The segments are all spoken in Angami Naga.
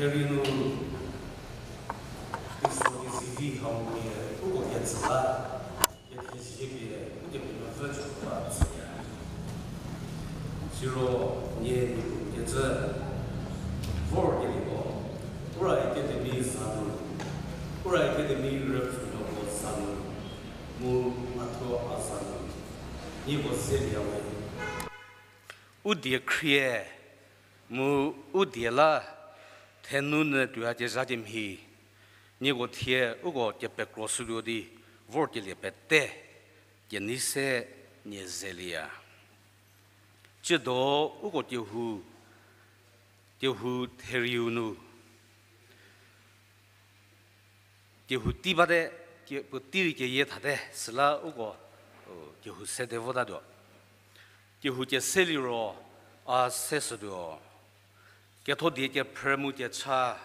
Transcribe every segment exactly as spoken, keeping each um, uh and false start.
Theriu nu, Khrista di zivi hau pie uko ketsü la, kethezie pie Ukepenuopfü chü ba tsüya. Siro nie Niepuu kecü vorkelieko, Ura Academy za nu, Ura Academy rüpfhünuoko za nu, mu mhatho a za nu, nieko zelieya we. U die khrie, mu u die la, thenu nyü tuoyakezha kemhie, nieko thie uko kepekro shütuo di vorkelie pete, kenei se nie zelieya. Tsiedo uko kehou, kehou theriu nu, kehou tei bate, ke-, puotei rei keyie thate, süla uko, o, kehou sede votatuo. Kehou kese liro, a se shütuo. Kethodie kephrü mu kecha,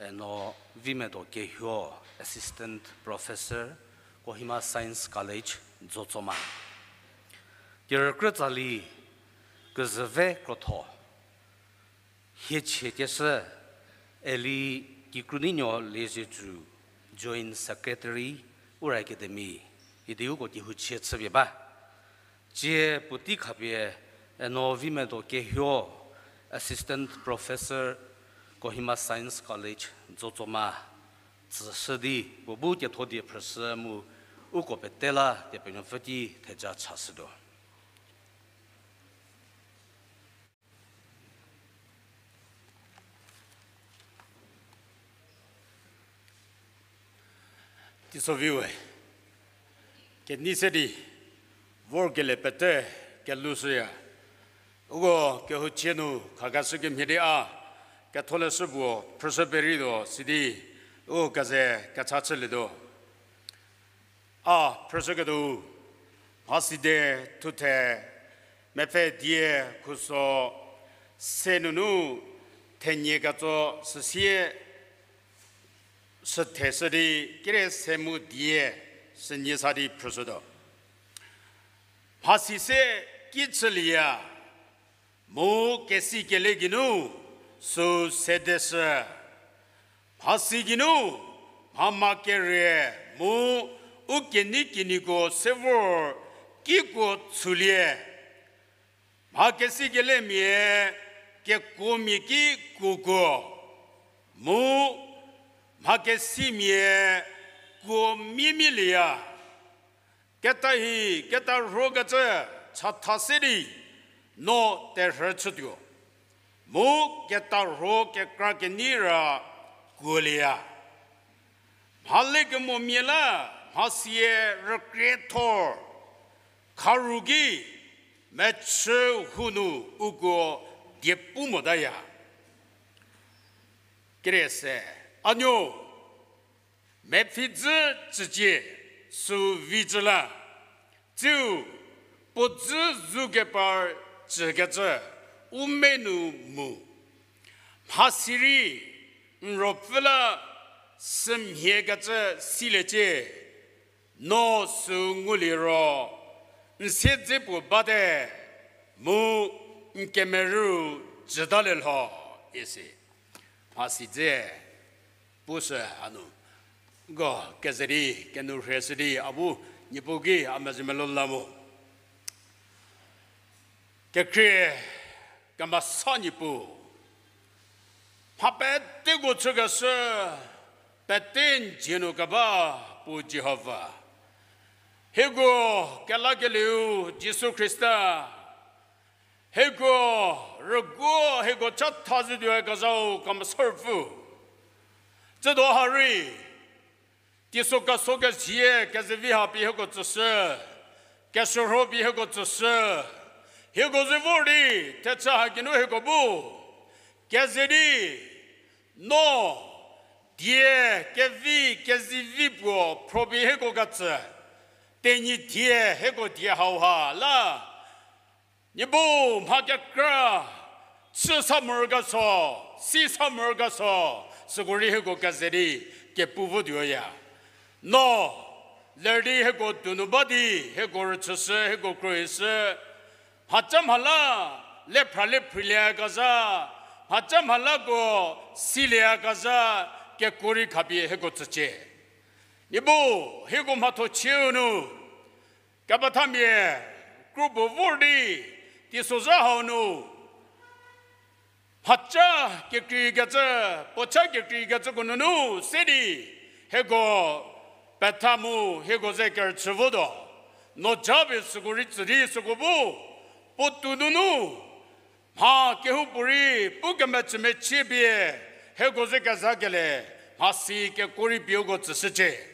eno Vimedo Kehuo, Assistant Professor, Kohima Science College, Jotsoma. Kerükrü tsali, kezüve krotho. Hie chiekeshü, Eli Kikrunuonuo Liezietsu, Joint Secretary, Ura Academy, idi uko kehou chie chüpie ba. Tsie puotei khapie, eno Vimedo Kehuo, Assistant Professor, Kohima Science College, Jotsoma, tsüshü di puo bu kethodie phrüshü mu uko pete la Kepenuopfü ki theja chashütuo. Teisoviu we, kenei se di vorkelie pete kelushüya. Uko kehou chie nu khakeshü kemhie di a ketholeshü puo phrüshü perietuo sidi u keze kecha chülietuo. A phrüshüketuo, Mhaside thuthe mepfü die khuso se nunu thenie ketso süsie sütheshü di kere se mu die sünie sa di phrüshütuo. Mhasi se ki chülieya, mu kesi kele geinu sü sedeshü. Mhasi geinu mhama kere mu u kenei kenieko se vor kiko tshulie. Mha kesi kelemia kekuomia ki kuokuo, mu mha kesimia kuo miemielieya. Ketahi ketarhokecü chatha se di no terhü chütuo, mu ketarho kekra kenei ra kuolieya. Mha lekemomia la mhasie rükriethor, kharu ki mechü hu nu uko diepu motaya. Kere se, a nuo, mepfhi dzü cücie sü vi cü la, tsiu puo dzü zu kepar cükecü u me nu mu. Mhasi rei n ruopfü la sümhiekecü siliecie, no sü ngulie ro, n siedze puo bate, mu n kemerü jütalie lho, isi. Mhasi dze pushü hanu. Ko keze di, kenu rhie shü di, a bu Niepuu ki a mezhie melou la mo. Kekhrie kemesa Niepuu, mha peteko chükeshü, pete n dzie nu keba puo Jihova. Hieko kelakelieu Jisu Khrista, hieko rüguo hieko chatha zhütuoyakezhau Kemesa Ruopfü. Tsiedo ha rei, teiso keso kezie kezevi ha pie hieko tsüshü, keshürho pie hieko tsüshü, hieko ze vor di, thechü ha geinu hieko bu keze di, no die kevi kezivi puo phropie hieko ketsü, Tenyidie hieko die hauha la, Niepuu mha kekra, chü sa morokeso, si sa morokeso, süko rei hieko keze di kepu votuoya. No ler di hieko donu ba di, hieko rüchüshü, hieko kroishü, mhaca mha la le phra le phrilie kezha, mhaca mhalako silieyakezha kekuo rei khapie hieko tsücie. Niepuu, hieko mhathochieu nu, kepethamia kro puo vor di, teisozha hau nu, mhaca kekreikecü, puocha kekreikecüko nunu se di, hieko petha mu hieko ze kerüchü votuo. No japie süko rei tsü di süko bu, puotou nunu, mha kehoupuorei pu kemecümechie pie, hieko ze kezhakelie, mhasi kekuo rei pie uko tsüshücie.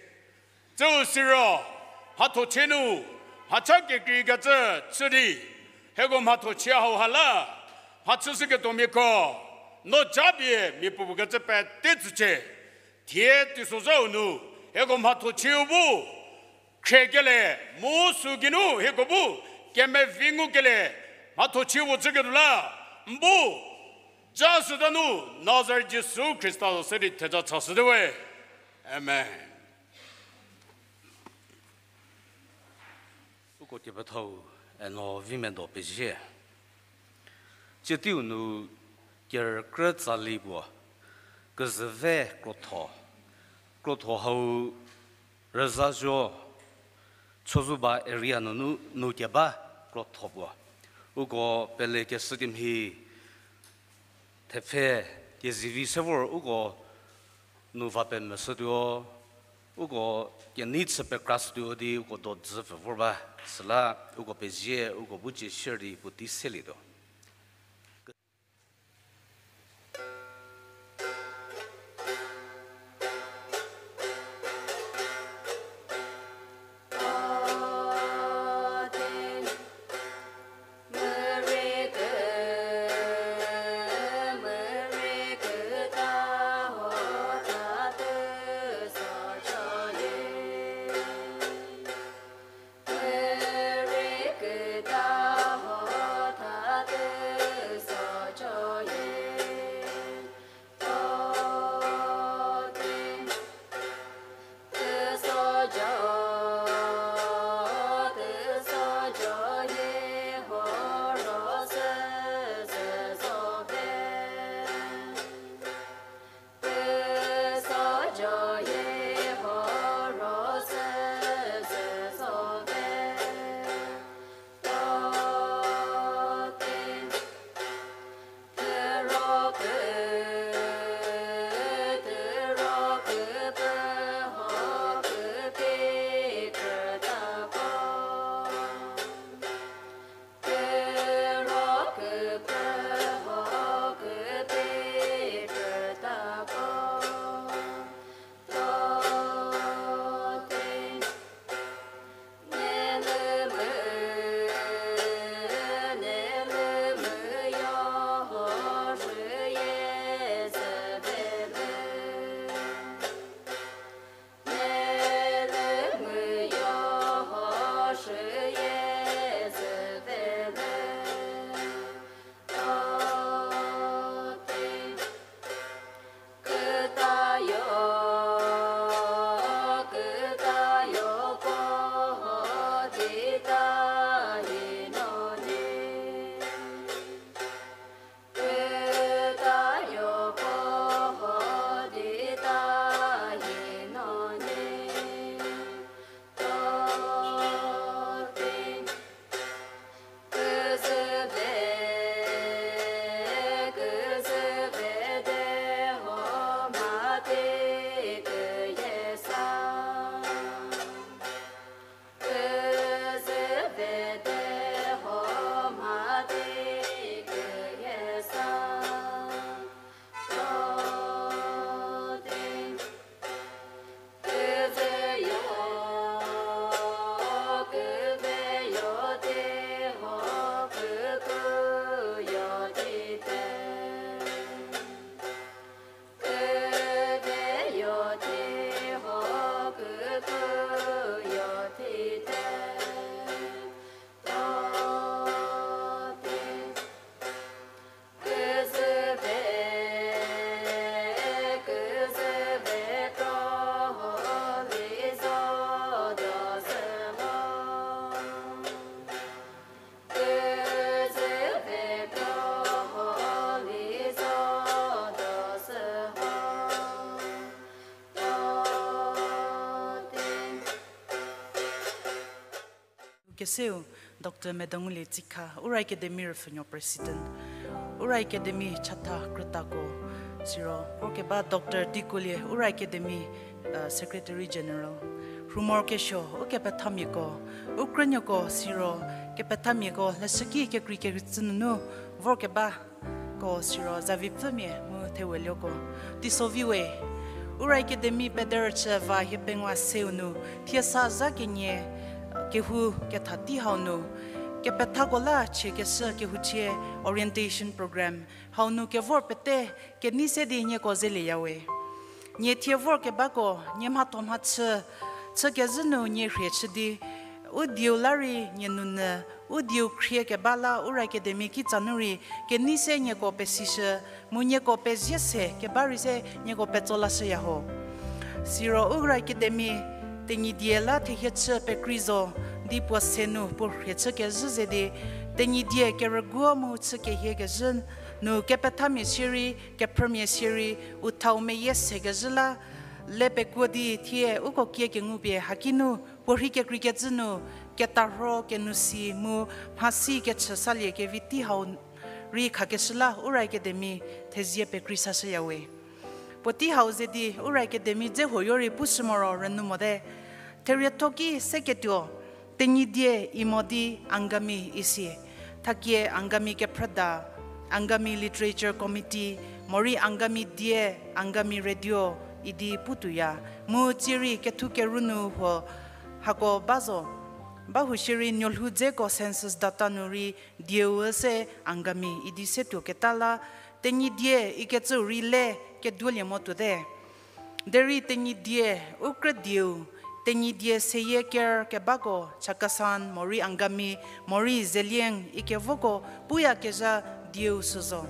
Tsüu siro, mhathochie nu, mhaca kekreikecü chü di, hieko mhathochie hauha la, mhachüshüketuomiako, no japie mia puopuo kecü pete tsücie. Thie teisozhau nu, hieko mhathochieu bu, khriekelie, mu sü geinu hieko bu, kemevi ngukelie, mhathochieu bu chüketuo la, n bu, ja süta nu, Nazaret Jisu Khrista za se di theja chashüte we. Amen. Uko kepethau, eno vi medo pezie. Tsie teiu nu kerükrü tsali puo, kezüve krotho, krotho hau rüzha zuo, Chozuba area nunu nu keba krotho puo. Uko pelekeshü kemhie thepfhe kezivi se vor uko nu va pemeshütuo, uko kenei chü pekrashütuo di uko dodzü pfü vor ba, süla uko pezie uko bu cie sier di puotei selietuo. Keseu, Doctor Medangulie Tsikha, Ura Academy rüpfhünuo President, Ura Academy chatha krütako, siro vorkeba Doctor Dikulie, Ura Academy Secretary General, rhumorkesuo, ukepethamiako, u krünuoko siro kepethamiako leshüki kekreikecü nunu vorkebako siro zavipfümia mu thewelioko, teisovi we. Ura Academy pederüchü va hiepengou seu nu thiesa zha kenie kehou ketha tei hau nu kepethako la chiekeshü kehouchie orientation program hau nu kevor pete kenei se di nieko zelieyawe. Nie thie vorkebako nie mhatho mhachü chükezhü nu nie rhie chü di u dieu la rei nie nunyü, u dieu khriekeba la Ura Academy kitsa nu rei kenei se nieko pesishü, mu nieko pezie se keba rei se nieko petso lashüya ho. Siro Ura Academy Tenyidie la thehie chü pekrei zo di puo se nu puo rhie chükezhü ze di Tenyidie kerüguo mu chü kehiekezhü nu kepethamia shierei, kephrümia shierei, u thau meyie sekezhü la le pekuo di thie uko kie kengupie haki nu puo rhei kekreikecü nu ketarho kenou si mu mhasi kechü salie kevi tei hau rei khakeshü la Ura Academy thezie pekrei sashüyawe. Puotei hau ze di Ura Academy dze huoyo rei pushü moro rünyü mote. Therietho ki seketuo Tenyidie imo di Angami isi. Thakie Angami kephrüda, Angami Literature Committee, morei Angami die, Angami Radio idi putuoya. Mu tsierei kethu kerü nu huo hako ba zo. Ba hu shierei nuolhou dzeko census data nu rei dieu se Angami idi setuoketa la Tenyidie ikecüu rei le keduolie mo tuote. Derei Tenyidie u krü dieu, Tenyidie seyie ker kebako Chakhesang, morei Angami, morei Zeliang ikevoko puyakezha dieu sü zo.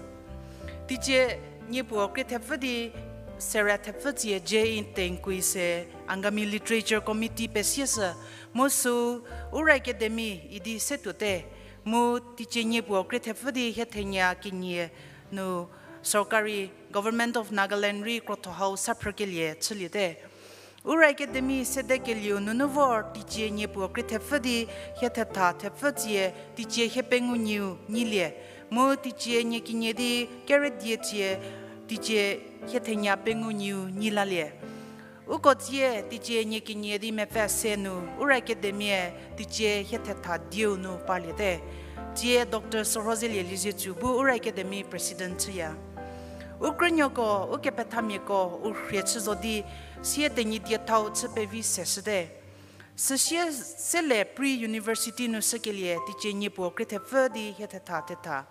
Teicie niepuo krie thepfü di sera thepfü tsie je Tenkui se Angami Literature Committee pesieshü, mu süu Ura Academy idi setuote, mu teicie niepuo krie thepfü di hie thenya kenie nu sorkari Government of Nagaland rei krotho hau sa phrükelie chüliete. Ura Academy sedekelieu nunu vor teicie niepuo krie thepfü di hie thetha thepfü tsie teicie hie pengou nyieu nyilie, mu teicie nie kenie di kerüdie tsie teicie hie thenya pengou nyieu nyilalie. Uko tsie teicie nie kenie di mepfü se nu Ura Academy-e teicie hie thetha dieu nu parliete. Tsie Doctor Sorhozelie Liezietsu bu Ura Academy President chüya. U krünuoko, ukepethamiako, u rhie chü zo di sie Tenyidie thau chü pevi seshüte. Süsie sele Pre University nu shükelie teicie niepuo krie thepfü di hie thetha thetha.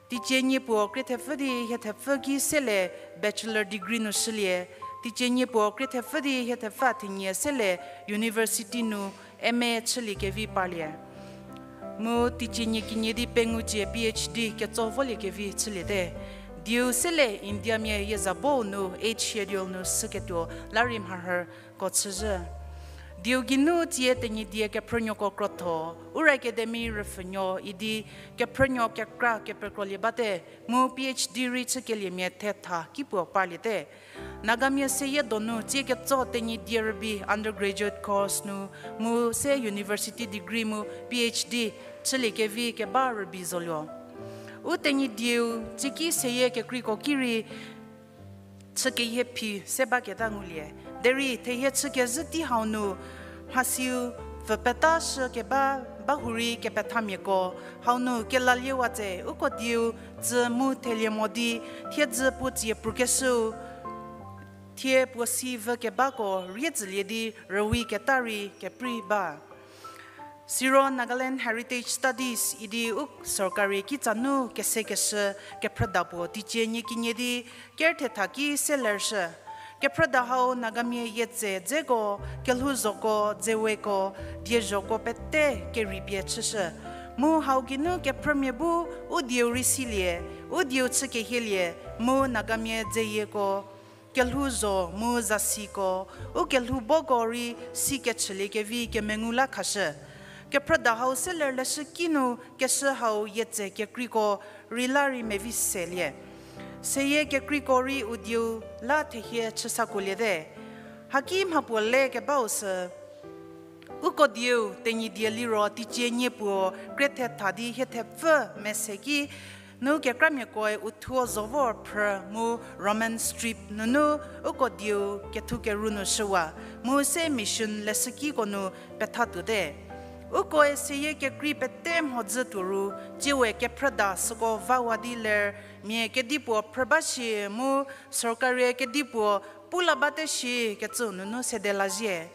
Teicie niepuo krie thepfü di hie thepfü ki sele bachelor degree nu shülie, teicie niepuo krie thepfü di hie thepfü thenie sele university nu M A chülie kevi parlie. Mu teicie nie kenie di pengou cie P H D ketso volie kevi chüliete. Dieu sele Indiamia yiezabou nu Eighth Schedule nu shüketuo la rei mharhüko chüzhü. Dieu geinu tsie Tenyidie kephrünuoko krotho, Ura Academy rüpfhünuo idi kephrünuo kekra kepekrolie bate, mu P H D rei chükeliemia thetha kipuo parliete. Nagamia seyie donu tsie ketso Tenyidie rübei undergraduate course nu, mu se university degree mu P H D chülie kevi keba rübei zoluo. U Tenyidieu tsieki seyie kekreiko ki rei chü kehie phi se baketa ngulie. Derei thehie chükezhü tei hau nu mhasiu pfü petashü keba ba hurei kepethamiako hau nu kelaliewa tse uko dieu tsü mu thelie mo di thiedzü puo tsie prukeshüu thie puo si vü kebako rie tsülie di rüwi keta rei keprei ba. Siro Nagaland Heritage Studies idi u sorkari kitsa nu kesekeshü kephrüda puo teicie nie kenie di ker thetha ki se lershü. Kephrüda hau Nagamia yietse dzeko, kelhouzhoko, dzeweko, diezhoko pete kerei pie chüshü. Mu hau geinu kephrümia bu u dieu rei silie, u dieu chü kehielie, mu Nagamia dzeyieko, kelhouzho mu zasiko, u kelhouboko rei si kechülie kevi kemengu la khashü. Kephrüda hau se ler leshü kinu keshü hau yietse kekreiko rei la rei mevi selie. Seyie kekreiko rei u dieu la thehie chüsakuoliete. Haki mhapuo le kebau sü Uko dieu Tenyidie liro teicie nie puo krie thetha di hie thepfü mese ki, nu kekramiekoe uthuo zo vor phrü mu Roman script nunu uko dieu kethukeru nu shüwa, mu se mission leshükiko nu petha tuote. Ukoe seyie kekrei pete mhodzü tuo ru, tsiewe kephrüda süko vawa di ler, mia kedipuo phrü ba shi mu sorkarie kedipuo pu la bate shi kecü nunu sede lazhie.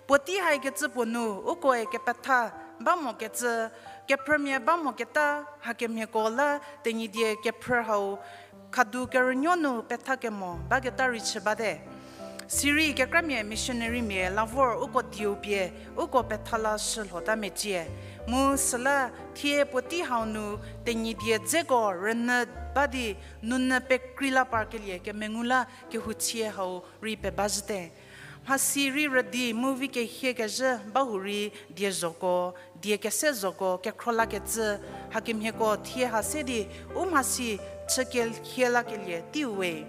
Puotei haikecü puo nu ukoe kepetha ba mokecü, kephrümia ba moketa, hakemhieko la Tenyidie kephrü hau khadu kerünuo nu petha kemo baketa rei chü bate. Sirei kekramia missionarymia la vor uko dieu pie uko petha la shülhota mecie. Mu süla thie puotei hau nu Tenyidie dzeko rünyü ba di nunyü pekrei la parkelie kemengu la kehouchie hau rei pebazhüte. Mhasi rei rüdi mu vi kehie kezhü bahurei die zhoko, die kese zhoko kekhro lakecü, hakemhieko thie ha se di u mhasi chü kelhie lakelie teiu we.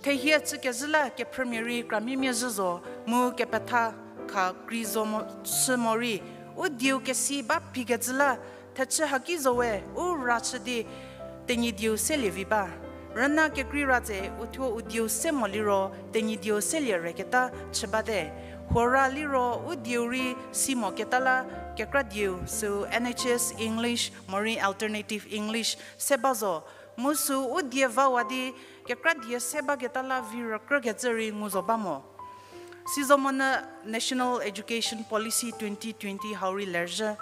Thehie chükezhü la kephrümia rei kramimia zhü zo, mu kepetha kha krei zo mo, chü morei, u dieu kesi ba phikecü la, thechü haki zo we, u ra chü di Tenyidieu selie vi ba. Rüna kekrei ra tse uthuo u dieu se mo liro Tenyidieu selie reketa chü bate. Huora liro u dieu rei si moketa la kekra dieu, süu N H S English morei Alternative English se ba zo. Mu süu u die vawa di kekra die se baketa la vi rükrükecü rei ngu zo ba mo. Sizomonyü National Education Policy twenty twenty hau rei lerzhü.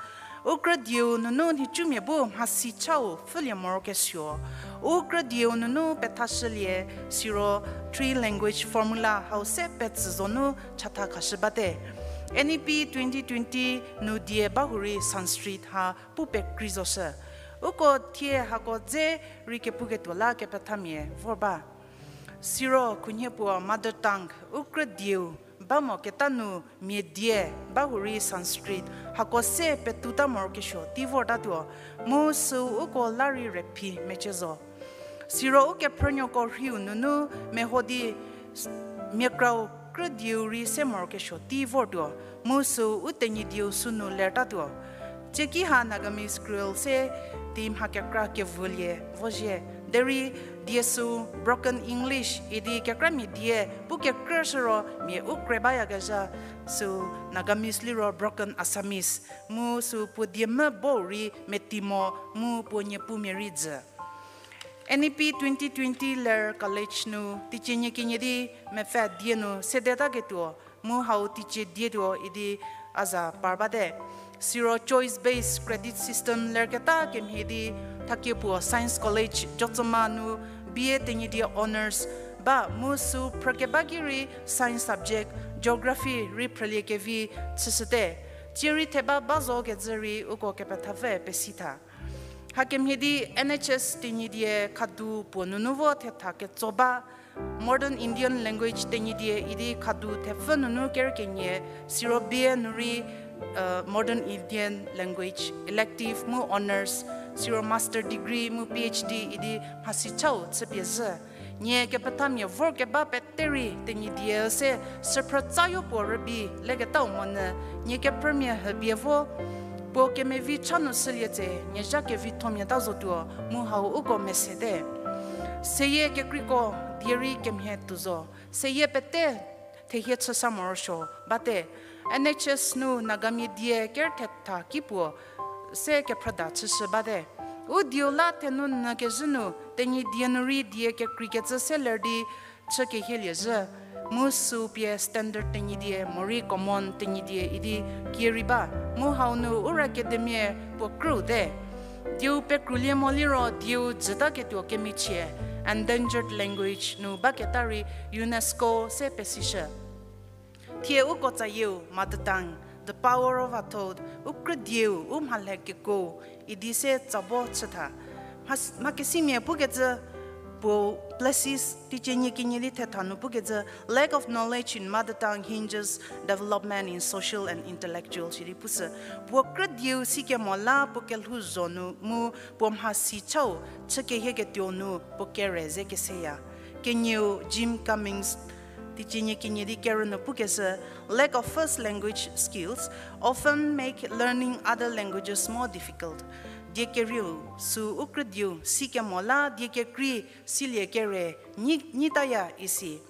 U krüdieu nunu nhicumia bu mhasi chau pfhülie morokesuo. U krüdieu nunu pethashülie siro three language formula hau se petsü zonu chatha khashü bate. N E P twenty twenty nu die bahurei Sanskrit ha pu pekrei zoshü. Uko thie hako dze rei kepuketuo la kepethamia vor ba. Siro khunhie puo mother tongue, u krüdieu, ba moketa nu mia die, bahurei Sanskrit, hako se petuta morokesuo tei vortatuo, mu süu uko la rei rüphi mecie zo. Siro ukephrünuoko rhiu nunu meho di s-, miakrau krüdieu rei se morokesuo tei vortuo, mu süu u Tenyidieu sünu lertatuo. Tsieki ha Nagamese Creole se di mha kekra kevülie vozhie. Derei die süu broken English idi kekramia die pu kekrüshü ro mia u kre bayakezha, süu Nagamese liro broken Assamese. Mu süu puo die mvü bo rei meti mo mu puo niepumia rei jü. N E P twenty twenty ler college nu teicie nie kenie di mepfü die nu sedetaketuo, mu hau teicie dietuo idi a za par bate. Siro choice based credit system lerketa kemhie di thakie puo Science College Jotsoma nu B A Tenyidie Honours ba mu süu phrükeba ki rei science subject, geography rei phrüliekevi chüshüte. Tsie rei theba ba zo kecü rei uko kepethapfü pesitha. Hakemhie di N H S Tenyidie khadu puo nunu vo thetha ketso ba, Modern Indian Language Tenyidie idi khadu thepfü nunu kerükenie, siro B A nu rei, uh, Modern Indian Language elective mu honours, siro master degree mu P H D idi mhasi chau chüpie zhü. Nie kepethamia vorkeba pete rei Tenyidie se süphrü tsayo puo rübei leketau monyü, nie kephrümia hübie vo, puo kemevi cha nu shülie tse nie zha kevithomiata zotuo mu hau uko mesete. Seyie kekreiko die rei kemhie tuo zo. Seyie pete thehie chüsa morosuo bate. N H S nu Nagamia die ker thetha ki puo se kephrüda chüshü bate. U dieu la thenu nyü kezhü nu Tenyidie nu rei die kekreikecü se ler di chü kehielie zhü. Mu süu pie standard Tenyidie morei common Tenyidie idi kie rei ba. Mu hau nu Ura Academy puo krüu te. Dieu pekrulie mo liro dieu jütaketuo kemechie endangered language nu baketa rei UNESCO se pesishü. Thie uko tsayieu mother tongue, the power of a thought, u krüdieu, u mhalhe kekuo, idi se tsabo chütha. Mha, mhakesimia pukecü puo Plessis teicie nie kenie di thetha nu pukecü, lack of knowledge in mother tongue hinges development in social and intellectual shidi pusü. Puo krüdieu sikemo la puo kelhou zho nu mu puo mhasi chau chü kehieketuo nu puo kere ze keseya. Kenieu Jim Cummings Teicie nie kenie di kerü nu pukeshü, lack of first language skills often make learning other languages more difficult. Die kerieu, sü u krüdieu sikemo la die kekrei silie kere nyi, nyitaya isi.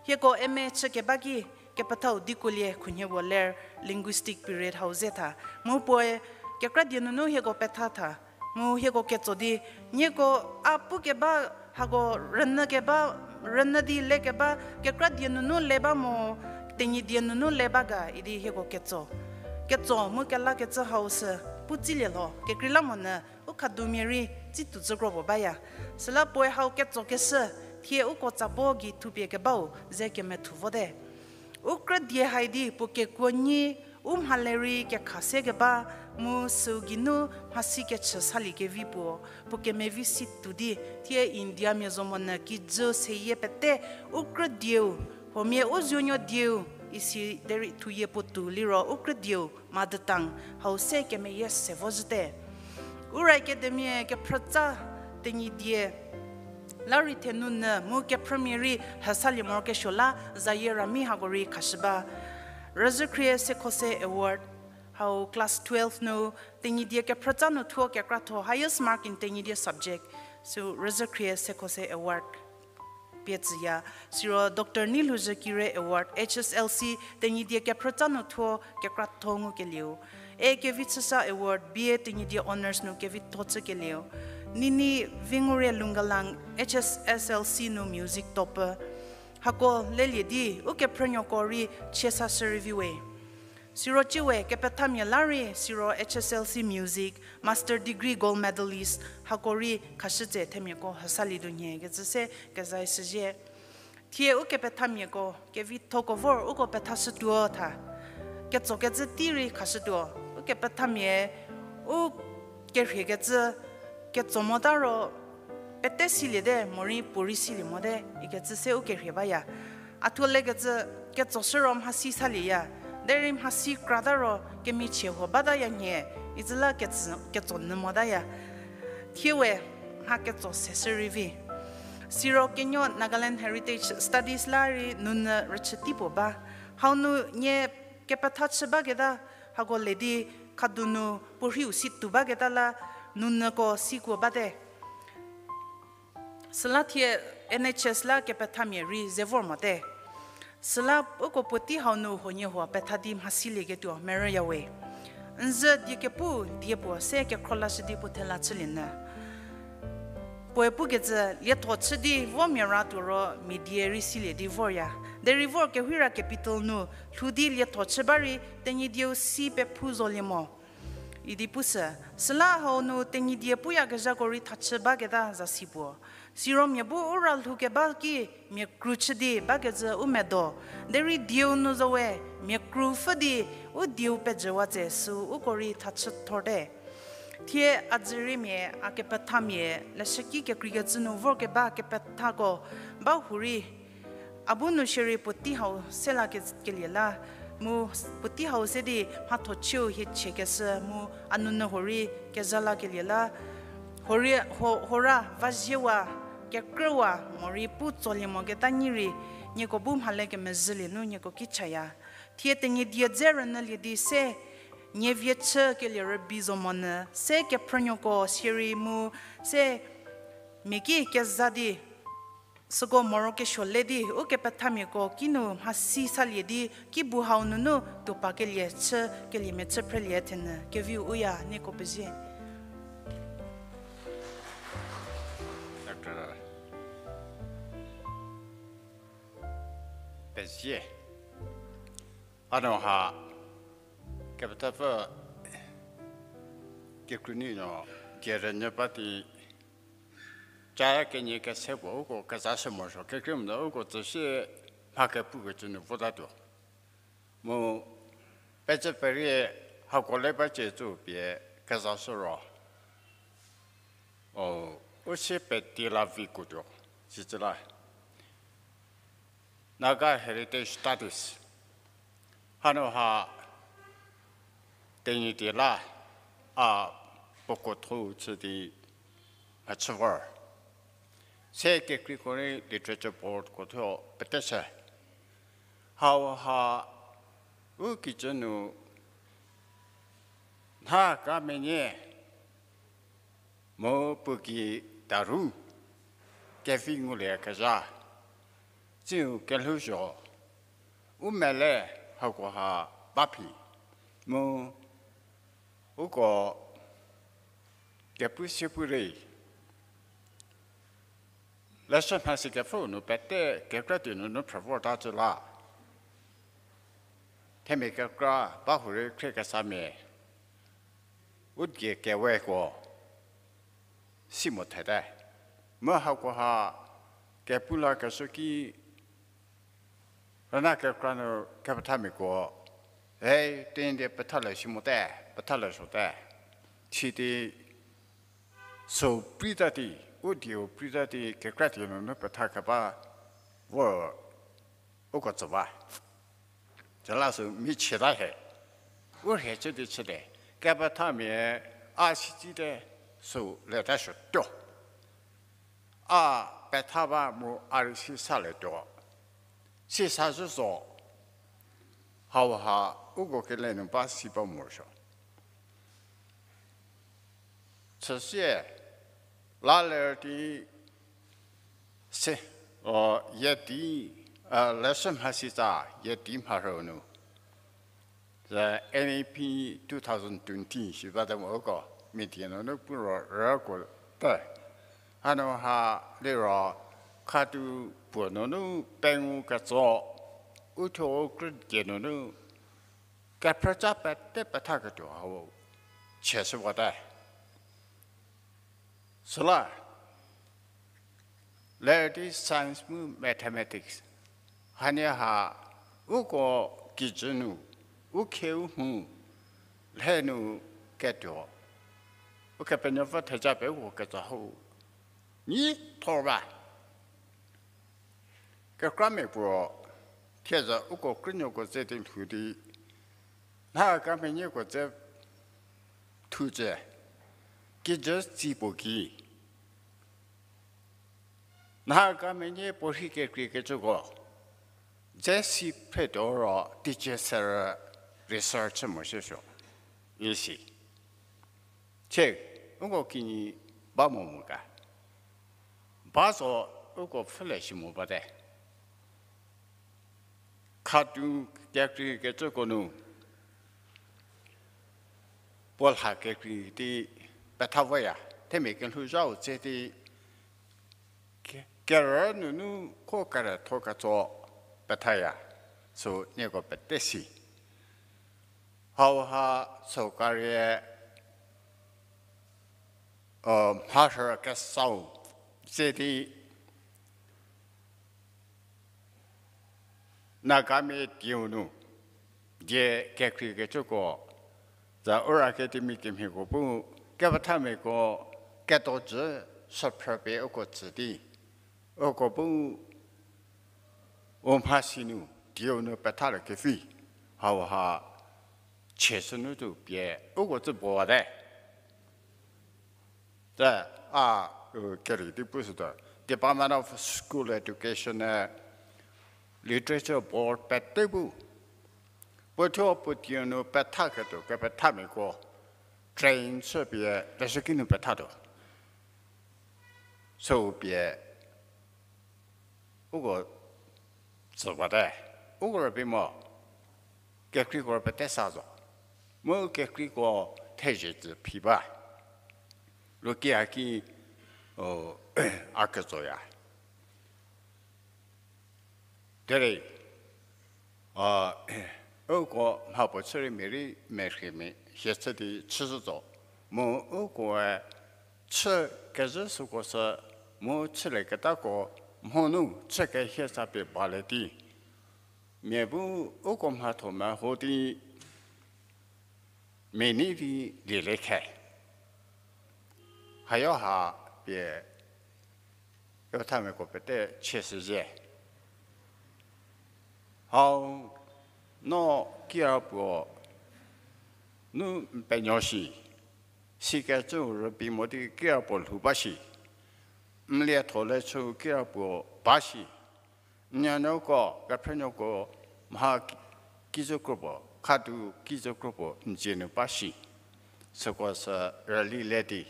Hieko M A chükeba ki kepethau di kuolie khunhie puo ler linguistic period hau ze tha. Mu puoe kekra die nunu hieko petha tha. Mu hieko ketso di, nieko a pukeba, hako rünyü keba, rünyü di lekeba, kekra die nunu le ba mo, Tenyidie nunu le ba ga idi hieko ketso. Ketso mu kelakecü hau sü, pu tsilie lho, kekreilamonyü, u khadumia rei, tsi tutsü kro puo baya. Süla puoe hau ketsokeshü, thie uko tsabo gei thupie kebau, ze kemethu vote. U krüdie hai di puo kekuo nyi, u mhale rei kekha se keba, mu süu geinu mhasi kechü salie kevi puo, puo kemevi si tuo di, thie Indiamia zo monyü kijü seyie pete, u krüdieu, huomia u zuonuo dieu, isi derei thuyie puo tuo liro u krüdieu, mother tongue, hau se kemeyie se vo zhüte. Ura Academy kephrütsa Tenyidie la rei thenu nyü mu kephrümia rei hüsalie morokesuo la zayie rami hako rei khashü ba. Rüzhükhrie Sekhose Award, hau class twelve nu, Tenyidie kephrütsa nu thuo kekratho highest mark in Tenyidie subject, sü Rüzhükhrie Sekhose Award pie tsüya. Siro Doctor Neilhouzhü Kire Award, H S L C, Tenyidie kephrütsa nu thuo kekratho ngukelieu. E Kevichüsa Award, B A Tenyidie Honours nu kevitho chükelieu. Nini Vingurie Lungalang, H S S L C nu music topper. Hako lelie di, ukephrünuoko rei chie sashü rei vi we. Siro ciwe kepethamia la rei, siro H S L C music, master degree gold medalist, hako rei khashü tse themiako hüsalie du nhie kecü se kezashüzhie. Thie ukepethamiako, kevithoko vor uko pethashütuo tha. Ketsokecü tei rei khashütuo, ukepethamia, u kerhiekecü, ketso mota ro, pete siliete, morei puorei silie mote, ikecü se u kerhie baya. A thuo lekecü, ketsoshü ro mhasi salieya, derei mhasi krata ro kemichie huo bataya nhie, itsüla ketsü, ketso nyü motaya. Thie we, mha ketso seshü rei vi. Siro kenuo Nagaland Heritage Studies la rei nunyü rüchü tei puo ba. Hau nu nie kepetha chü baketa, hako le di khadu nu puorhiu si tuo baketa la nunyüko sikuo bate. Süla thie N H S la kepethamia rei ze vor mote. Süla uko puotei hau nu huoniehuo petha di mhasilieketuo merüya we. N zhü die kepu die puo se kekhro lashü di puo thela chülie nyü. Puoe pukecü lietho chü di vo mia ra tuo ro mia die rei silie di vorya. Derei vor kehira capital nu lhou di lietho chü ba rei Tenyidieu si pephu zolie mo idi pusü. Süla hau nu Tenyidie puyakezhako rei thachü baketa zasi puo. Siro mia bu u ra lhoukeba ki mia kru chü di bakecü u medo. Derei dieu nu zo we mia kru pfhü di u dieu pejüwa tse sü uko rei thachü thorte. Thie a dzüriemia, a kepethamia, leshüki kekreikecü nu vorkeba kepethako ba hurei, a bu nu shierei puotei hau se la ke-, kelie la, mu puotei hau se di mhatho chieu hie chiekeshü mu a nunyü huorei kezha la kelie la, huorei, huo-, huora vazhiewa, kekrüwa, morei pu tsolie moketa nyi rei, nieko bu mhale kemezhülie nu nieko ki chaya. Thie Tenyidie dze rünyülie di se, nie vie chükelie rübei zo monyü, se kephrünuoko sierei mu, se mia ki kezha di, süko morokesuo le di, ukepethamiako kinu mhasi salie di, kibu hau nunu tuopakelie chü, keliemia chü phrelie thenyü, keviu uya nieko pezie. Doctor pezie. Hanu ha, kepethapfü kekreinu no, die rünyü ba di, ca kenie kese puo uko kezashü morosuo, kekreilamonyü uko tsüsie mha kepukecü nu votatuo. Mu pecü perie hako le ba cie tsü pie kezashü ro, o, u sie peti la vi kuotuo, sicü la. Naga Heritage Studies. Hanu ha Tenyidie la a puo kuotho chü di mhachü vor. Se kekreiko rei Literature Board kuotho peteshü. Hauha u kijü nu nha ka menei mu puo gei daru kevi nguliekezha, tsiu kelhouzho, u mele hakoha ba phi, mu uko kepu sie pu rei, leshü mhasi kepfü nu pete kekra tuo nunu phrü vorta cü la. Themia kekra ba hurei khriekesamia u die keweko si mo thete. Mu hakoha kepu lakeshü ki rüna kekra nu kepethamiako, e, Tenyidie petha le si mote, petha le sote. Sidi süu prei ta di, u dieu prei ta di kekra tuo nunu petha keba vor uko tsü ba. Süla sü michieta hie, u rhie chü di chüte, kepethamia a si tsite, süu leta suotuo. A petha ba mu a rei si salietuo. Sisa zhü zo, hauha uko kele nu ba si ba morosuo. Chüsie, la ler di se, o, yie di, a, leshü mhasi tsa yie di mharhü nu, the N E P two thousand twenty shi bate mo uko media nunu pu ro rüko te. Hanu ha liro khadu puo nunu pengou ketso, uthuo u krüdie nunu kephrüca pete pethaketuo hau chieshüwate. Süla ler di science mu mathematics, hanie ha uko kijü nu, u khieu mhu lhe nu ketuo, Ukepenuopfü theja pie uko ketso hau nyi thor ba. Kekramia puo thiedzü uko krünuoko ze di lhou di, nha ka menuoko ze thu tse, kijü tsi puo ki nha ka menie puo rhi kekreikecüko dze si phretuo ro teicie serü research mo shüsuo isi. Thie uko kinyi ba mo mo ga, ba zo uko pfhülie shi mo bate. Khadu kekreikecüko nu puo lha kekrei di petha voya, themia kelhouzhau tse di ke- kerü nunu kho kerütho ketso pethaya, sü nieko pete si. Hauha sorkarie mharhü kesau tse di Nagamia dieu nu die kekreikecüko, za Ura Academy kemhieko bu kepethamiako kedo jü süphrüpie uko tsü di, uko bu u mhasi nu dieu nu pethalie kevi hauha chie sünu tuo pie uko tsü bowate. Te a, u, keri di pushütuo, Department of School Education-e Literature Board pete bu puothuo puo dieu nu pethaketuo kepethamiako train chüpie leshüki nu pethatuo. Süu pie uko tsüwate, uko rübei mo, kekreiko rüpete sa zo, mu kekreiko thezhie tsü phi ba, luki a ki, o, a ketsoya. Derei, a, uko mhapuo chü rei mia rei merhie mia hie chü di chüshü zo, mu ukoe chü kezhü süko sü, mu chülieketako mho nu chü kehie sa pie balie di, mia bu uko mhatho meho di mia nei di lielie khe. Hayo ha pie kepethamiako pete chie shüzhie. Hau, no kirapuo nu n penuo shi, sikecü rübei mo di kirapuo lhou ba shi, n lietho le chü kirapuo ba shi, n nuonuoko, kephrünuoko, mha ki-, kizü kropuo, khadu kizü kropuo n dzie nu ba shi. Süko sü rüli le di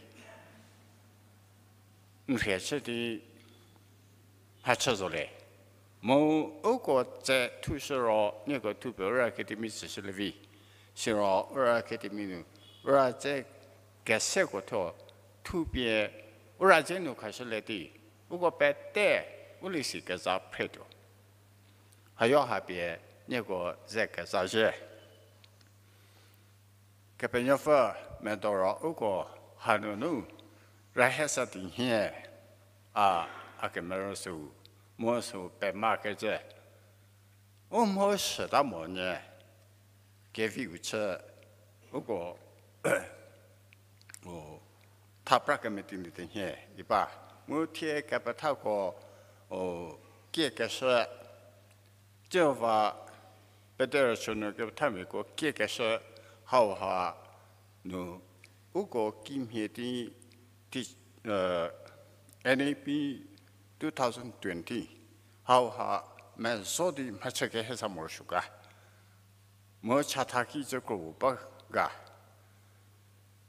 n rhie chü di mhachü zo le. Mu uko tse thushü ro, nieko thupie Ura Academy tsüshü le vi. Siro Ura Academy nu, Ura dze keseko thuo, thupie Ura dze nu khashü le di, uko pete u lesi keza phretuo. Hayo hapie nieko ze keza zhie. Kepenuopfü medo ro uko hanunu rühesa di nhie, a, a kemerü süu, mu süu pema kecü, u mho shüta mo nie, keviu chü, uko, u, thapra kemeti nu tenhie, iba, mu thie kepethako, u, kiekeshü, Jihova pederüchü nu kepethamiako kiekeshü hauha nu uko kimhie di, di, eh, N A P two thousand twenty hauha mezo di mhachü kehesa morosuo ga. Mu chatha ki cü kro ba ga.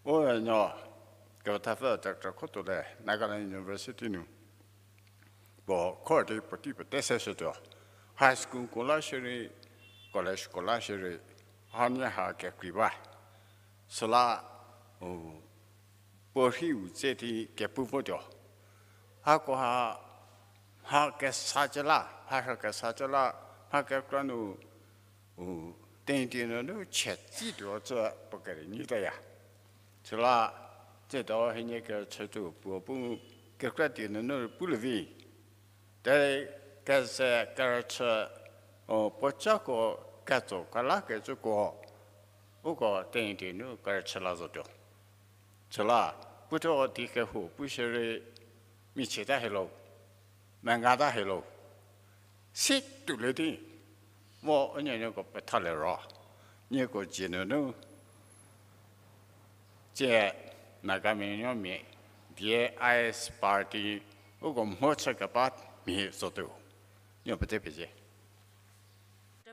Unuo, kepethapfü Doctor Khotuole, Nagaland University nu puo khor di puotei pete seshütuo. High schoolko la shierei, collegeko la shierei, hanie ha kekrei ba. Süla, u, puo rhiu tse di kepu votuo. Hakoha, mha kesa cü la, mharhü kesa cü la, mha kekra nu, u, Tenyidie nunu chie tsituo cü puo kerei nyitaya. Süla, tsiedo hienie kerüchü tuo puo bu kekra die nunu pulie vi. Derei keze kerüchü, u, puocako ketso kelakecüko, uko Tenyidie nu kerüchü la zotuo. Süla, puothuo di kehou pu shierei, michieta helo, mengata helo, si tuolie di, vo unuonuoko pethalie ro, nieko dzie nunu, tsie Nagamia nuomia, die I S party, uko mho chü keba mhie zotuo. Nuo pete pezie.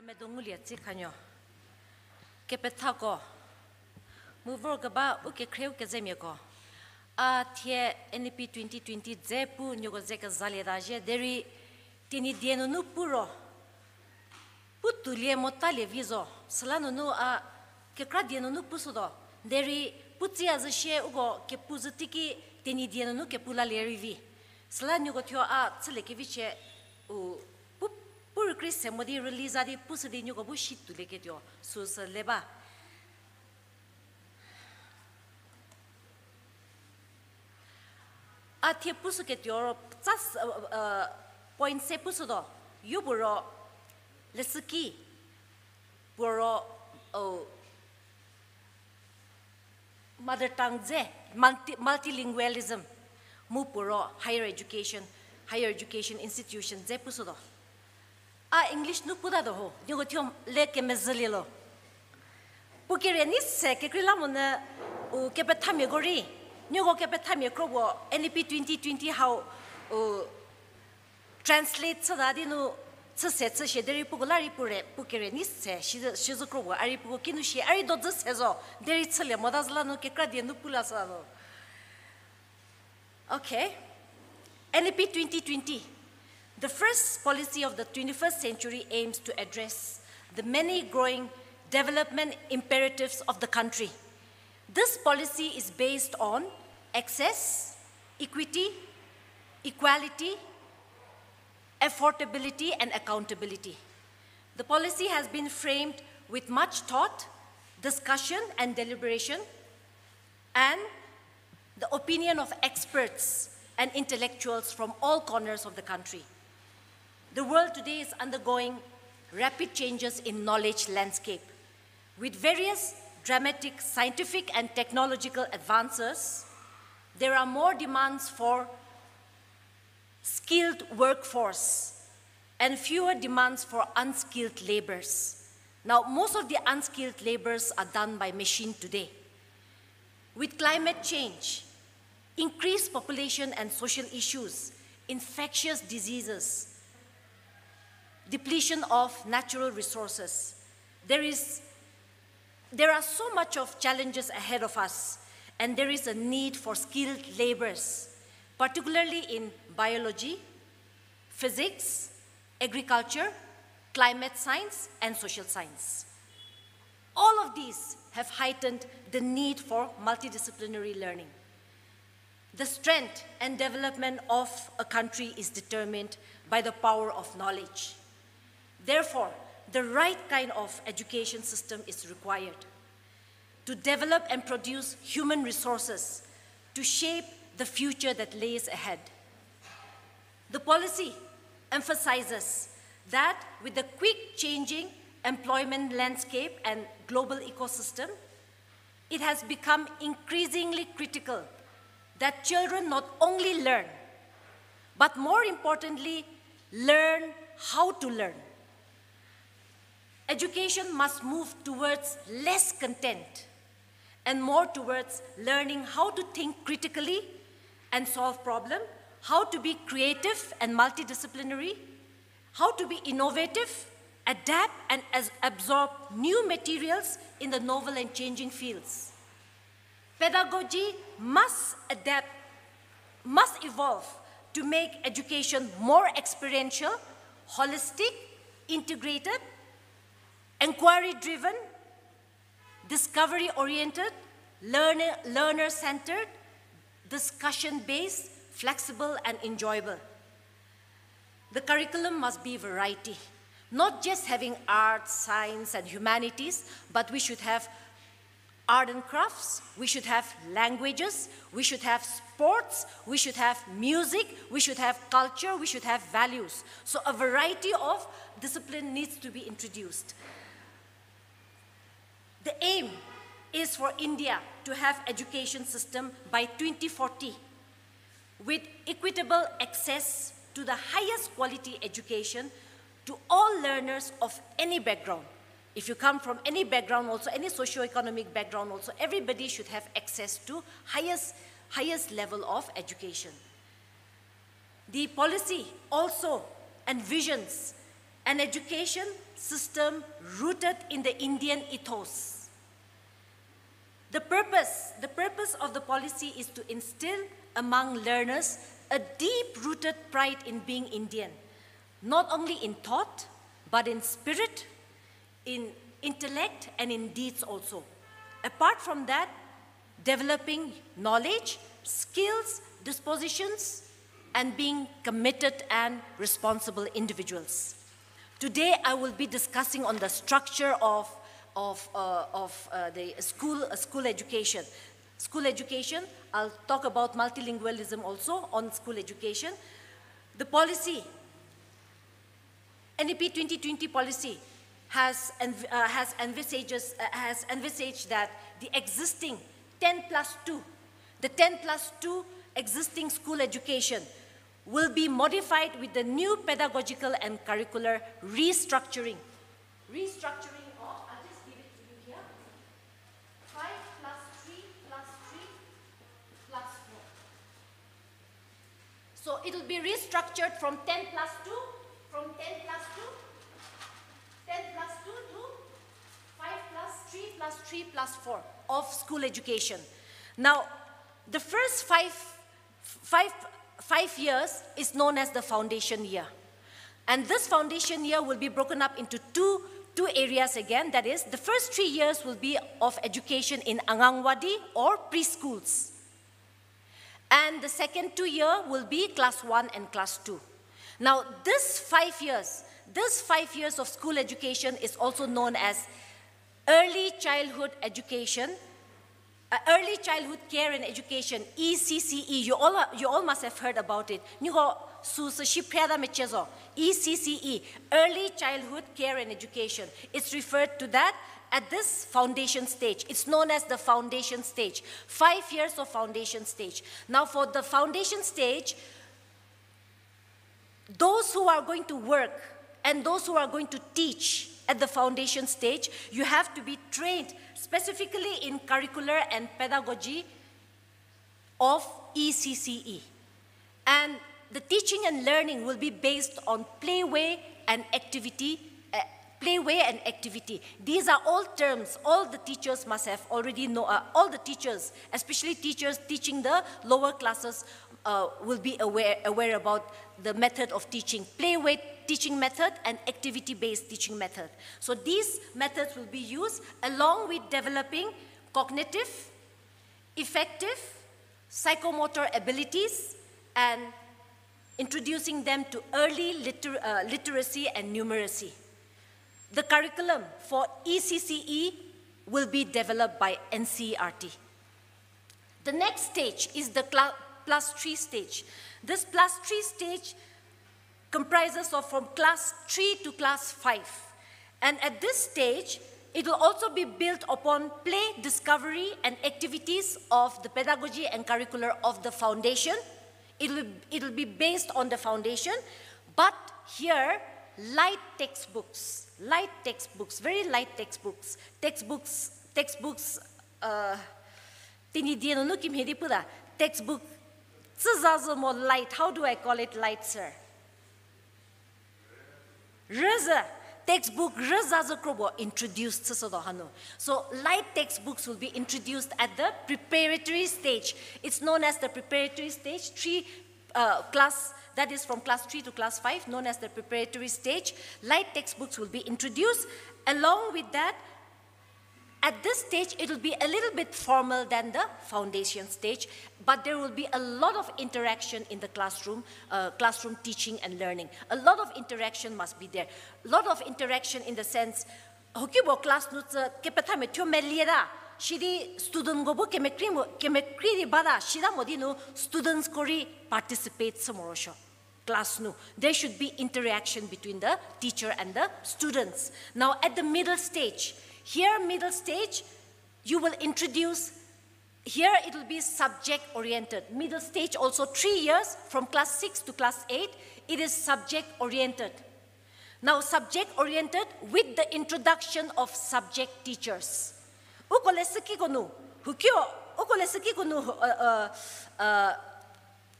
Medo ngulie tsi khanuo. Kepethako. Mu vorkeba u kekhrieu kezemiako. A thie N A P twenty twenty dze pu nieko ze kezalieta zhie derei Tenyidie nunu pu ro. Pu tuolie motalie vi zo. Süla nunu a kekra die nunu pushütuo. Derei pu tsiya zhü shie uko kepu zhü teiki Tenyidie nunu kepu lalie rei vi. Süla nieko thuo a chüliekevichie u pu, pu rükrei se mo di rüli za di pushü di nieko bu si tuolieketuo süsü le ba. A thie pushüketuo ro tsa, point se pushütuo, yopuo ro leshüki, puo ro, o, mother tongue dze, multi-, multilingualism, mu puo ro higher education, higher education institution dze pushütuo. A English nu putatuo ho, nieko thuo le kemezhülielo. Puo kere nei se kekreilamonyü, u kepethamiako rei, nieko kepethamia kro puo N A P twenty twenty hau, u translate chüta di nu chüse chüshie derei puko la rei puo re, puo kere nei se shi, shizhü kro puo, a rei puko kinu shie, a rei dodzü se zo, derei chülie mota zhü la nu kekra die nu pu la sa zo. Okay. N A P twenty twenty. The first policy of the twenty-first century aims to address the many growing development imperatives of the country. This policy is based on access, equity, equality, affordability, and accountability. The policy has been framed with much thought, discussion, and deliberation, and the opinion of experts and intellectuals from all corners of the country. The world today is undergoing rapid changes in knowledge landscape. With various dramatic scientific and technological advances, there are more demands for skilled workforce and fewer demands for unskilled labors. Now, most of the unskilled labors are done by machine today. With climate change, increased population and social issues, infectious diseases, Depletion of natural resources. There is, there are so much of challenges ahead of us, and there is a need for skilled labourers, particularly in biology, physics, agriculture, climate science, and social science. All of these have heightened the need for multidisciplinary learning. The strength and development of a country is determined by the power of knowledge. Therefore, the right kind of education system is required to develop and produce human resources to shape the future that lays ahead. The policy emphasizes that with the quick changing employment landscape and global ecosystem, it has become increasingly critical that children not only learn, but more importantly, learn how to learn. Education must move towards less content and more towards learning how to think critically and solve problem, how to be creative and multidisciplinary, how to be innovative, adapt and as- absorb new materials in the novel and changing fields. Pedagogy must adapt, must evolve to make education more experiential, holistic, integrated, inquiry-driven, discovery-oriented, learner, learner-centered, discussion-based, flexible, and enjoyable. The curriculum must be variety, not just having arts, science, and humanities, but we should have art and crafts, we should have languages, we should have sports, we should have music, we should have culture, we should have values. So a variety of discipline needs to be introduced. The aim is for India to have education system by twenty forty with equitable access to the highest quality education to all learners of any background. If you come from any background, also any socio-economic background, also everybody should have access to highest, highest level of education. The policy also envisions an education system rooted in the Indian ethos. The purpose, the purpose of the policy is to instill among learners a deep-rooted pride in being Indian, not only in thought, but in spirit, in intellect, and in deeds also. Apart from that, developing knowledge, skills, dispositions, and being committed and responsible individuals. Today, I will be discussing on the structure of, of, uh, of, uh, the school, uh, school education. School education, I'll talk about multilingualism also on school education. The policy, N E P twenty twenty policy has env-, uh, has envisages, uh, has envisaged that the existing ten plus two, the ten plus two existing school education will be modified with the new pedagogical and curricular restructuring. Restructuring of, I'll just give it to you here, five plus three plus three plus four. So it will be restructured from ten plus two, from ten plus two, ten plus two to five plus three plus three plus four of school education. Now, the first five, five, five years is known as the foundation year. And this foundation year will be broken up into two, two areas again. That is, the first three years will be of education in Anganwadi or preschools. And the second two year will be class one and class two. Now, this five years, this five years of school education is also known as early childhood education, uh, early childhood care and education, E C C E. You all are, you all must have heard about it. Niko su se shi phriada mechie zo, E C C E, early childhood care and education. It's referred to that at this foundation stage. It's known as the foundation stage. Five years of foundation stage. Now, for the foundation stage, those who are going to work and those who are going to teach at the foundation stage, you have to be trained specifically in curricular and pedagogy of E C C E. And the teaching and learning will be based on playway and activity, uh, play way and activity. These are all terms all the teachers must have already know, uh, all the teachers, especially teachers teaching the lower classes, uh, will be aware, aware about the method of teaching, play way teaching method and activity-based teaching method. So these methods will be used along with developing cognitive, affective, psychomotor abilities and introducing them to early liter-, uh, literacy and numeracy. The curriculum for E C C E will be developed by N C E R T. The next stage is the cla-, plus three stage. This plus three stage comprises of from class three to class five. And at this stage, it will also be built upon play, discovery, and activities of the pedagogy and curricular of the foundation. It will, it will be based on the foundation, but here, light textbooks, light textbooks, very light textbooks, textbooks, textbooks, uh, Tenyidie nunu kimhie di pu ta, textbook, tsü za zü mo light, how do I call it light, sir? Rüzü, textbook rüzü zü krobo introduce chüshütuo hanu. So light textbooks will be introduced at the preparatory stage. It's known as the preparatory stage, three, uh, class, that is from class three to class five, known as the preparatory stage. Light textbooks will be introduced. Along with that, at this stage, it will be a little bit formal than the foundation stage, but there will be a lot of interaction in the classroom, uh, classroom teaching and learning. A lot of interaction must be there. A lot of interaction in the sense, hokibo class nu tsü kepetha methuo melie ta, sidi studentko bu kemekrei mo, kemekrei di ba ta, sita mo di nu studentsko rei participate chü morosuo. Class nu, there should be interaction between the teacher and the students. Now, at the middle stage, here middle stage, you will introduce, here it will be subject oriented. Middle stage also three years, from class six to class eight, it is subject oriented. Now, subject oriented with the introduction of subject teachers. Uko leshükiko nu, hukio, uko leshükiko nu, uh, uh, uh,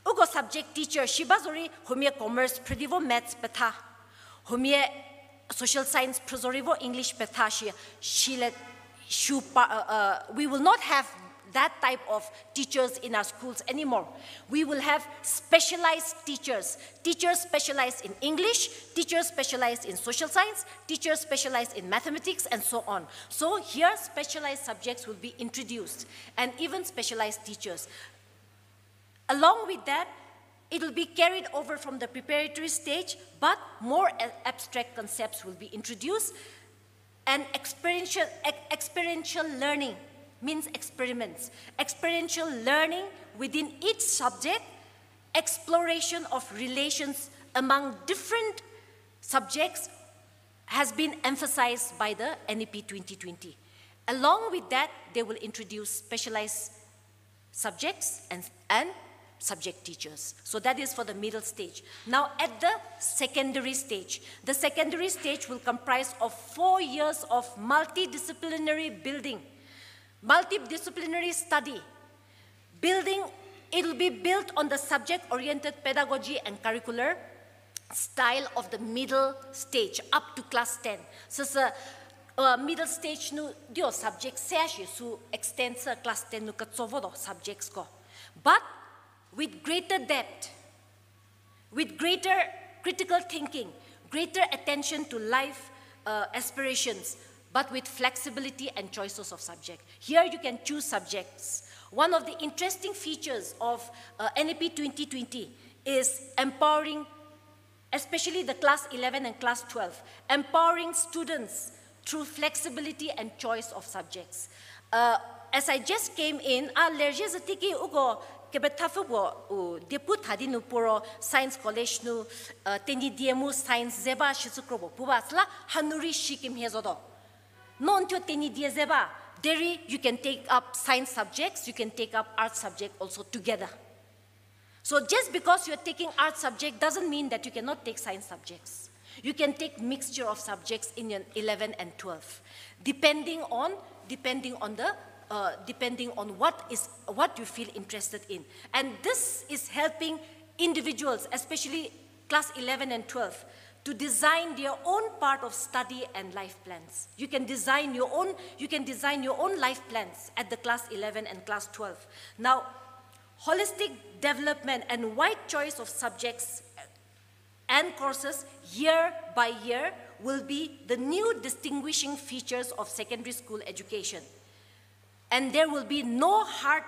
uko subject teacher shi ba zorei, huomia commerce phrü di vo maths petha, huomia social science phrü zorei vo English petha shi, shi le, shu pa, uh, uh, we will not have that type of teachers in our schools anymore. We will have specialized teachers, teachers specialized in English, teachers specialized in social science, teachers specialized in mathematics, and so on. So here, specialized subjects will be introduced, and even specialized teachers. Along with that, it will be carried over from the preparatory stage, but more a-, abstract concepts will be introduced. And experiential, ex-, experiential learning means experiments. Experiential learning within each subject, exploration of relations among different subjects has been emphasized by the N E P twenty twenty. Along with that, they will introduce specialized subjects and, and subject teachers. So that is for the middle stage. Now, at the secondary stage, the secondary stage will comprise of four years of multidisciplinary building, multidisciplinary study. Building, it will be built on the subject-oriented pedagogy and curricular style of the middle stage up to class ten. Süsü, uh, middle stage nu dio subject se a shi sü extend sü class ten nu ketso votuo subjectsko. But with greater depth, with greater critical thinking, greater attention to life, uh, aspirations, but with flexibility and choices of subject. Here you can choose subjects. One of the interesting features of, uh, N E P twenty twenty is empowering, especially the class eleven and class twelve, empowering students through flexibility and choice of subjects. Uh, as I just came in, a lerje zü teiki uko kepethapfü puo u diepu tha di nu puo ro Science College nu, uh, Tenyidie mu science ze ba shicü kro puo pu ba süla hanu rei shi kemhie zotuo. No n thuo Tenyidie ze ba, derei you can take up science subjects, you can take up arts subject also together. So just because you're taking art subject doesn't mean that you cannot take science subjects. You can take mixture of subjects in your eleven and twelve, depending on, depending on the, uh, depending on what is, what you feel interested in. And this is helping individuals, especially class eleven and twelve, to design their own part of study and life plans. You can design your own, you can design your own life plans at the class eleven and class twelve. Now, holistic development and wide choice of subjects and courses year by year will be the new distinguishing features of secondary school education. And there will be no hard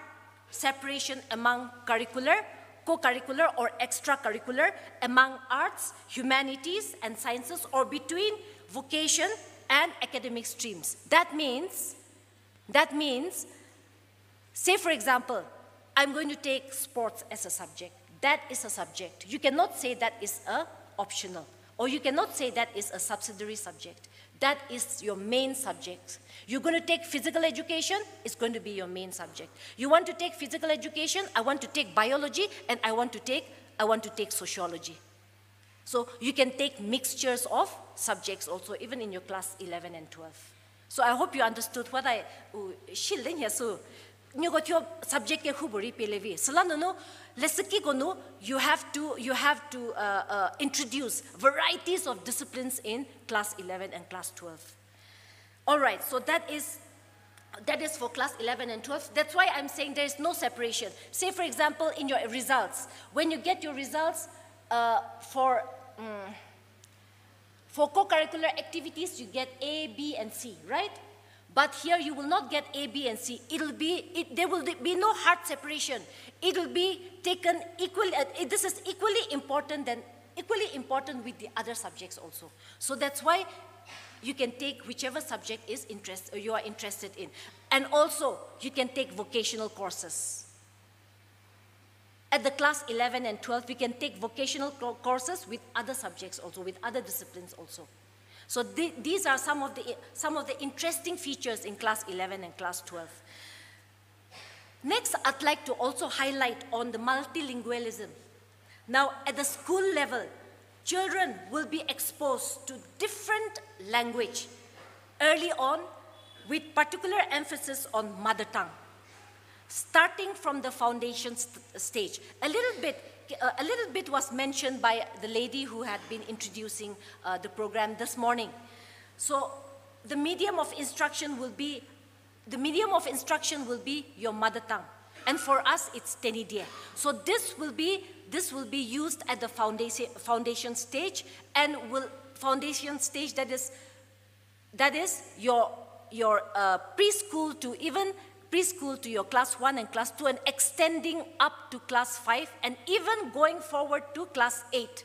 separation among curricular, co-curricular or extracurricular, among arts, humanities and sciences, or between vocation and academic streams. That means, that means, say for example, I'm going to take sports as a subject. That is a subject. You cannot say that is a optional, or you cannot say that is a subsidiary subject. That is your main subject. You're going to take physical education, it's going to be your main subject. You want to take physical education, I want to take biology, and I want to take, I want to take sociology. So you can take mixtures of subjects also, even in your class eleven and twelve. So I hope you understood what I, uh, shilin here. So, nieko thuo subject kehoupuorei pie le vi. Süla nunu, leshükiko nu, you have to, you have to, uh, uh, introduce varieties of disciplines in class eleven and class twelve. All right, so that is, that is for class eleven and twelve. That's why I'm saying there is no separation. Say, for example, in your results, when you get your results, uh, for, mm, for co-curricular activities, you get A, B, and C, right? But here you will not get A, B, and C. It'll be, it, there will be no hard separation. It'll be taken equally, uh, it, this is equally important than, equally important with the other subjects also. So that's why you can take whichever subject is interest, uh, you are interested in. And also, you can take vocational courses. At the class eleven and twelve, we can take vocational co-, courses with other subjects also, with other disciplines also. So the, these are some of the, some of the interesting features in class eleven and class twelve. Next, I'd like to also highlight on the multilingualism. Now, at the school level, children will be exposed to different language early on, with particular emphasis on mother tongue, starting from the foundation st-, stage. A little bit, uh, a little bit was mentioned by the lady who had been introducing, uh, the program this morning. So, the medium of instruction will be, the medium of instruction will be your mother tongue. And for us, it's Tenidie. So this will be, this will be used at the foundation, foundation stage, and will, foundation stage, that is, that is your, your, uh, preschool to even preschool to your class one and class two, and extending up to class five, and even going forward to class eight.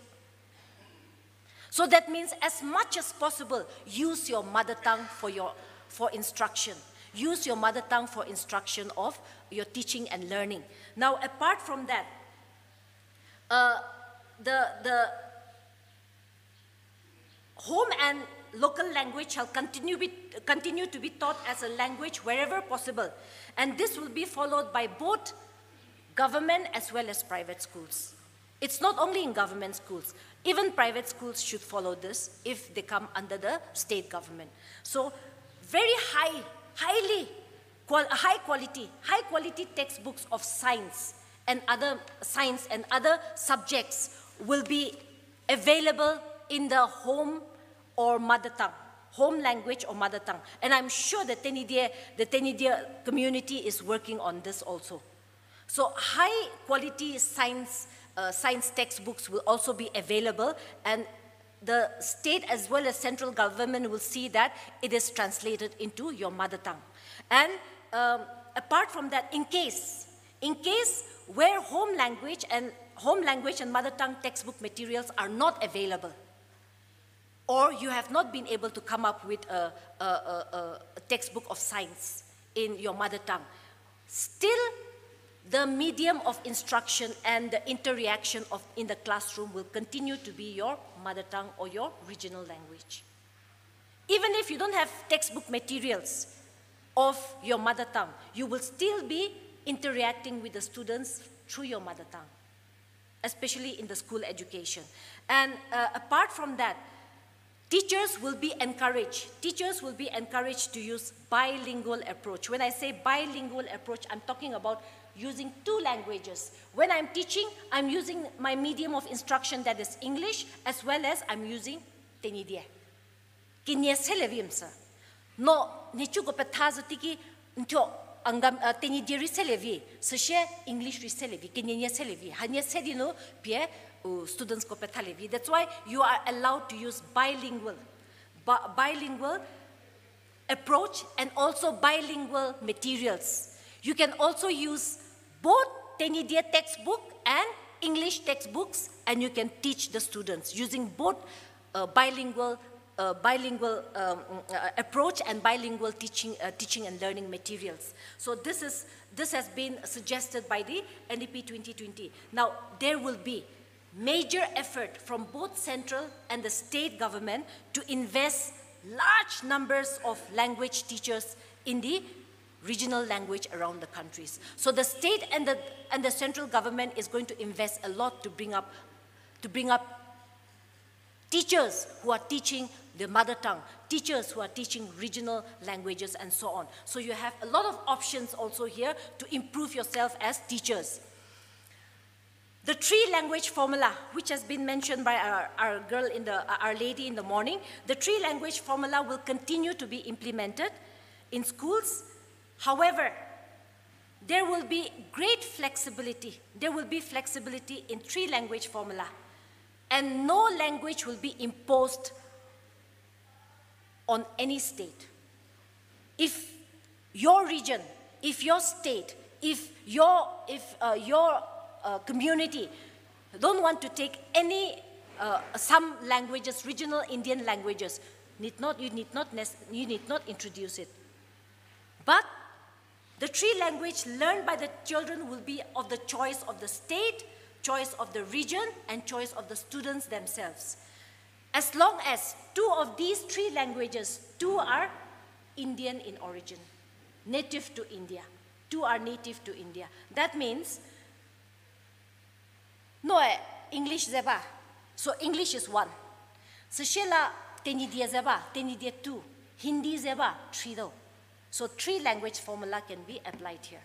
So that means, as much as possible, use your mother tongue for your, for instruction. Use your mother tongue for instruction of your teaching and learning. Now, apart from that, uh, the, the home and local language shall continue be, continue to be taught as a language wherever possible, and this will be followed by both government as well as private schools. It's not only in government schools. Even private schools should follow this if they come under the state government. So, very high, highly qual-, high quality, high quality textbooks of science and other, science and other subjects will be available in the home or mother tongue, home language or mother tongue. And I'm sure the Tenidie, the Tenidie community is working on this also. So high quality science, uh, science textbooks will also be available, and the state as well as central government will see that it is translated into your mother tongue. And, um, apart from that, in case, in case where home language and, home language and mother tongue textbook materials are not available, or you have not been able to come up with a, a, a, a textbook of science in your mother tongue, still the medium of instruction and the interaction of, in the classroom will continue to be your mother tongue or your regional language. Even if you don't have textbook materials of your mother tongue, you will still be interacting with the students through your mother tongue, especially in the school education. And, uh, apart from that, teachers will be encouraged, teachers will be encouraged to use bilingual approach. When I say bilingual approach, I'm talking about using two languages. When I'm teaching, I'm using my medium of instruction, that is English, as well as I'm using Tenyidie. Kenie selie vi msü. No, nhicuko petha zü teiki, ntho, Angam, uh, Tenyidie rei selie vi, süsie English rei selie vi, kenie nie selie vi. Hanie se di nu pie, u, students ko pethalie vi. That's why you are allowed to use bilingual, bi- bilingual approach and also bilingual materials. You can also use both Tenyidie textbook and English textbooks, and you can teach the students using both, uh, bilingual, uh, bilingual, um, uh, approach and bilingual teaching, uh, teaching and learning materials. So this is, this has been suggested by the N E P twenty twenty. Now, there will be major effort from both central and the state government to invest large numbers of language teachers in the regional language around the countries. So the state and the, and the central government is going to invest a lot to bring up, to bring up teachers who are teaching the mother tongue, teachers who are teaching regional languages, and so on. So you have a lot of options also here to improve yourself as teachers. The three language formula, which has been mentioned by our, our girl in the, our lady in the morning, the three language formula will continue to be implemented in schools. However, there will be great flexibility. There will be flexibility in three language formula, and no language will be imposed on any state. If your region, if your state, if your, if, uh, your, uh, community don't want to take any, uh, some languages, regional Indian languages, need not, you need not nec- you need not introduce it. But the three language learned by the children will be of the choice of the state, choice of the region, and choice of the students themselves. As long as two of these three languages, two are Indian in origin, native to India, two are native to India. That means, noe English ze ba, so English is one. Süsie la Tenyidie ze ba, Tenyidie two, Hindi ze ba, three do. So three language formula can be applied here.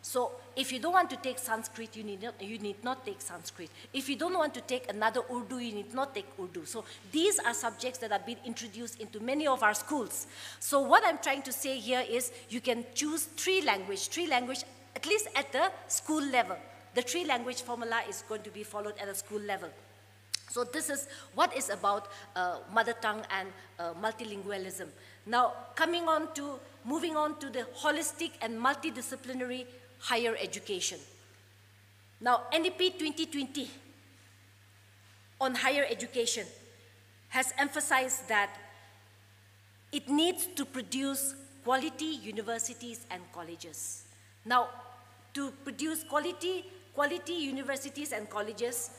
So if you don't want to take Sanskrit, you need not, you need not take Sanskrit. If you don't want to take another Urdu, you need not take Urdu. So these are subjects that have been introduced into many of our schools. So what I'm trying to say here is you can choose three language, three language, at least at the school level. The three language formula is going to be followed at the school level. So this is what is about, uh, mother tongue and, uh, multilingualism. Now, coming on to, moving on to the holistic and multidisciplinary higher education. Now, N E P twenty twenty on higher education has emphasized that it needs to produce quality universities and colleges. Now, to produce quality, quality universities and colleges,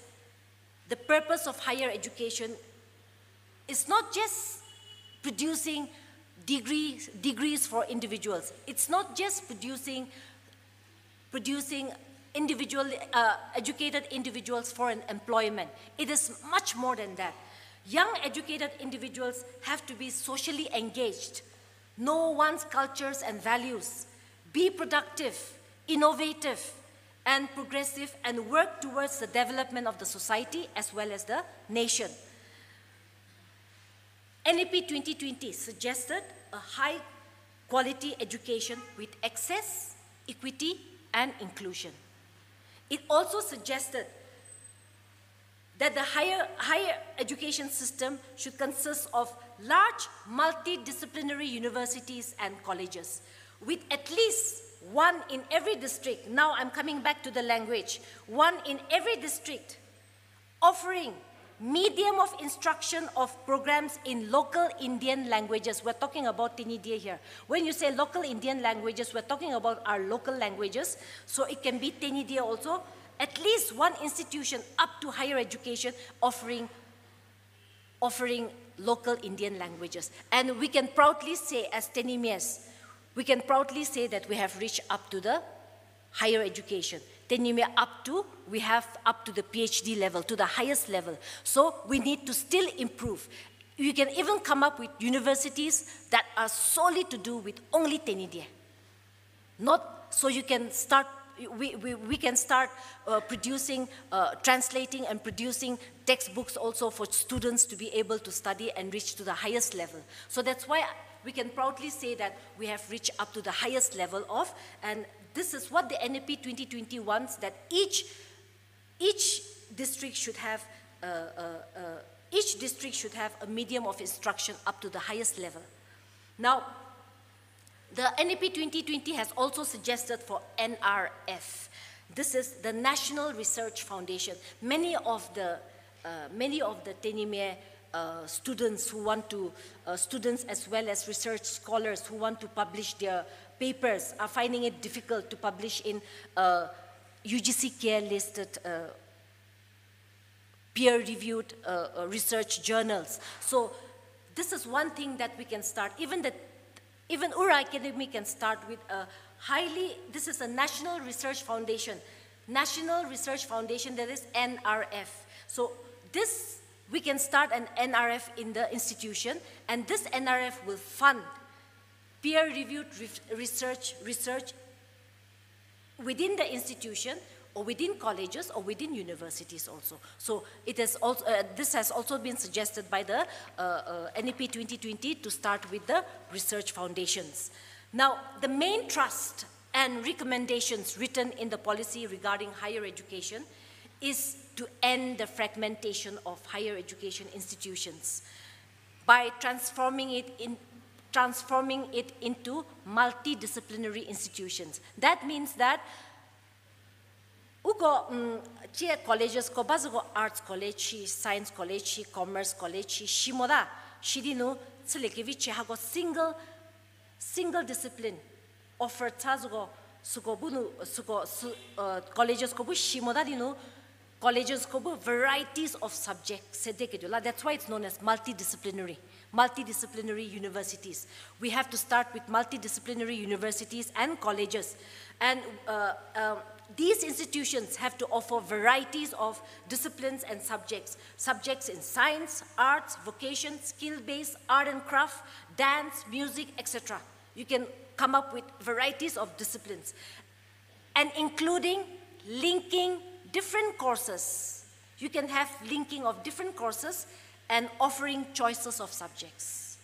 the purpose of higher education is not just producing degrees, degrees for individuals. It's not just producing, producing individual, uh, educated individuals for an employment. It is much more than that. Young educated individuals have to be socially engaged, know one's cultures and values, be productive, innovative, and progressive, and work towards the development of the society as well as the nation. N E P twenty twenty suggested a high quality education with access, equity, and inclusion. It also suggested that the higher, higher education system should consist of large multidisciplinary universities and colleges, with at least one in every district. Now I'm coming back to the language. One in every district offering medium of instruction of programs in local Indian languages. We're talking about Tenyidie here. When you say local Indian languages, we're talking about our local languages. So it can be Tenyidie also. At least one institution up to higher education offering, offering local Indian languages. And we can proudly say, as Tenyimias, we can proudly say that we have reached up to the higher education. Tenyimia up to, we have up to the P H D level, to the highest level. So we need to still improve. You can even come up with universities that are solely to do with only Tenyidie. Not So you can start, we, we, we can start uh, producing, uh, translating and producing textbooks also for students to be able to study and reach to the highest level. So that's why we can proudly say that we have reached up to the highest level of, and this is what the N E P twenty twenty wants, that each, each district should have, uh, uh, uh, each district should have a medium of instruction up to the highest level. Now, the N E P twenty twenty has also suggested for N R F. This is the National Research Foundation. Many of the, uh, many of the Tenyimia uh, students who want to, uh, students as well as research scholars who want to publish their papers are finding it difficult to publish in uh, U G C care listed uh, peer-reviewed uh, uh, research journals. So this is one thing that we can start. Even the, even Ura Academy can start with a highly, this is a National Research Foundation, National Research Foundation, that is N R F. So this, we can start an N R F in the institution, and this N R F will fund peer-reviewed re- research, research within the institution or within colleges or within universities also. So it has also, uh, this has also been suggested by the uh, uh, N E P twenty twenty to start with the research foundations. Now, the main thrust and recommendations written in the policy regarding higher education is to end the fragmentation of higher education institutions by transforming it in, transforming it into multidisciplinary institutions. That means that uko, mm, tie colleges ko ba züko arts college shi, science college shi, commerce college shi, shi mota, shi di nu, chüliekevi chie hako single, single discipline offer tha züko, süko bu nu, süko, sü, uh, colleges ko bu shi mota di nu, colleges ko bu varieties of subjects sedeketuo la. That's why it's known as multidisciplinary, multidisciplinary universities. We have to start with multidisciplinary universities and colleges. And uh, um, these institutions have to offer varieties of disciplines and subjects, subjects in science, arts, vocation, skill-based, art and craft, dance, music, et cetera. You can come up with varieties of disciplines, and including linking different courses. You can have linking of different courses and offering choices of subjects.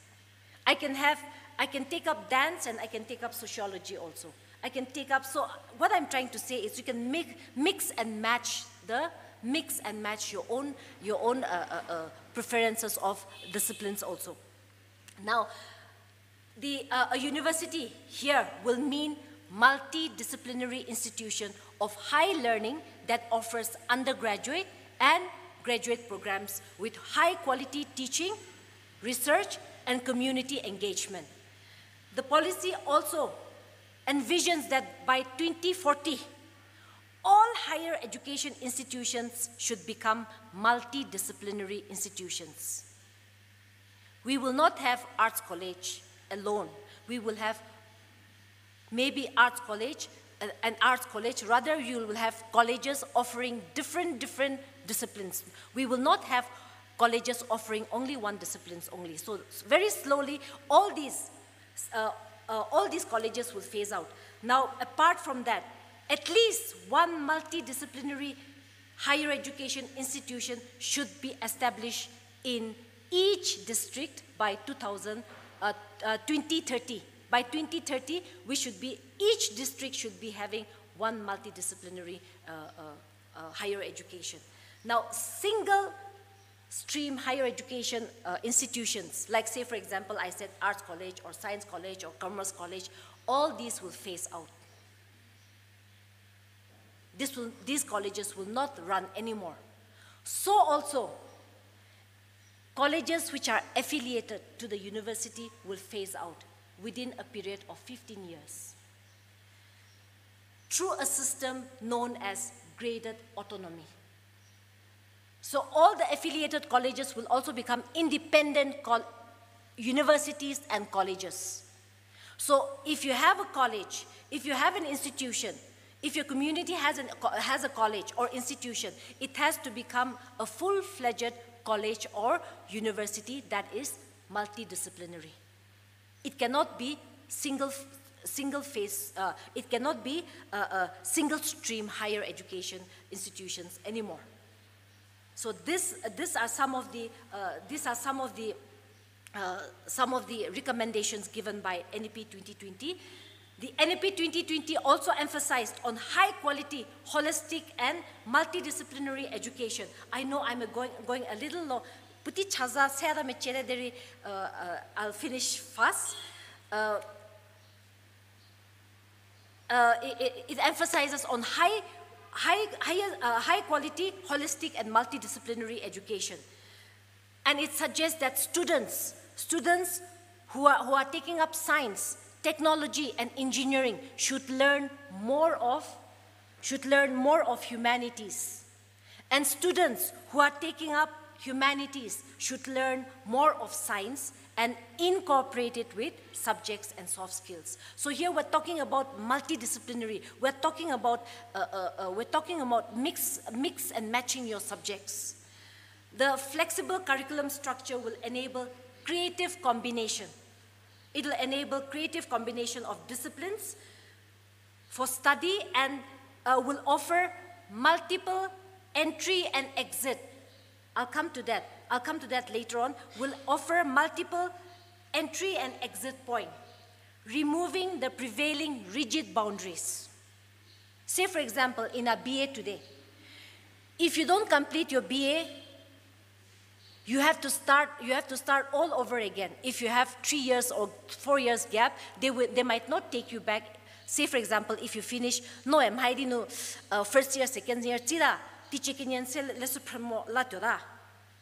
I can have, I can take up dance and I can take up sociology also. I can take up, so what I'm trying to say is you can make, mix and match the, mix and match your own, your own uh, uh, uh, preferences of disciplines also. Now, the, uh, a university here will mean multidisciplinary institution of high learning that offers undergraduate and graduate programs with high quality teaching, research, and community engagement. The policy also envisions that by twenty forty, all higher education institutions should become multidisciplinary institutions. We will not have arts college alone. We will have maybe arts college, uh, an arts college. Rather, you will have colleges offering different, different disciplines. We will not have colleges offering only one disciplines only. So s- very slowly, all these, uh, uh, all these colleges will phase out. Now, apart from that, at least one multidisciplinary higher education institution should be established in each district by two thousand, uh, uh, twenty thirty. By twenty thirty, we should be, each district should be having one multidisciplinary uh, uh, uh, higher education. Now, single stream higher education uh, institutions, like, say, for example, I said arts college or science college or commerce college, all these will phase out. This will, these colleges will not run anymore. So also, colleges which are affiliated to the university will phase out within a period of fifteen years through a system known as graded autonomy. So all the affiliated colleges will also become independent col- universities and colleges. So if you have a college, if you have an institution, if your community has, an, has a college or institution, it has to become a full-fledged college or university that is multidisciplinary. It cannot be single, single phase, uh, it cannot be a, a single stream higher education institutions anymore. So this, uh, these are some of the, uh, these are some of the, uh, some of the recommendations given by N E P twenty twenty. The N E P twenty twenty also emphasized on high quality, holistic and multidisciplinary education. I know I'm a going, going a little long. Puotei chaza se ada mecere derei, uh, uh, I'll finish fast. Uh, uh, it, it, it emphasizes on high, high, high, uh, high quality, holistic and multidisciplinary education. And it suggests that students, students who are, who are taking up science, technology and engineering should learn more of, should learn more of humanities. And students who are taking up humanities should learn more of science and incorporate it with subjects and soft skills. So here we're talking about multidisciplinary. We're talking about, uh, uh, uh, we're talking about mix, mix and matching your subjects. The flexible curriculum structure will enable creative combination. It'll enable creative combination of disciplines for study and, uh, will offer multiple entry and exit. I'll come to that. I'll come to that later on. Will offer multiple entry and exit point, removing the prevailing rigid boundaries. Say, for example, in a B A today, if you don't complete your B A, you have to start, you have to start all over again. If you have three years or four years gap, they will, they might not take you back. Say, for example, if you finish, no, em, haidi nu, uh, first year, second year, tsita, tiche kenyen se le, le su phrümo la tuo ta.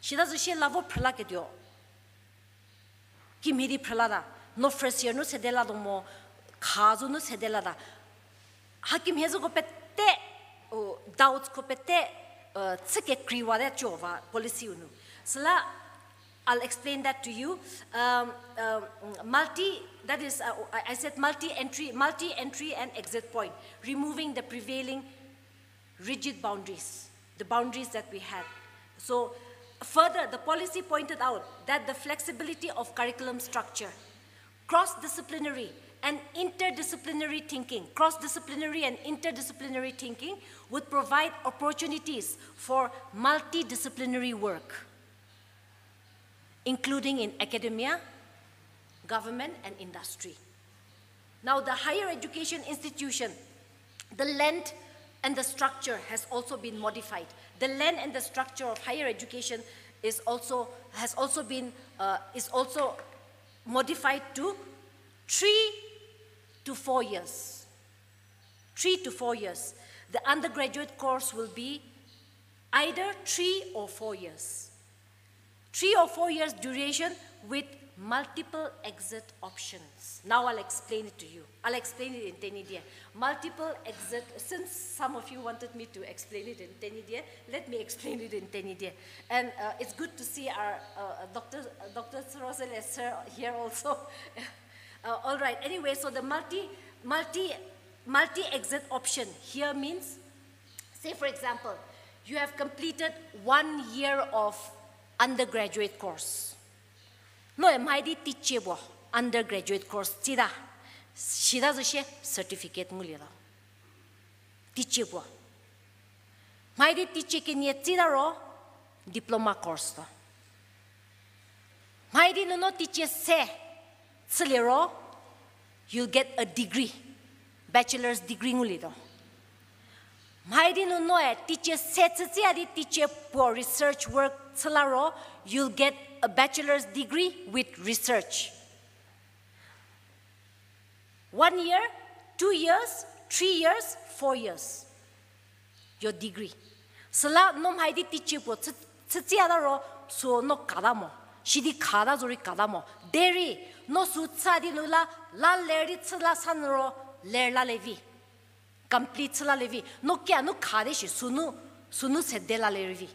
Sita zo shie la vo phrüla ketuo. Kimhie di phrüla ta, no first year nu sede la do mo, kha zo nu sede la ta. Ha kimhie zoko pete, o, doubts ko pete, uh, chü kekreiwa te cho va policy u nu. Süla, I'll explain that to you. Um, um, multi, that is, uh, I, I said multi-entry, multi-entry and exit point, removing the prevailing rigid boundaries, the boundaries that we had. So, further, the policy pointed out that the flexibility of curriculum structure, cross-disciplinary and interdisciplinary thinking, cross-disciplinary and interdisciplinary thinking would provide opportunities for multidisciplinary work, including in academia, government, and industry. Now, the higher education institution, the length and the structure has also been modified. The length and the structure of higher education is also, has also been, uh, is also modified to three to four years. Three to four years. The undergraduate course will be either three or four years. Three or four years duration with multiple exit options. Now I'll explain it to you. I'll explain it in Tenyidie. Multiple exit, since some of you wanted me to explain it in Tenyidie, let me explain it in Tenyidie. And, uh, it's good to see our, uh, Doctor, Doctor Sirosele sir here also. Uh, all right. Anyway, so the multi, multi, multi-exit option here means, say for example, you have completed one year of undergraduate course. No, e mhai di teicie puo undergraduate course tsita, sita zo shie certificate ngulie ta. Teicie puo. Mhai di teicie kenie tsita ro diploma course to. Mhai di nunu teicie se chülie ro, you'll get a degree, bachelor's degree ngulie to. Mhai di nunu e teicie se chütsia di teicie puo research work chüla ro, you'll get a bachelor's degree with research. One year, two years, three years, four years. Your degree. Süla no mhai di teicie puo chü, chütsia ta ro, sü no kata mo. Sidi kata zo rei kata mo. Derei, no sü chü di nu la, la ler di chü la sa nu ro, ler la le vi. Complete chü la le vi. No kia nu kha di shi, sü nu, sü nu sede la le vi.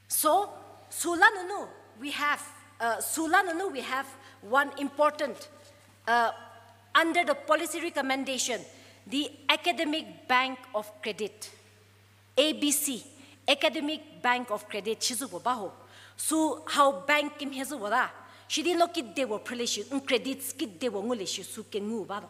So, sü la nunu, we have, uh, sü la nunu, we have one important, uh, under the policy recommendation, the Academic Bank of Credit, A B C, Academic Bank of Credit, shi zü puo ba ho. Sü hau bank kimhie zü puo ta. Sidi no kidepuo phrülie shi, n credits kidepuo ngulie shi sü kengu ba no.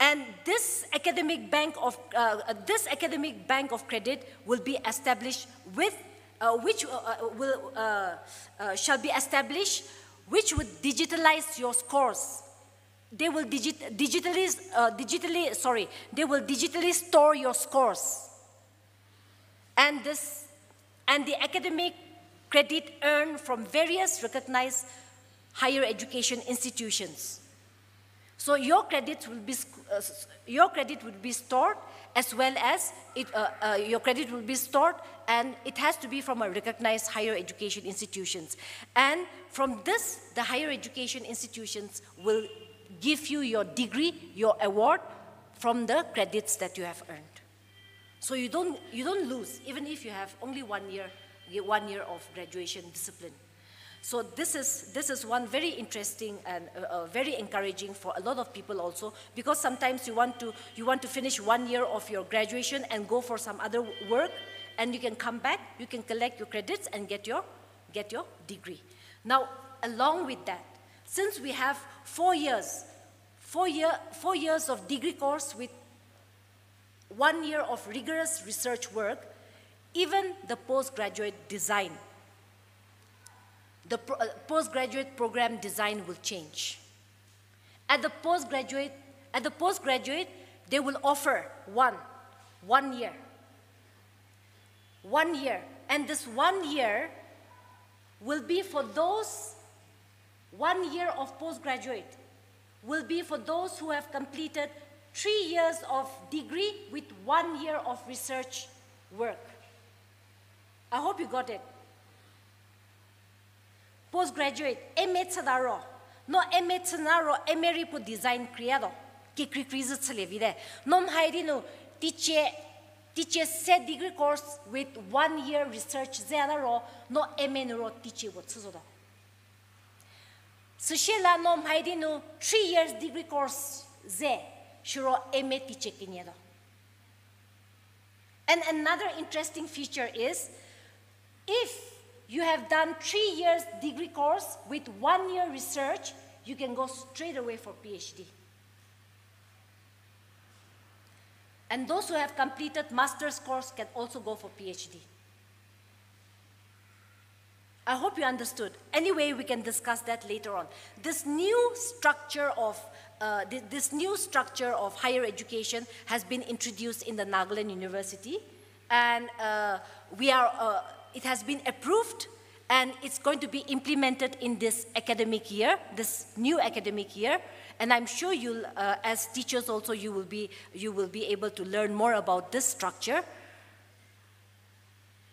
And this academic bank of, uh, uh, this academic bank of credit will be established with, uh, which, uh, uh, will, uh, uh, shall be established, which would digitalize your scores. They will digit-, digitally, uh, digitally, sorry, they will digitally store your scores. And this, and the academic credit earned from various recognized higher education institutions. So your credits will be sc-, uh, s-, your credit will be stored as well as it, uh, uh, your credit will be stored, and it has to be from a recognized higher education institutions. And from this, the higher education institutions will give you your degree, your award from the credits that you have earned. So you don't, you don't lose, even if you have only one year, one year of graduation discipline. So this is, this is one very interesting and, uh, uh, very encouraging for a lot of people also, because sometimes you want to, you want to finish one year of your graduation and go for some other work, and you can come back, you can collect your credits and get your, get your degree. Now, along with that, since we have four years, four year, four years of degree course with one year of rigorous research work, even the postgraduate design, the pro-, uh, postgraduate program design will change. At the postgraduate, at the postgraduate, they will offer one, one year. One year. And this one year will be for those, one year of postgraduate will be for those who have completed three years of degree with one year of research work. I hope you got it. Postgraduate, M A chüta ro. No M A chü na ro, M A rei puo design kreiya tuo. Kekreikrei zhü chülie vite. No mhai di nu, teicie, teicie se degree course with one year research ze na ro, no M A nu ro teicie puo chü zotuo. Süsie la no mhai di nu three years degree course ze, siro M A teicie kenie tuo. And another interesting feature is, if you have done three years degree course with one year research, you can go straight away for P H D. And those who have completed master's course can also go for P H D. I hope you understood. Anyway, we can discuss that later on. This new structure of, uh, thi-, this new structure of higher education has been introduced in the Nagaland University, and, uh, we are, uh, it has been approved, and it's going to be implemented in this academic year, this new academic year. And I'm sure you'll, uh, as teachers also, you will be, you will be able to learn more about this structure.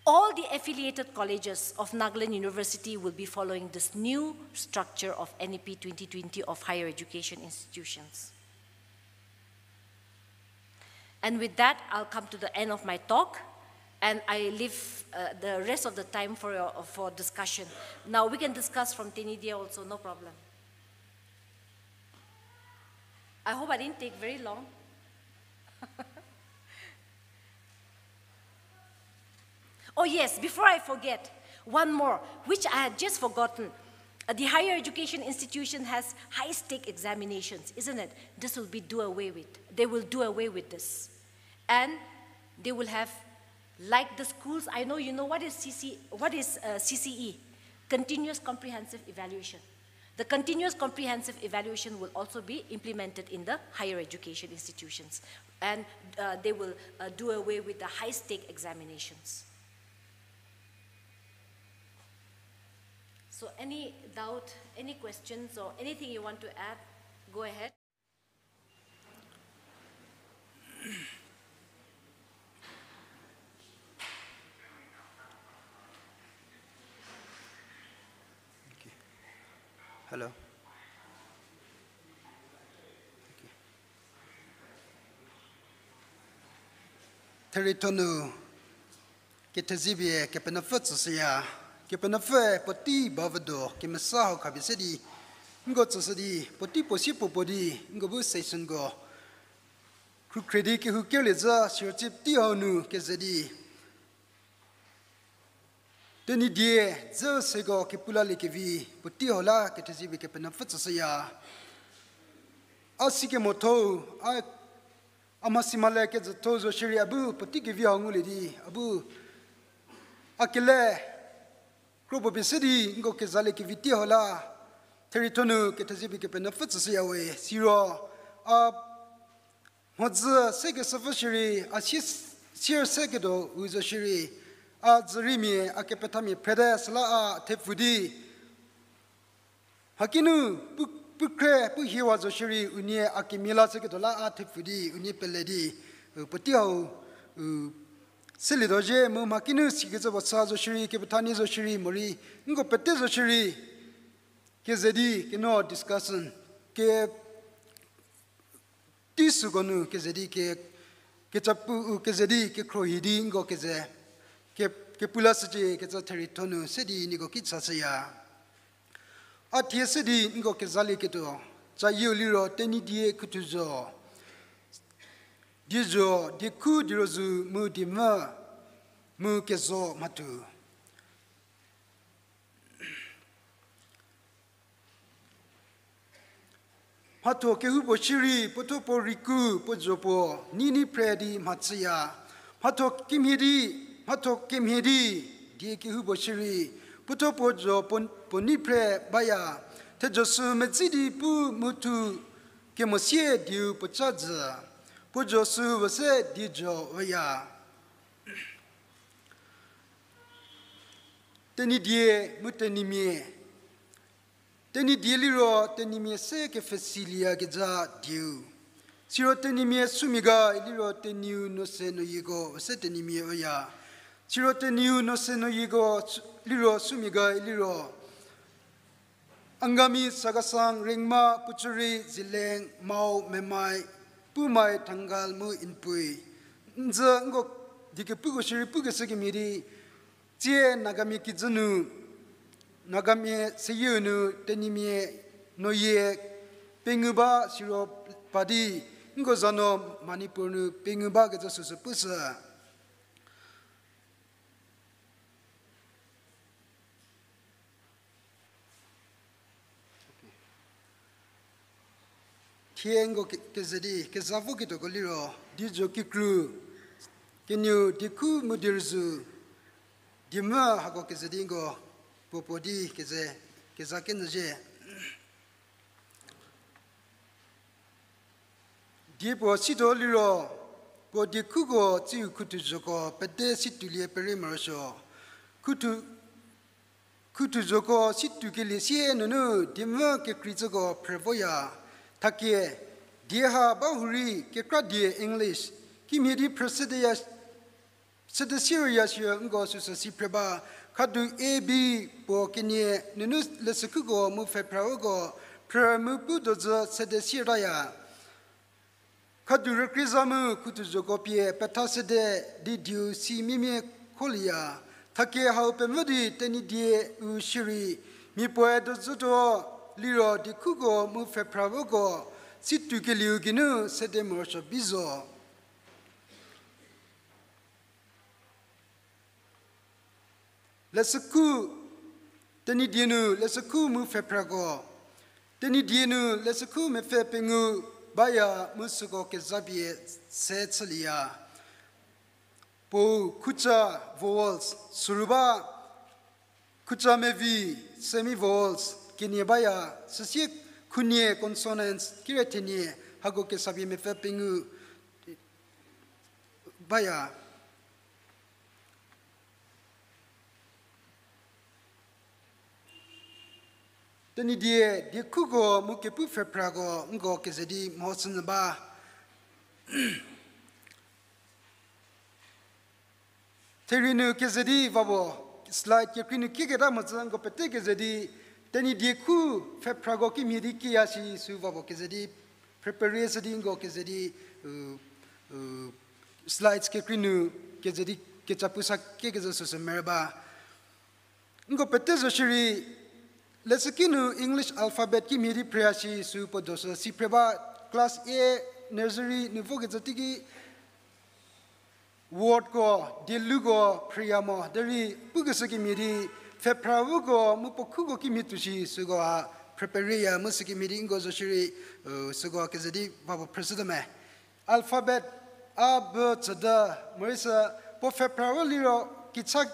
All the affiliated colleges of Nagaland University will be following this new structure of N E P twenty twenty of higher education institutions. And with that, I'll come to the end of my talk, and I leave, uh, the rest of the time for your, for discussion. Now, we can discuss from Tenyidie also, no problem. I hope I didn't take very long. Oh yes, before I forget, one more, which I had just forgotten. Uh, the higher education institution has high-stake examinations, isn't it? This will be do away with. They will do away with this. And they will have, like the schools, I know you know what is C C, what is, uh, C C E, Continuous Comprehensive Evaluation. The continuous comprehensive evaluation will also be implemented in the higher education institutions, and, uh, they will, uh, do away with the high-stake examinations. So any doubt, any questions, or anything you want to add, go ahead. Hello. Therei thonu kethezipie Kepenuopfü tsüshüya, Kepenuopfüe puotei ba vüdo kemesa hau khapie se di, nko tsüshü di, puotei puo sie puo puo di, nko bu sessionko khrükhrie di kehou kerlie zha sirtsi tei hau nu keze di, Tenyidie dzü seko kepu laliekevi, puotei hau la kethezie pie Kepenuopfü tsüshüya. A sikemotho-u, a, a mhasi mhale kejütho zo shierei a bu puotei kevi hau ngulie di, a bu a kele kropuo pie se di nko kezaliekevi tei hau la, thereitho nu kethezie pie Kepenuopfü tsüshüya we, siro a mhodzü sekeshüpfü shierei, a sie, sier seketuo-u zo shierei, a dzüriemia a kepethamia phrete süla a thepfu di, hakinu pu, pukhre, pu hiewa zo shierei, unie a kemia la seketuo la a thepfu di, unie pele di, u, puotei hau, u, selietuo zhie mu mhakinu sikecü puo sa zo shierei, kepetha nie zo shierei, morei nko pete zo shierei, keze di, keno discussion, ke, tei süko nu keze di ke, kecapu u keze di kekhruohi di nko keze, ke, kepu lashücie kecü thereitho nu se di nieko ki chashüya. A thie se di nko kezalieketuo, cayieu liro Tenyidie khuthu zho, diezho, diekhu, dierozu, mu diemvü, mu kezo mhathu. Mhatho kehoupuo shierei, puothuo puo riku, puo zho puo, nini phre di mhachüya. Mhatho kemhie di, mhatho kemhie di, die kehoupuo shierei, puothuo puo zho puo, puo ni phre baya. Thezho sü medzi di pu mu thu kemosie dieu puoca jü. Puo zho sü üse diezho üya. Tenyidie mu Tenyimia. Tenyidie liro Tenyimia se kepfhesilie keza dieu. Siro Tenyimia sumia ga liro Tenyiu nuo se nuoyieko üse Tenyimia üya. Siro Tenyiu nuo se nuoyieko liro sumia ga liro Angami, Chakhesang, Rengma, Pochury, Zeliang, Mao, Memai, Poumai, Thangal mu Inpui. N dzü nko die kepuko shierei pukeshü kemhie di, tsie Nagamia kijü nu, Nagamia seyieu nu Tenyimia nuoyie pengou ba siro pa di, nko za no Manipur nu pengou bakecü süsü pushü. Thie nko ke-, keze di, keza voketuoko liro, diezho kikru, kenieu diekhu mu dierozu, diemvü hako keze di nko puo puo di keze, keza kenyüzhie. Die puo situo liro, puo diekhuko tsiu khuthu zhoko pete situlie pere morosuo. Khuthu, khuthu zhoko situkelie sie nunu diemvü kekreicüko phre voya. Thakie, die ha ba hurei kekra die English kimhie di phrü sedeya, sede sirüya shie nko süsü si phre ba, khadu A B puo kenie nunu leshükhuko mu pfhephra uko phrü mu pu dozü sede sirtaya. Khadu rükrieza mu khuthu zhoko pie petha sede di dieu si miemie kholieya. Thakie hau pemvü di Tenyidie u shierei, mia puoe dozütuo liro diekhuko mu pfhephra uko situkelieu geinu sede morosuo bi zo. Leshükhu, Tenyidie nu leshükhu mu pfhephrako, Tenyidie nu leshükhu mepfü pengou baya mu süko kezapie se chülieya. Puou khuca vowels, süru ba, khuca mevi semi vowels kenie baya, süsie khunie consonants kire thenie hako kesapie mepfü pengou baya. Tenyidie diekhuko mu kepu pfhephrako nko keze di mhoshünyü ba. Therie nu keze di vabo, slide kekrei nu kieketa mhodzü nko pete keze di, Tenyidie khu pfhephrako kimhie di kiya shi sü vabo keze di, phreperieshü di nko keze di, u, u, slides kekrei nu keze di kecapu sa kiekezhü süsü merü ba. Nko pete zo shierei, leshüki nu English alphabet kimhie di phreya shi sü puo dosü si phre ba, class A, nursery nu vokecü teiki, wordko, dieluko phrüya mo derei pukeshü kemhie di, pfhephra uko mu puo khuko kimhie tuo shi süko ha phrü perieya mu sükemhie di nko zo shierei, u, süko keze di va puo phrüshütuo me. Alphabet A B C D, morei sü puo pfhephra u liro kicha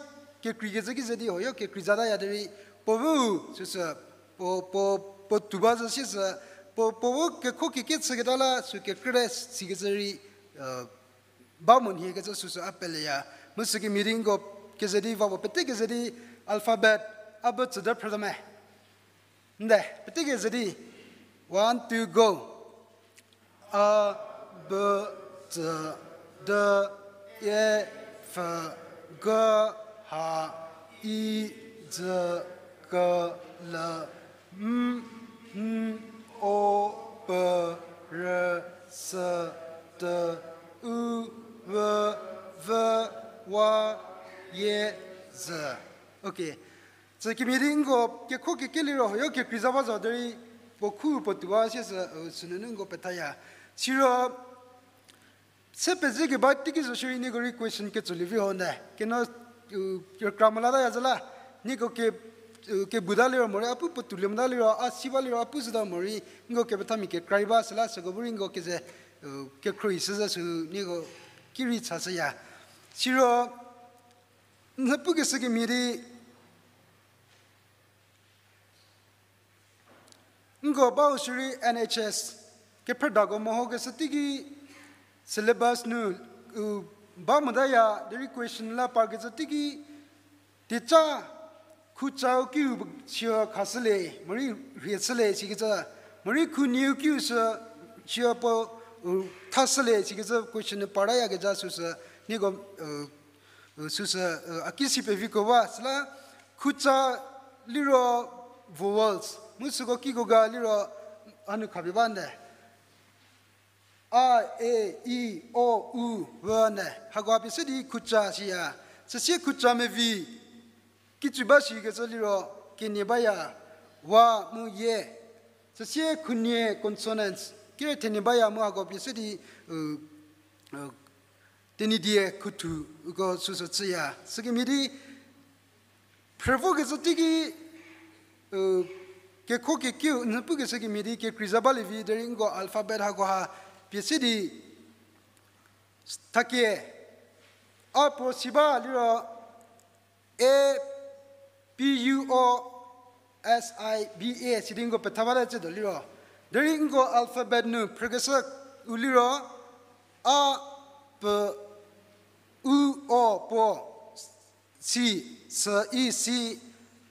kekreikecü ki ze di hoyo kekreizataya derei, puo u süsü, puo, puo, puo tuo ba zü siesü, puo, puo u kekho keke chüketa la sü kekrüte sikecü rei, u, ba mo nhiekecü süsü a peleya. Mu sükemhie di nko keze di va puo pete keze di alphabet A B C D phrütuo me. Nde, pete keze di. One, two, go. A, B, C, D, E, F, G, H, I, J, K, L, M, N, O, P, R, S, T, U, V, W, Y, Z. Okay. Sükemhie di nko kekho keke liro hoyo kekreiza ba zo derei puo khu puo tuo ba siesü, u, sünunu nko pethaya. Siro se pezekeba teiki zo shierei nieko rei question ketsolivi ho nde. Keno, u, kekra mo lataya zü la. Nieko ke, u, kebu ta liro morei a pu puo tuolie mota liro, a si ba liro a pu zhüta morei, nko kepethamia kekra rei ba süla süko bu rei nko keze, u, kekhruohi shü zü sü nieko ki rei chashüya. Siro, n pukeshü kemhie di, nko bau shierei N H S, kephrüdako mehokeshü teiki syllabus nu, u, ba motaya, derei question la parkecü teiki, teica khucau kiu sü khashülie, morei rhie shülie sikecü, morei khunieu kiu sü sü puo, u, thashülie sikecü question nu partayakezha süsü, nieko, u, u, süsü, u, a ki si peviko ba, süla khuca liro vowels, mu süko kiko ga liro a nu khapie ba nde. A, e, i, o, u, v ne. Hako pie se di khuca siya. Süsie khuca mevi kicü ba shikecü liro kenie baya, wa mu ye. Süsie khunie consonants kire thenie baya mu hako pie se di, u, u, Tenyidie khuthu uko süsü chüya. Sükemhie di phrüvokecü teiki, u, kekho kekiu n pukeshü kemhie di kekreiza balievi derei nko alphabet hakoha pie se di, thakie, a puo si ba liro, A, P, U, O, S, I, B, A, sidi nko petha bate tsiedo liro. Derei nko alphabet nu phrükeshü u liro, a, p, u, o, puo, si, s, i, si,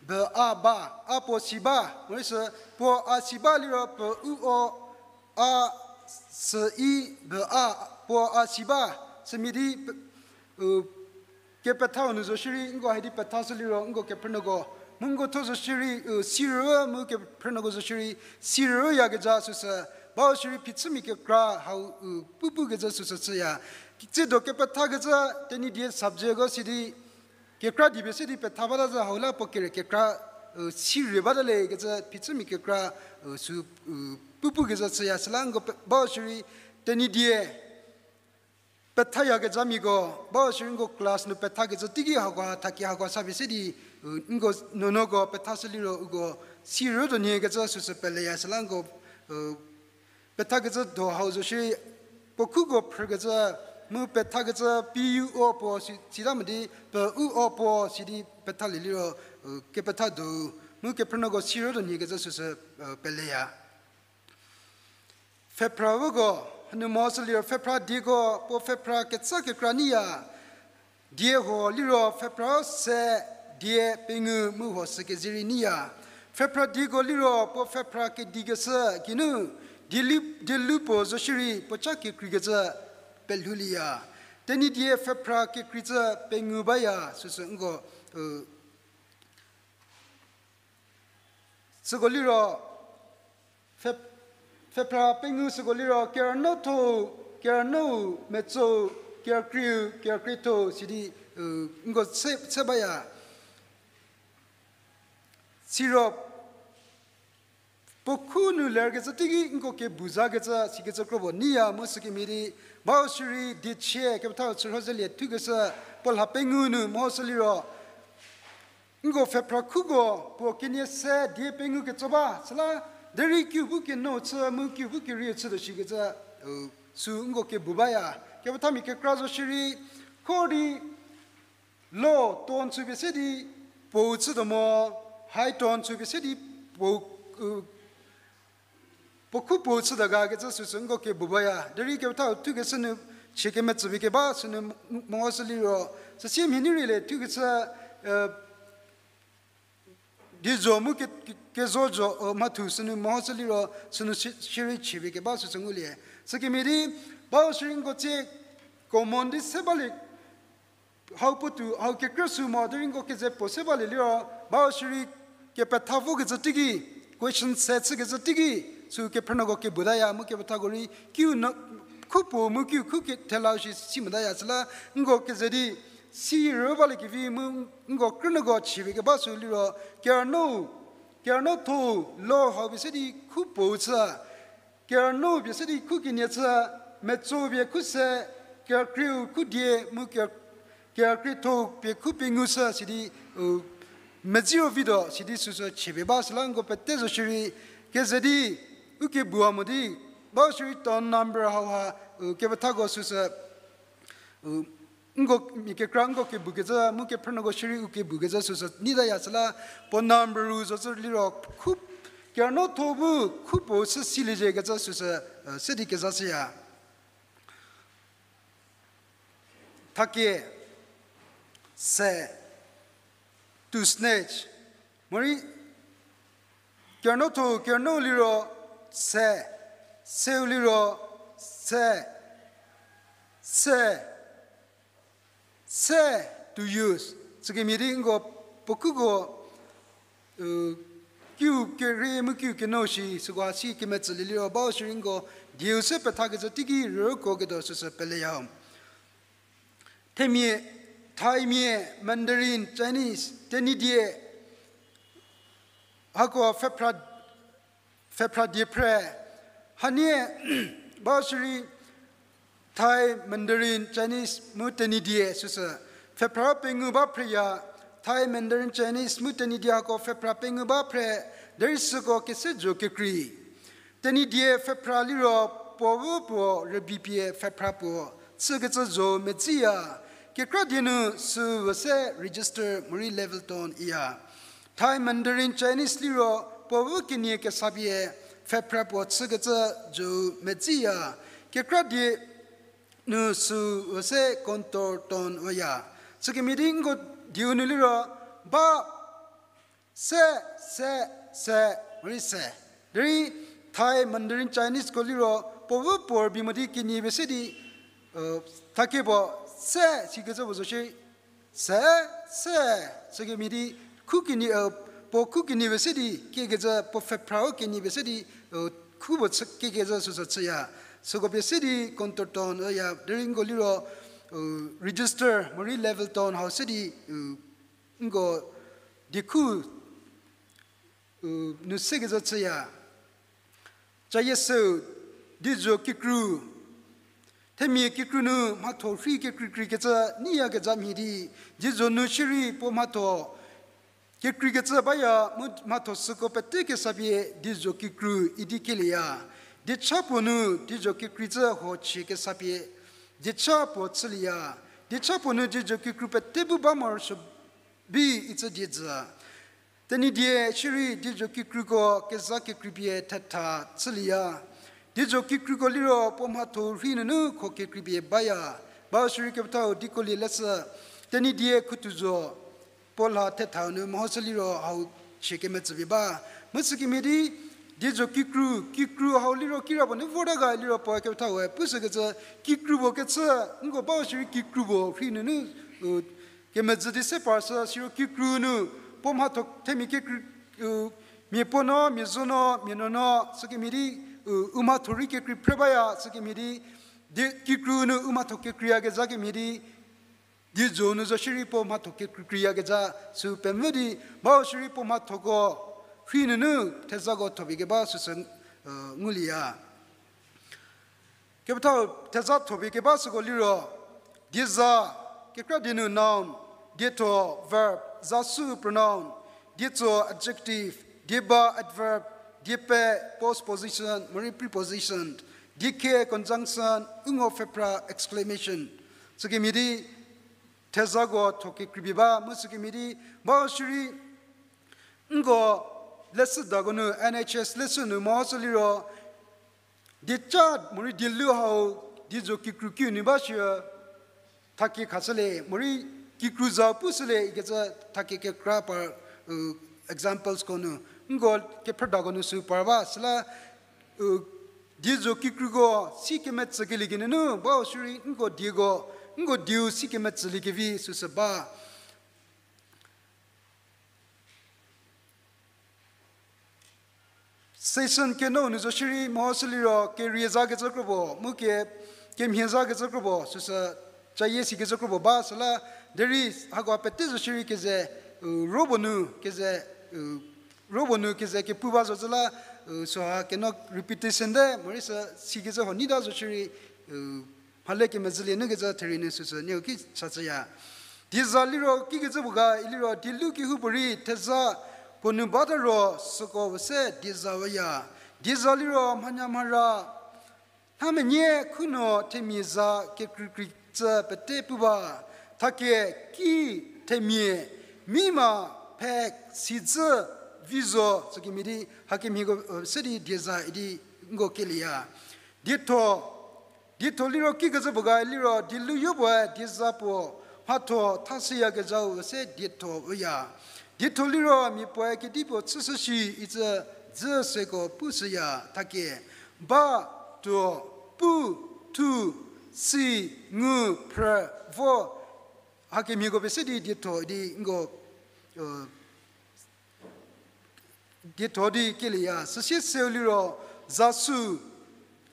b, a, ba, a puo si ba, morei sü, puo a si ba liro, p, u, o, a, s, i, b, a, puo a si ba, sümhie di, u, kepethau nu zo shierei, nko hidi pethashü liro, nko kephrünuoko. Mu nko thuo zo shierei, u, sirü, mu kephrünuoko zo shierei, sirüyakezha süsü, bau shierei phichümia kekra hau, u, pupukezha süsü chüya. Tsiedo kepethakecü, Tenyidie subjectko sidi, kekra dipie se di petha bata zü hau la puo kere kekra, u, sirü bata lekecü phichümia kekra, u, sü, u, pupukezha chüya süla nko pe-, bau shierei, Tenyidie pethayakezhamiako, bau shierei nko class nu pethakecü teiki hakoha thaki hakoha sa pie se di, u, nko nuonuoko pethashü liro uko sirü do nhiekecü süsü peleya süla nko, u, pethakecü do hau zo shierei, puo khuko phrükecü, mu pethakecü P, U, O puo si, sita mo di, P, U, O puo sidi pethalie liro, u, kepetha do, mu kephrünuoko sirü do nhiekecü süsü, u, peleya. Pfhephra uko, hanu mo sü liro pfhephra dieko, puo pfhephra ketsa kekra nyiya, die huo liro pfhephra se, die pengou mu huo sü kezei rei nyiya. Pfhephra dieko liro puo pfhephra kedikeshü geinu, dielu, dielu puo zo shierei puo cha kekreikecü pelhoulieya. Tenyidie pfhephra kekreicü pengou baya süsü nko, u, süko liro, pfhe-, pfhephra pengou süko liro, kerünuothou, kerünuou, metsou, kerükrieu, kerükriethou, sidi, u, nko se, se baya. Siro, puo khu nu lerkecü teiki nko kebu zakecü sikecü kro puo neiya mu sükemhie di, bau shierei diechie kepethau chürhozelie thukeshü puo lha pengou nu mehoshü liro, nko pfhephra khuko puo kenie se die pengou ketso ba, süla derei kiu bu keno chü mu kiu bu kerieu chütuo shikecü, u, sü nko kebu baya. Kepethamia kekra zo shierei, kho di low tone chü pie se di puou chütuo mo, high tone chü pie se di puo, u, puo khu puou chütuo ga kecü süsü nko kebu baya. Derei kepethau thukeshü nu chie kemetsüpie keba sünu mehoshü liro, süsie mhie neireilie thukeshü, e, di zo mu ke, ke, kezo zo, e, mhathu sünu mehoshü liro sünu shierei chiepie keba süsü ngulie. Sükemhie di, bau shierei nko tsie common di se balie, hau puotou, hau kekrü sü mo derei nko keze puo se balie liro, bau shierei kepetha vokecü teiki, question se chükecü teiki, sü kephrünuoko kebu taya mu kepethako rei kiu no, khu puo mu kiu khu ke thela shi si motaya süla, nko keze di, si rü baliekevi mu nko krünuoko chiepie keba sü liro, kerüno, kerüno tho, low hau pie se di khu puou chü, kerüno pie se di khu kenie chü, metso pie khu se, kerükrieu khu die mu ke, kerükrietho pie khu pengou shü sidi, u, medziro vituo sidi süsü chiepie ba süla nko pete zo shierei, keze di, u kebua mo di, bau shierei tone number hauha, u, kepethako süsü, u, nko mia kekra nko kebukecü mu kephrünuoko shierei u kebukecü süsü neitaya süla, puo number ru zocü liro, khu, kerüno tho bu khu puou chü siliecie kecü süsü, e, se di kezashüya. Thakie, se, to snatch. Morei, kerüno tho, kerüno liro, se, seu liro, se, se, se, to use. Sükemhie di nko puo khuko, u, kiu kerie mu kiu keno shi süko si kemetsülie liro bau shierei nko dieu se pethakecü teiki rüko ketuo süsü peleya. Themia, Thaimia, Mandarin, Chinese, Tenyidie, hako pfhephra, pfhephra die phre. Hanie, bau shierei, Thai, Mandarin, Chinese mu Tenyidie süsü pfhephra pengou ba phreya. Thai, Mandarin, Chinese mu Tenyidie hako pfhephra pengou ba phre, derei süko kese zo kekrei. Tenyidie pfhephra liro puo bu puo rübei pie pfhephra puo chükecü zo medziya. Kekra die nu süu se register morei level tone iya. Thai, Mandarin, Chinese liro puo bu kenie kesa pie pfhephra puo chükecü zo medziya. Kekra die nu süu se contour tone üya. Sükemhie di nko dieu nu liro ba, se, se, se, morei se. Derei Thai, Mandarin, Chineseko liro puo bu puo rübei mo di kenie pie se di, e, thakie puo, se, sikecü puo zo shierei, se, se, sükemhie di, khu kenie, e, puo khu kenie pie se di kiekecü, puo pfhephra u kenie pie se di, e, khu puo chü, kiekecü süsü chüya. Süko pie se di contour tone üya, derei nko liro, e, register morei level tone hau se di, e, nko diekhu, u, nu sekecü chüya. Cayie süu, dizo kikru. Themia kikru nu mhatho rhei kekreikreikecü neiyakezha mhie di, dizo nu shierei puo mhatho kekreikecü baya mu mhatho süko pete kesa pie dizo kikru idi kielieya. Diecha puo nu dizo kikrei cü huo chie kesa pie diecha puo chülieya. Diecha puo nu dizo kikru pete bu ba morosuo bi icü die jü. Tenyidie shierei dizo kikruko kezha kekreipie thetha chülieya. Dizo kikruko liro puo mhatho rhei nunu kho kekreipie baya. Bau shierei kepethau dieko lie leshü. Tenyidie khutuzo puo lha thetha nu mehoshü liro hau chie kemetsüpie ba. Mu sükemhie di, dizo kikru, kikru hau liro kirapuo nu vorta ga liro puo kepethau we pushükecü, kikru puo kechü, nko bau shierei kikru puo rhei nunu, u, kemezhü di se parshü siro kikru nu puo mhatho themia kekrei, u, mia puo no, mia zo no, mia nuonuo, sükemhie di, u, u mhatho rei kekrei phre baya, sükemhie di, di kikru nu u mhatho kekreiyakezha kemhie di, dizo nu zo shierei puo mhatho kekreikreiyakezha sü pemvü di, bau shierei puo mhathoko Rhi nunu thezako thopie keba süsü, uh, ngulieya. Kepethau theza thopie keba süko liro, dieza, kekra die nu noun, dietho verb, zasu pronoun, dietso adjective, dieba adverb, diepe postposition morei preposition, diekhe conjunction, ungo pfhephra exclamation. Sükemhie di thezako tho kekreipie ba, mu sükemhie di ba shierei, nko leshüdako nu, N H S leshü nu mo sü liro, dieca morei dielu hau, diezo kikru kiu nu ba shie, thakie khashülie, morei kikru za pushülie ikecü thakie kekra par, uh, examplesko nu, nko kephrüdako nu sü par ba, süla, uh, diezo kikruko si kemetsükelie geinunu, ba shierei nko dieko, nko dieu si kemetsüliekevi süsü ba. Session keno nu zo shierei mo sü liro kerie zakecü kropuo, mu ke, kemhie zakecü kropuo, süsü cayie sikecü kropuo ba süla, derei hako pete zo shierei keze, u, robo nu keze, u, robo nu keze kepu ba zo zü la, u, süha keno repetition te, morei sü sikecü huo nei ta zo shierei, u, mhale kemezhülie nu kecü therie nu süsü nieu ki chachüya. Dieza liro kikecü puo ga iliro, dielu kehoupuorei theza puo nu bata ro süko se dieza üya. Dieza liro mhanyamhara, nhamenyie khunuo themia za kekreikrei cü pete pu ba. Thakie ki themia, mima phe, sidzü, vi zo, sükemhie di hakemhieko, uh, se di dieza idi nko kelieya. Dietho, dietho liro kikecü puo ga liro, dielu yopuoe dieza puo mhatho thashüyakezhau se dietho üya. Dietho liro mia puoe kedipuo chüshü shi icü dzü süko pushüya. Thakie, ba, tuo, pu, thu, si, ngu, phrü, vo, hakemhieko pie se di dietho idi nko, uh, dietho di kelieya. Süsie seu liro, zasu,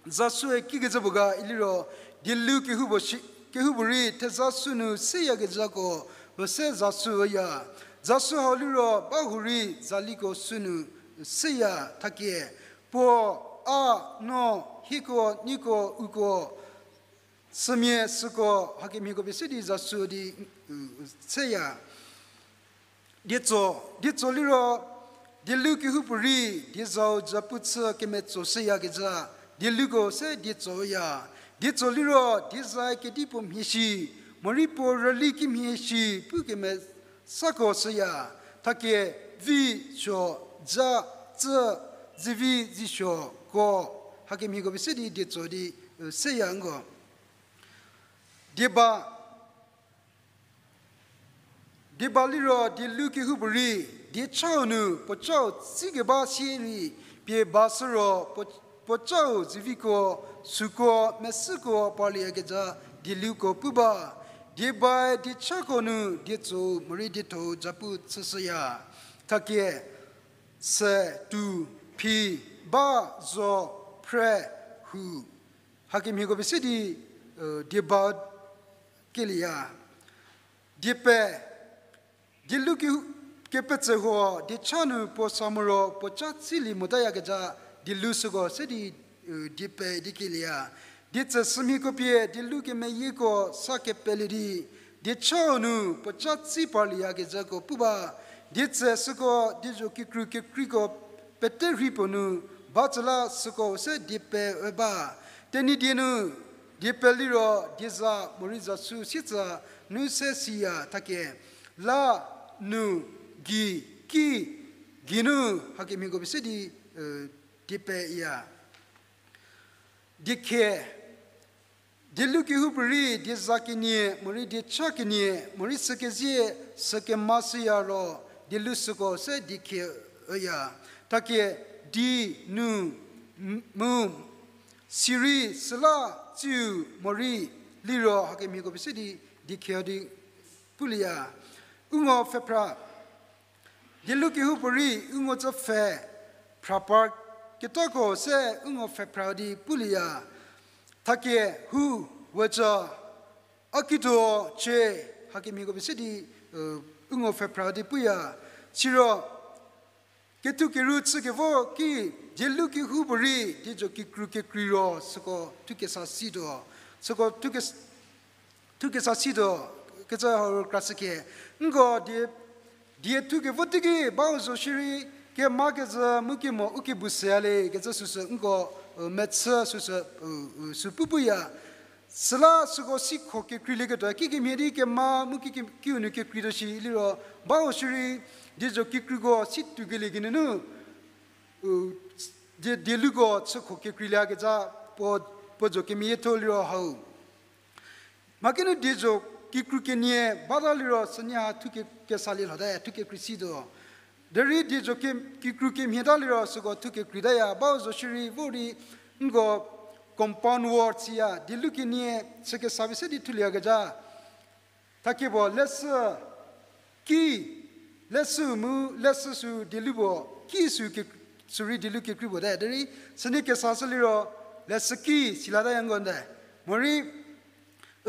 zasue kikecü puo ga iliro, dielu kehoupuo shi-, kehoupuorei theza sü nu seyakezhako, üse zasu üya. Zasu hau liro bahurei zaliko sü nu seya. Thakie, puo, a, no, hieko, nieko, uko, sümia, süko, hakemhieko pie se di zasu di, u, seya. Dietso, dietso liro, dielu kehoupuorei diezau zapu chü kemetso shüyakezha, dieluko se dietso üya. Dietso liro, diezae kedipuo mhie shi, morei puo rüli kimhie shi pu kemesako shüya. Thakie, vi, suo, za, tsü, zivi, zisuo, ko, hakemhieko pie se di dietso di, u, seya nko. Dieba, dieba liro dielu kehoupuorei, diechau nu puocau tsikeba sie rei pie ba shü ro, puo-, puocau ziviko, süko, mesüko parlieyakezha dieluko pu ba. Diebae diechako nu dietsou morei dietho zapu chüshüya. Thakie, se, tu, phi, ba, zo, phre, hu. Hakemhieko pie se di, u, dieba kelieya. Diepe, dielu kehou-, kepetse huo diecha nu puo sa mo ro puoca tsilie motayakezha dielu süko se di, u, diepe di kelieya. Dietse sümhieko pie dielu kemeyieko sa kepelie di, diechau nu puoca tsi parlieyakezhako pu ba. Dietse süko diezho kikru kekreiko pete rhei puo nu ba tsü la süko se diepe üba. Tenyidie nu, diepe liro dieza morei zasu sietsa nu se siya. Thakie, la, nu, gei, ki, geinu, hakemhieko pie se di, u, diepe iya. Diekhe, dielu kehoupuorei dieza kenie morei diecha kenie morei sükezie sükema shüya ro, dielu süko se diekhe üya. Thakie, di, nu, m-, mu, sirei, süla, tsiu, morei, liro, hakemhieko pie se di diekhe di pulieya. Ungo pfhephra, dielu kehoupuorei ungo tsü pfhe, phrapar ketako se ungo pfhephra di pulieya. Thakie, hu, weca, a kituo, cie, hakemhieko pie se di, u, ungo pfhephra di puya. Siro, Kethu keru chükevo ki, dielu kehoupuorei, diejo kikru kekrei ro, süko thukesa situo, süko thukes-, thukesa situo, kecü hau rükrashükie. Nko die, die thukevo teiki, bau zo shierei, kema kezhü mu kemo u kebu seya le, kecü süsü, nko, mechü süsü, sü pupuya. Süla süko sikho kekreilieketuo, kikemhie di kema mu ki, ki, kiu nu kekreituo shi liro, bau shierei, diejo kikruko si tuokelie geinunu, die, dieluko chükho kekreilie kecü, puo, puo zo kemeyietho liro hau. Mha kinu diejo kikru kenie bata liro sünie ha thu ke, kesalie lhote, thu kekrei situo. Derei diejo ke, kikru kemhieta liro süko thu kekreitaya, bau zo shierei vo di nko compound word siya, dielu kenie chü kesa pie se di thulieyakezha. Thakie puo lesü ki, lesü mu, lesü sü dielu puo, ki sü ke, sürei dielu kekrei puo te. Derei sünie kesashü liro, lesü ki silataya nko nde. Morei,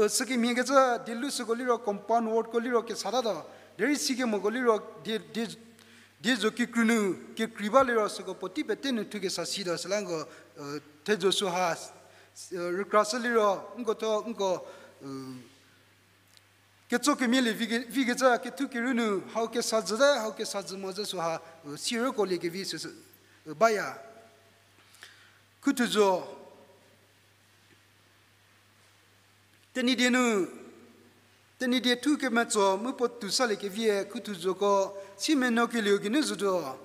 sükemhie kecü dielu süko liro compound wordko liro kesatatuo. Derei sikemoko liro die, die, diejo kikru nu kekrei ba liro süko puotei pete nu thukesa situo süla nko, thejo süha, rükrashü liro, nko tho, nko, ketso kemielie vi ke, vi kecü kethu keru nu, hau kesa jüte, hau kesa jü mo zhü süha, sirüko liekevi süsü, baya. Khuthuzo. Tenyidie nu, Tenyidie thu kemetso mu puo tou salie kevie khuthuzoko si menuokelieu geinu zotuo.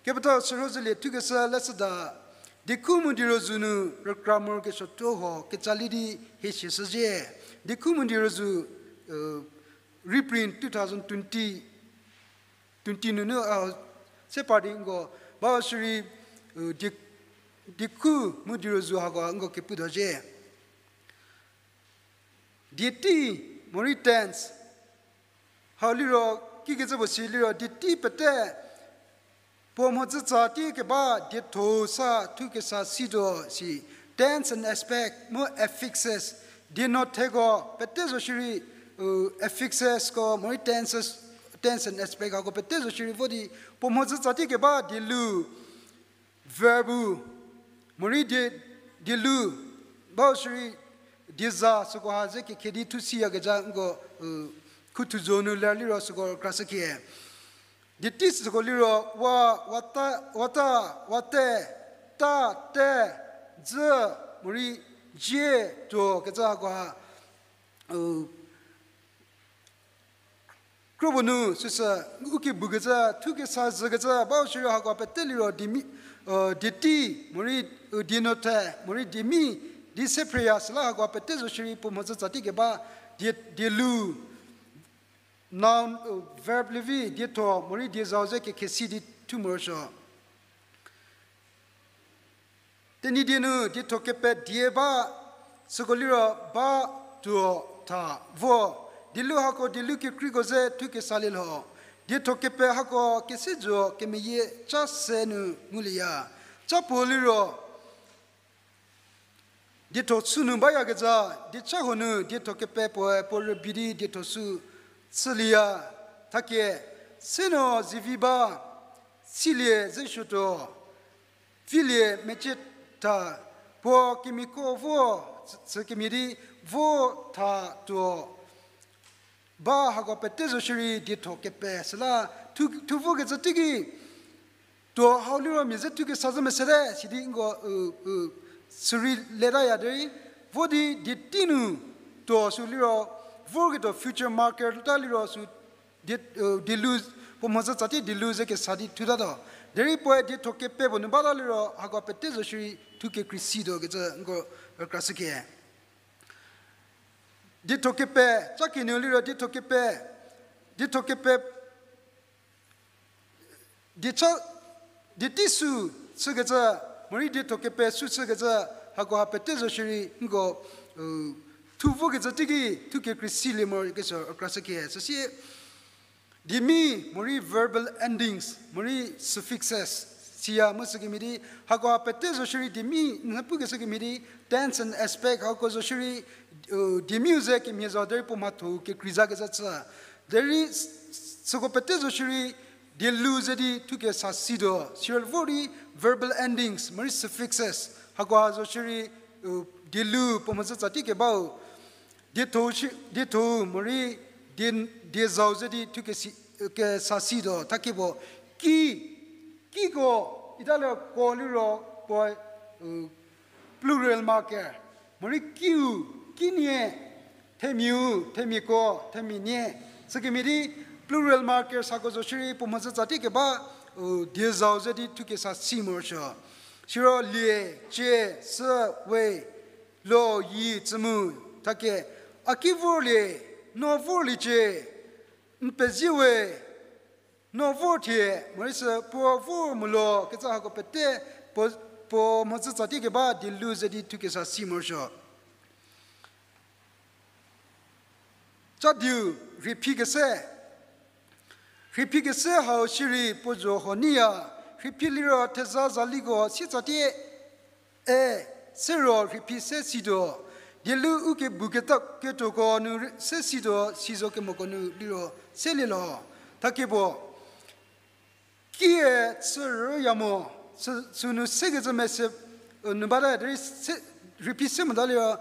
Kepethau sürhozülie thukeshü leshüda, diekhu mu dierozu nu rükra morokesuo tuo huo kecalie di hie siashüzhie. Diekhu mu dierozu, reprint two thousand twenty, twenty nunu a se par di nko, ba shierei, die, diekhu mu dierozu hako nko kepu tuo zhie. Dietei, morei tense. Hau liro, kikecü puo si liro, dietei pete, puo mhodzütsa tei keba dietho sa thukesa situo si, tense and aspect, mu affixes, dienuotheko pete zo shierei, affixesko, morei tenses, tense and aspect hako pete zo shierei vo di, puo mhodzütsa tei keba dielu, verb-u, morei die, dielu, ba shierei, dieza süko ha ze kekhe di thu siyakezha nko, khuthuzo nu ler liro süko krashükie. Dietei süko liro, wa, wata, wata, wate, ta, te, dzü, morei, zie, tuo kecü hako ha, kropuo nu süsü, u kebukecü, thukesa zhükecü, ba shierei hako pete liro diemi, dietei, morei, dienuothe, morei diemi, di se phreya süla hako pete zo shierei puo mhodzütsa tei keba, die, dielu, noun, verb lievi, dietho, morei diezau ze kekhe si di thu morosuo. Tenyidie nu dietho kepe die ba, süko liro ba, tuo, tha, vo. Dielu hako dielu kekreiko ze thukesalie lho. Dietho kepe hako kese zuo kemeyie ca se nu ngulieya. Ca puo liro, dietho sü nu bayakezha, dieca huo nu dietho kepe puoe puo rübei di dietho sü chülieya. Thakie, seno zivi ba, silie zesuotuo, vilie mecie tha, puo kemiako vo, chü, chü kemhie di vo, tha, tuo, ba hako pete zo shierei dietho kepe süla, thu, thu vokecü teiki, tuo hau liro mia ze thukesa zhü mesete, sidi nko, sürei letaya derei, vo di dietei nu, tuo sü liro, vorketuo future marker ta liro sü, die, dielu, puo mhodzütsa tei dielu ze kesa di thutatuo. Derei puoe dietho kepe puo nu bata liro, hako pete zo shierei thu kekrei situo kecü nko rükrashükie. Dietho kepe, ca kinu liro dietho kepe, dietho kepe, dieca, dietei sü chükecü, morei dietho kepe sü chükecü, hako ha pete zo shierei nko, thu vokecü teiki thu kekrei silie morokesuo rükrashükie. Süsie, diemi, morei verbal endings, morei suffixes, siya mu sükemhie di, hako ha pete zo shierei diemi, n pukeshü kemhie di, tense and aspect hako zo shierei, diemiu ze kemhie zo derei puo mhatho-u kekreizakecü chü. Derei, süko pete zo shierei, dielu ze di thukesa situo, siro vor di verbal endings, morei suffixes, hakoha zo shierei, u, dielu puo mhodzü tsatie kebau, dietho shi-, dietho morei die, diezau ze di thukesi-, kesa situo, thakie puo, ki, kiko, italie ko liro, puo, u, plural marker, morei kiu, kinie, themiau, themiako, themianie. Sükemhie di plural marker sako zo shierei puo mhodzü tsatie keba, u, diezau ze di thukesa si morosuo. Siro lie, cie, sü, we, lo, yi, tsü mu, thakie, a ki vorlie, no vorliecie, n pezie we, no vor thie, morei sü puo vor mo lo, kecü hako pete, puo, puo mhodzü tsatie keba dielu ze di thukesa si morosuo. Ca diu, rheiphikese. Rheiphikese hau shierei puo zo huo neiya, rheiphi liro theza zaliko si tsatie, e, siro rheiphi se situo, dielu u kebu keta-, ketoko nu rei-, se situo, si zo kemoko nu liro selie lho. Thakie puo, kie chü rüya mo, sü, sünu sekecü mese, u, nu bate, derei se, rheiphi se mota liro,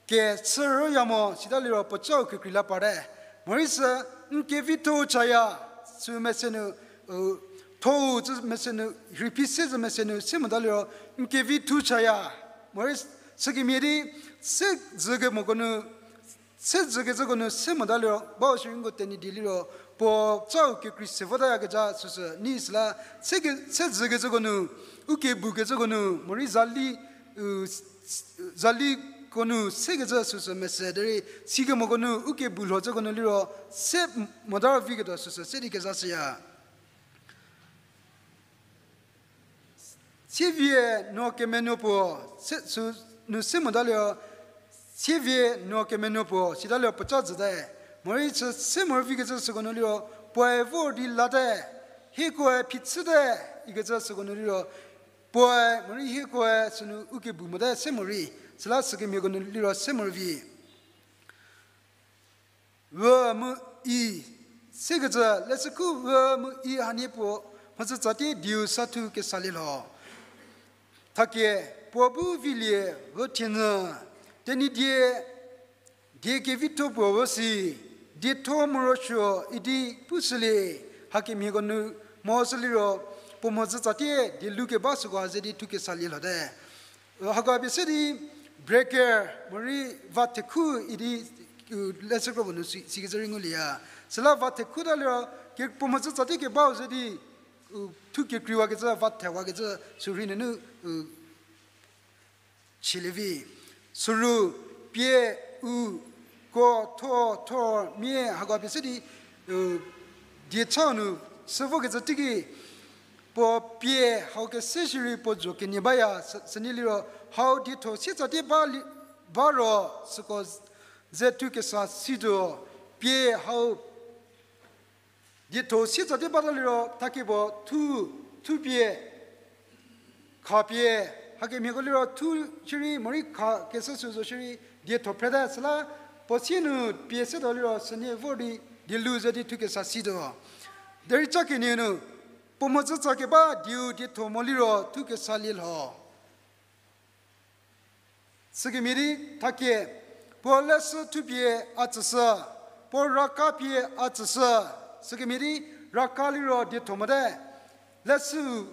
ke chü rüya mo, sita liro puocau kekrei la parte. Morei sü, n kevitho chaya, sü mese nu, u, thou cü mese nu, rheiphi se cü mese nu, se mota liro, n kevitho chaya. Morei sükemhie di, se dzü kemoko nu, se dzükecüko nu se mota liro, bau shierei nko Tenyidie liro, puocau kekrei se votayakecü süsü, ni süla, se ke-, se dzükecüko nu, u kebu kecüko nu, morei zali, u, zaliko nu sekecü süsü mese derei, si kemoko nu, u kebu lhocüko nu liro, se m-, mota viketuo süsü, se di kezashüya. Sievie no kemenuo puo, se, sünu se mota liro, sievie no kemenuo puo, sita liro puoca jüte. Morei sü se morovi kecü süko nu liro, puoe vor di late, hiekoe phichüte, ikecü süko nu liro, puoe, morei hiekoe sünu u kebu mote se morei, süla sükemhieko nu liro se morovi. Ü mu i, sekecü, leshüku ü mu i hanie puo, mhodzü tsatie dieu sa thu kesalie lho. Thakie, puo bu vilie, ü thienyü, Tenyidie, die kevitho puo ü si, dietho morosuo idi pushülie, hakemhieko nu, mo süliro, puo mhodzü tsatie, dielu keba süko ha ze di thu kesalie lhote. Hako pie se di breaker, morei va thekhu idi, u, leshü kro puo nu si, sikecü rei ngulieya. Süla va thekhuta liro, ke puo mhodzü tsatie kebau ze di, u, thu kekreiwakecü, va thewakecü, sürei nunu, u, chülie vi. Süru, pie, u, ko, tho, thor, mie, hako pie se di, u, diechau nu, sü vokecü teiki, puo pie, hau kese shierei puo zo kenie baya, sü, sünie liro, hau dietho sietsatie ba li, ba ro, süko ze thu kesa situo, pie, hau dietho sietsatie bata liro, thakie puo thu, thupie, khapie, hakemhieko liro thu shierei, morei kha kese sü zo shierei, dietho phrete süla, puo sie nu pie setuo liro, sünie vor di, dielu ze di thu kesa situo. Derei ca kenie nu, puo mhodzü tsa keba dieu dietho mo liro, thu kesalie lho. Sükemhie di thakie, puo leshü thupie a tsüshü, puo raka pie a tsüshü, sükemhie di raka liro dietho mote, leshü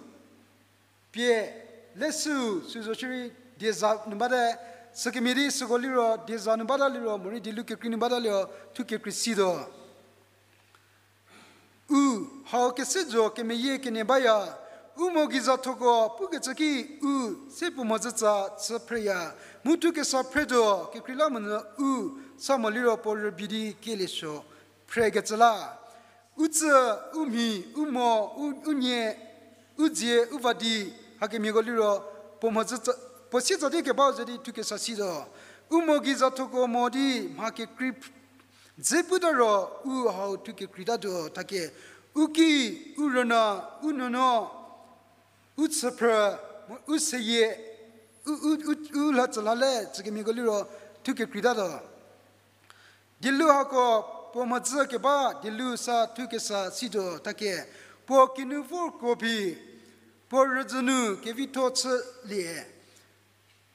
pie, leshü, sü zo shierei dieza nu bate, sükemhie di süko liro dieza nu bata liro, morei dielu kekrei nu bata liro, thu kekrei situo. U, hau kese zo kemeyie kenie baya, u mo geizathoko pukecü ki u, se puo mhodzütsa chü phreya, mu thu kesa phretuo, kekreilamonyü u, sa mo liro puo rübei di kielie suo phrekecü la. U tsü, u mhi, u mo, u, u nie, u dzie, u va di, hakemhieko liro, puo mhodzütsa, puo sietsatie kebau ze di thu kesa situo. U mo geizathoko mo di, mha kekrei dze puta ro, u hau thu kekreitatuo thakie, u ki, u rüna, u nuonuo, u chüphrü, u seyie, u, u, u, u lhatsüla le, tsükemhieko liro, thu kekreitatuo. Dielu hako, puo mhodzü keba, dielu sa thu kesa situo thakie, Puo kinu vorko phi, puo rüzhü nu kevitho chülie.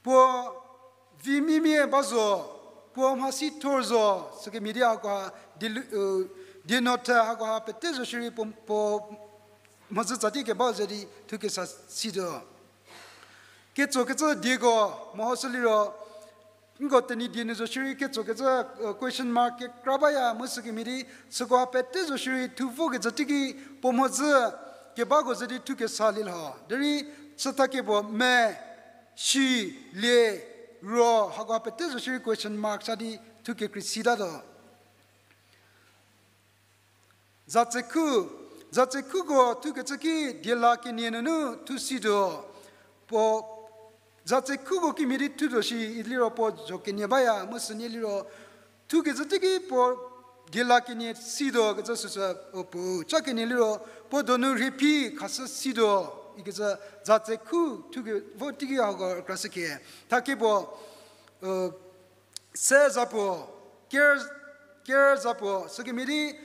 Puo vi mimie ba zo, puo mhasi thor zo, sükemhie di hakoha, dielu-, u, dienothe hakoha pete zo shierei puo, puo mhodzü tsatie kebau ze di thukesa situo. Ketsokecü dieko mehoshü liro, nko Tenyidie nu zo shierei ketsokecü, u, question mark kekra baya mu sükemhie di, sükoha pete zo shierei thu vokecü teiki puo mhodzü kebako ze di thukesa lielho. Derei chütha kepuo me, shi, lie, ro, hakoha pete zo shierei question mark sa di thukekrei sitatuo. Zatsekhu, zatsekhuko thukecü ki diela kenie nunu thu situo. Puo zatsekhuko kimhie di thutuo shi iliro puo zho kenie baya mu sünie liro thukecü teiki puo diela kenie situo kecü süsü, u, puo cha kenie liro puo donu rhiephi khashü situo ikecü zatsekhu thuke vo teiki hako krashüke. Thakie puo, u, se zapuo, ker, ker zapuo, sükemhie di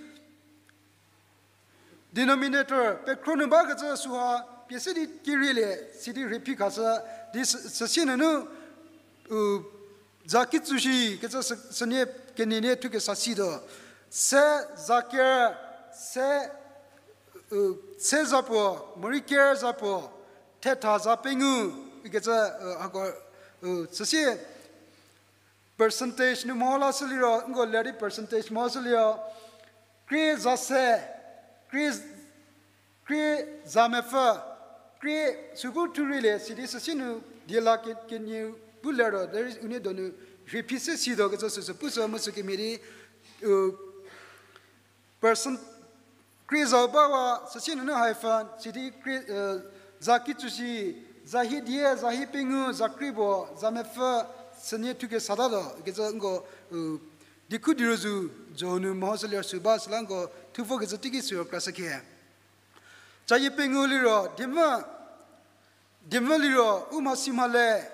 denominator pekhro nu bakecü süha pie se di kerielie, sidi rhiephi khashü, di sü-, süsie nunu, u, za kitsu shi kecü sü-, sünie kenie nie thukesa situo. Se, za ker, se, u, se zapuo, morei ker zapuo, thetha za pengou, ikecü, u, hako, u, süsie percentage nu meho lashü liro, nko lerei percentage mehoshü liro, krie za se, krie, krie za mepfü, krie süko thurielie sidi süsie nu diela ke-, kenie bu lertuo, derei unie donu rhiephi se situo kecü süsü pushü mu sükemhie di, u, percent, krie zau bawa, süsie nunu hyphen, sidi krie, u, za kitsu shi, za hie die, za hie pengou, za krie puo, za mepfü, sünie thukesatatuo kecü nko, u, dikhu dirozu, zho nu mehoshü lir sü ba süla nko thu vokecü teiki süu krashüke. Cayie pengou liro, diemvü, diemvü liro u mhasi mhale,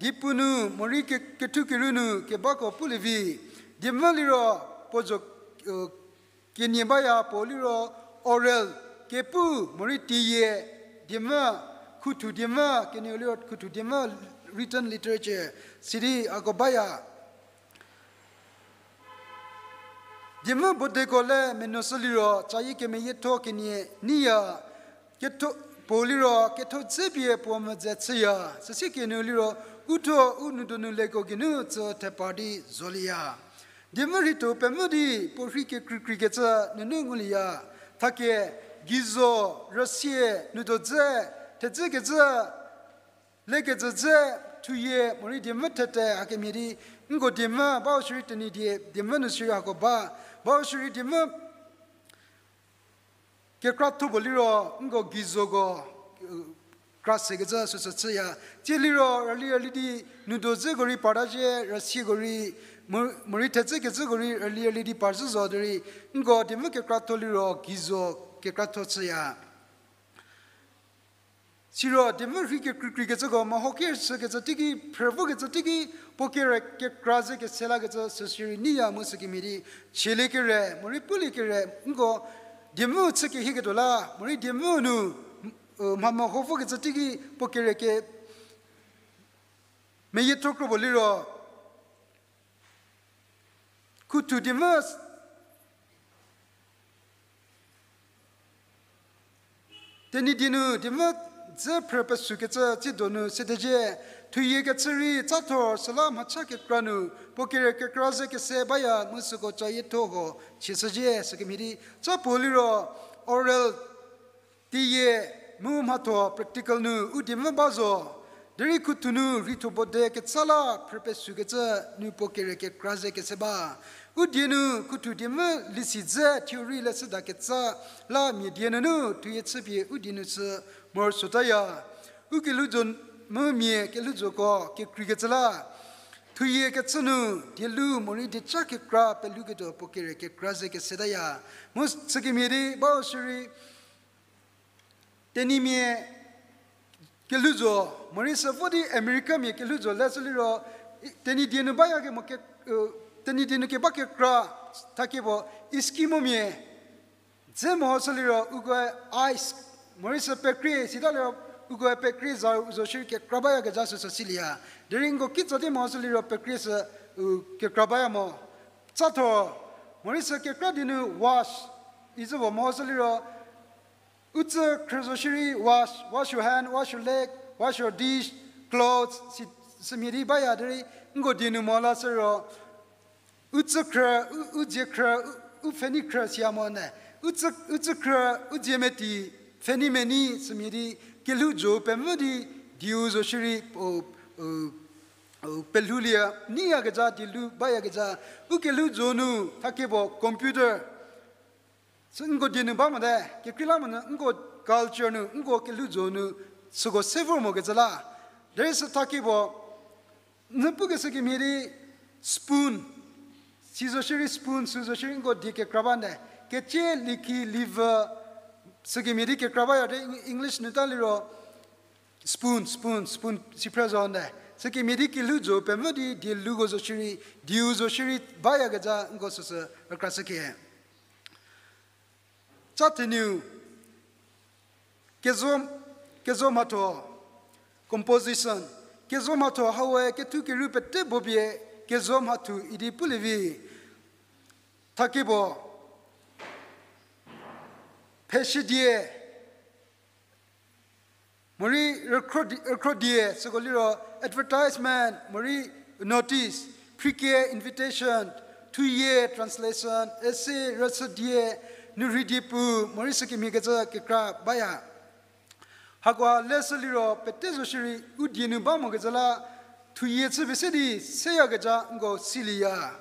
dipu nu morei ke-, kethu keru nu kebako pulie vi. Diemvü liro puo zho, u, kenie baya puo liro oral, kepu morei tiyie, diemvü, khuthu diemvü, kenieu liro khuthu diemvü, written literature, sidi hako baya. Diemvü bodeko le menuoshü liro, cayie kemeyietho kenie neiya, ketho, puo liro ketho dze pie puo medze chüya, süsie kenieu liro, u thuo u nou donu leko geinu tsü thepar di zolieya. Diemvü rhei thuo pemvü di puo rhei kekreikreikecü nunu ngulieya. Thakie, geizo, rüsie, nou do dze, thedze kecü, lekecü dze, thuyie, morei diemvü thete hakemhie di, nko diemvü, bau shierei Tenyidie, diemvü nu shierei hako ba, bau shierei diemvü kekratho puo liro, nko geizoko, u, kra sekecü süsü chüya. Tsie liro, rüli rüli di, nou do dzeko rei parta zhie, rüsieko rei, mo-, morei thedze kecüko rei, rüli rüli di par zhü zo derei, nko diemvü kekratho liro, geizo kekratho chüya. Siro diemvü rhei kekreikreikecüko meho ki sükecü teiki, phrü vokecü teiki, puo kere kekra ze kese lakecü süsirei neiya mu sükemhie di, chielie kere, morei pulie kere, nko diemvü chü kehieketuo la, morei diemvü nu, u, mha meho vokecü teiki, puo kere ke meyietho kro puo liro, khuthu diemvü, Tenyidie nu diemvü dze phrü pesükecü tsie donu sedecie, thuyie kechü rei tsathor süla mhacha kekra nu, puo kere kekra ze kese baya mu süko cayietho ho chieshüzhie sükemhie di, ca puo liro oral tiyie mu mhatho practical nu u diemvü ba zo. Derei khuthu nu rheitho bode ketsa la phrü pesükecü nu puo kere kekra ze kese ba. U die nu khuthu diemvü lisi dze theory leshüda ketsa la mia die nunu thuyie chüpie u die nu chü morosuotaya. U kelhouzo mu mia kelhouzoko kekreikecü la thuyie kechü nu dielu morei dieca kekra peluketuo puo kere kekra ze kesetaya. Mu sükemhie di bau shierei Tenyimia kelhouzo, morei sü vo di Americamia kelhouzo leshü liro, i-, Tenyidie nu bayakemo ke, u, Tenyidie nu keba kekra, thakie puo Eskimomia Dze mo sü liro ukoe ice, morei sü pekrie sita liro ukoe pekrie za zo shierei kekra bayakezha süsü silieya. Derei nko kitsa di mo sü liro pekrie sü u kekra baya mo. Tsatho, morei sü kekra di nu wash, izü vo mo sü liro u tsü khrü zo shierei wash, wash your hand, wash your leg, wash your dish, clothes, si, sümhie di baya derei nko die nu mo la sü ro u tsü khrü, u, u dzie khrü, u, u pfhenei khrü siya mo ne. U tsü, u tsü khrü, u dzie meti, pfhenei menei sümhie di kelhou zo pemvü di dieu zo shierei, o, o, o, pelhoulie, neiyakezha, dielu bayakezha, u kelhou zo nu, thakie puo computer. Sü nko die nu ba mote, kekreilamonyü nko culture nu, nko kelhou zo nu, süko se vor mokecü la. Derei sü thakie puo, nü pukeshü kemhie di spoon, si zo shierei spoon, sü zo shierei nko die kekra ba ne. Kecie, liki, liver, sükemhie di kekra baya de Eng-, English nu ta liro spoon, spoon, spoon, si phre zo ne. Sükemhie di kelhou zo pemvü di dieluko zo shierei, dieu zo shierei bayakezha nko süsü rükrashüke. Ca theniu, kezo, kezo mhatho, composition, kezo mhatho haue kethu keru pete bopie kezo mhathu idi pulie vi. Thakie puo, pheshidie, morei rükhro di-, rükhro die, süko liro advertisement, morei notice, phrikie invitation, thuyie translation, essay, rüchü die, nu rhei die pu, morei sükemhie kecü kekra baya. Hakoha leshü liro pete zo shierei u die nu ba mokecü la, thuyie chüpie se di seyakezha nko silieya.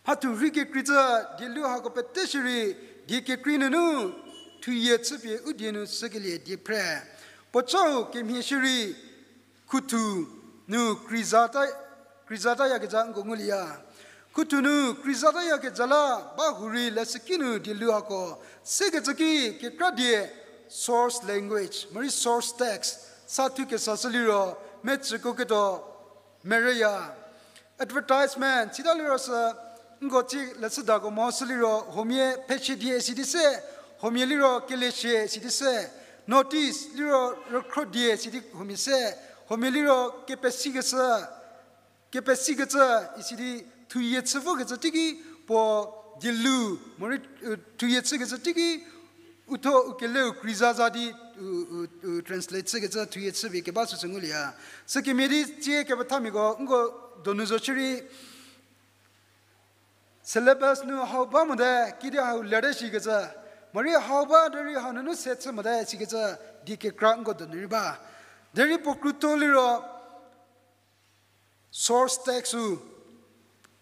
Mhathu rhei kekreicü dielu hako pete shierei, die kekrei nunu thuyie chüpie u die nu sükelie die phre. Puocau kemhie shierei khuthu nu kreiza ta, kreiza tayakezha nko ngulieya. Khuthu nu kreiza tayakezha la ba hurei leshüki nu dielu hako sekecü ki kekra die source language, morei source text, sa thu kesashü liro, mecüko ketuo merüya. Advertisement, sita liro sü, nko tsie leshüdako mo sü liro, huomia pheshidie sidi se, huomia liro keleshie sidi se, notice liro rükhrodie sidi huomia se, huomia liro kepesikeshü, kepesikecü, isidi thuyie chü vokecü teiki, puo dielu, morei, u, thuyie chükecü teiki, uthuo u keleu kreizaza di, u, u, u translate chükecü thuyie chüpie keba süsü ngulieya. Sükemhie di tsie kepethamiako nko donu zo shierei, syllabus nu hau ba mote, kidi hau lere shikecü, morei hau ba derei hau nunu se chü mote sikecü, die kekra nko donu rei ba. Derei puo krütho liro, source text-u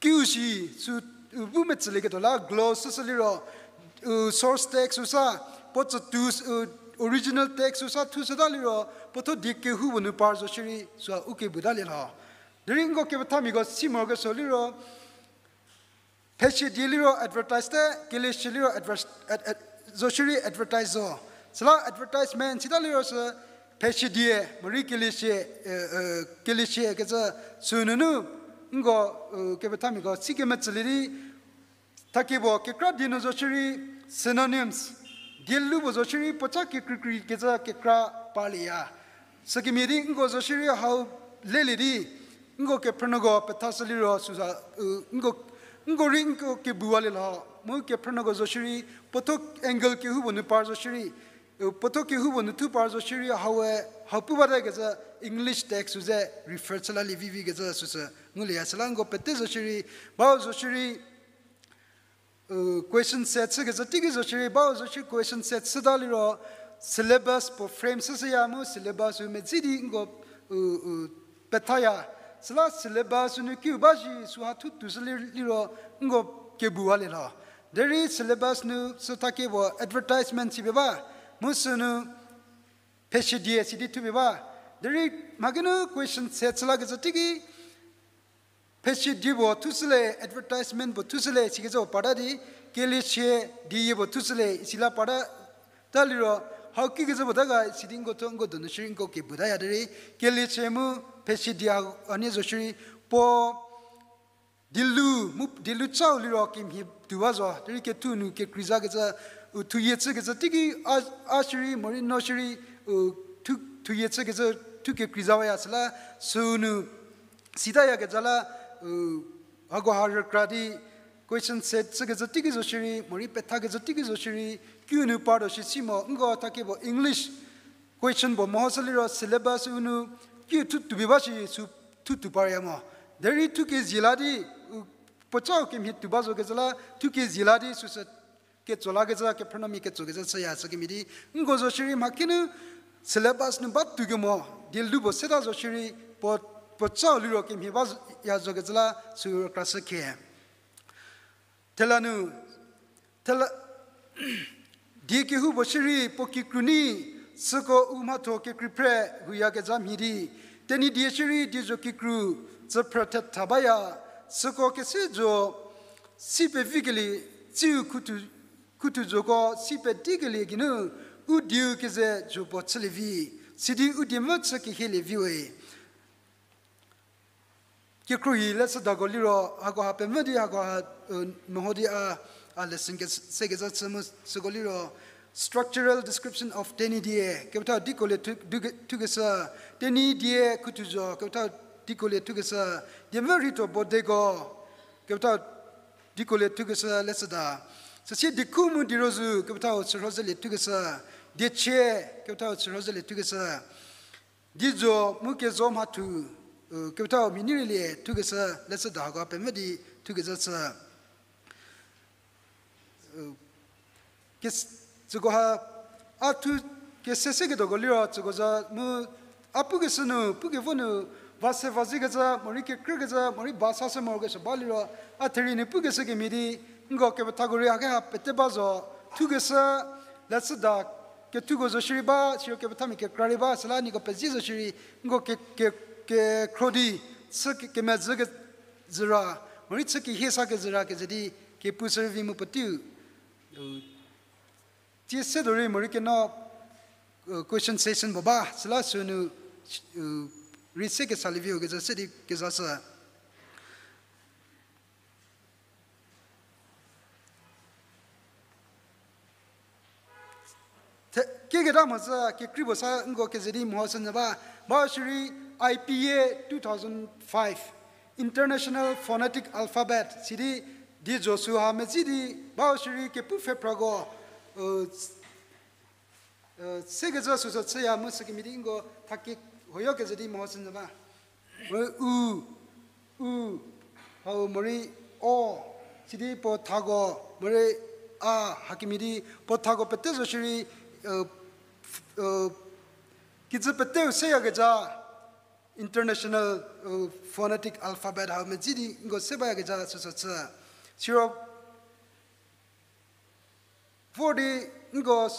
kiu shi sü, u bu metsülieketuo la gloss süsü liro, u source text-u sa, puo tsütu, u original text-u sa thushüta liro, puotho die kehoupuo nu par zo shierei süu u kebuta lie lho. Derei nko kepethamiako si morokesuo liro, pheshidie liro advertise te, keleshie liro adver-, ad-, ad-, zo shierei advertise zo. Süla advertisement sita liro sü pheshidie, morei keleshie, e, e, keleshie kecü sünunu, nko, e, kepethamiako si kemetsülie di, thakie puo kekra die nu zo shierei synonyms, dielupuo zo shierei puoca kekreikrei kecü kekra parlieya. Sükemhie di nko zo shierei hau lelie di, nko kephrünuoko pethashü liro süsa, u, nko, nko rei nko kebuwalie lho, mu kephrünuoko zo shierei, puotho angle kehoupuo nu par zo shierei, u, puotho kehoupuo nu thu par zo shierei, haue, hau pu bate kecü English text-u ze refer chü lalie vivi kecü süsü ngulieya. Süla nko pete zo shierei, bau zo shierei, u, question set chükecü teiki zo shierei, bau zo shierei question set chüta liro, syllabus puo frame süshüya mu syllabus-u medzi di nko, u, u, pethaya. Süla syllabus-u nu kiu ba shi süha thu tushü li-, liro nko kebuwalie lho. Derei syllabus nu sü thakie puo advertisement sipie ba, mu sünu pheshidie sidi thupie ba. Derei mhakinu question set chü lakecü teiki, pheshidie puo thushüle, advertisement puo thushüle sikecü puo parta di, keleshie dieyie puo thushüle isi la parta, ta liro, hau kikecü puo ta ga sidi nko thuo nko donu shierei nko kebutaya derei, keleshie mu pheshidie ha-, hanie zo shierei, puo dielu, mu dielu chau liro kemhie ba zo, derei kethu nu kekreiza kecü, u thuyie chükecü teiki a, a shierei, morei no shierei, u thu, thuyie chükecü thu kekreiza waya süla, sünu, sitaya kecü la, u, hakoha rükra di, question set chükecü teiki zo shierei, morei pethakecü teiki zo shierei, kiu nu pardo shi si mo, nko thakebo English question puo mehoshü liro syllabus u nu, kiu thu tubi ba shi sü thu tu parya mo. Derei thu kezie la di, u, puocau kemhie tuo ba zo kecü la, thu kezie la di süsü ketso lakecü, kephrünuomia ketso kecü chüya sükemhie di, nko zo shierei mha kinu syllabus nu ba tuo kemo, die lu puo seta zo shierei, puo, puocau liro kemhie ba zo, ya zo kecü la, sü rükrashü khe. Thela nu, thela, die kehoupuo shierei puo kikru ni, süko u mhatho kekrei phre huyakezha mhie di, Tenyidie shierei die zo kikru, tsüphrü thetha baya, süko kese zo, si pevikelie, tsiu khuthu, khuthu zoko si pedikelie geinu, u dieu keze zo puo chülie vi, sidi u diemvü chü kehielie vi we. Kekhruohi leshüdako liro, hakoha pemvü di hakoha, meho di a, a lesson ke, sekecü chü mu süko liro, Structural Description of Tenyidie, kepethau diko lie thu, thukeshü, Tenyidie khuthu zo, kepethau diko lie thukeshü, diemvü rheituo bodeko, kepethau diko lie thukeshü leshüda. Süsie diekhu mu dierozu, kepethau chürhozelie thukeshü, diechie, kepethau chürhozelie thukeshü. Dizo mu kezo mhathu, kepethau mhie neirelie thukeshü leshüda hako pemvü di thukezha chü. Tsükoha, a thu kese seketuoko liro tsüko za mu, a pukeshü nu, pukevo nu, va se va zikecü, morei kekrükecü, morei ba sashü morokesuo ba liro, a therie nu pukeshü kemhie di, nko kepethako rei hakeha pete ba zo, thukeshü, leshüda, kethuko zo shierei ba, siro kepethamia kekra rei ba, süla nieko pezie zo shierei, nko ke, ke, kekhro di, chü ke, kemezhü kezhü ra, morei chü kehie sa kezhü ra keze di, kepu shürei vi mu puoteiu, tsie se do rei morei keno, question session puo ba, süla sünu, rei se kesalie vi-o kecü se di kezashü. Keketa mhodzü kekrei puo sa nko keze di mehoshünyü ba, ba shierei I P A two thousand five, International Phonetic Alphabet, sidi die zo süha medzi di, ba shierei kepu pfhephrako, sekecü süsü chüya mu sükemhie di nko thaki hoyo keze di mehoshünyü ba. Morei u, u, hau morei o, sidi puo thako, morei a, hakemhie di puo thako pete zo shierei, kijü peteu seyakezha, International Phonetic Alphabet hau medzi di nko se bayakezha süsü chü. Siro vor di nko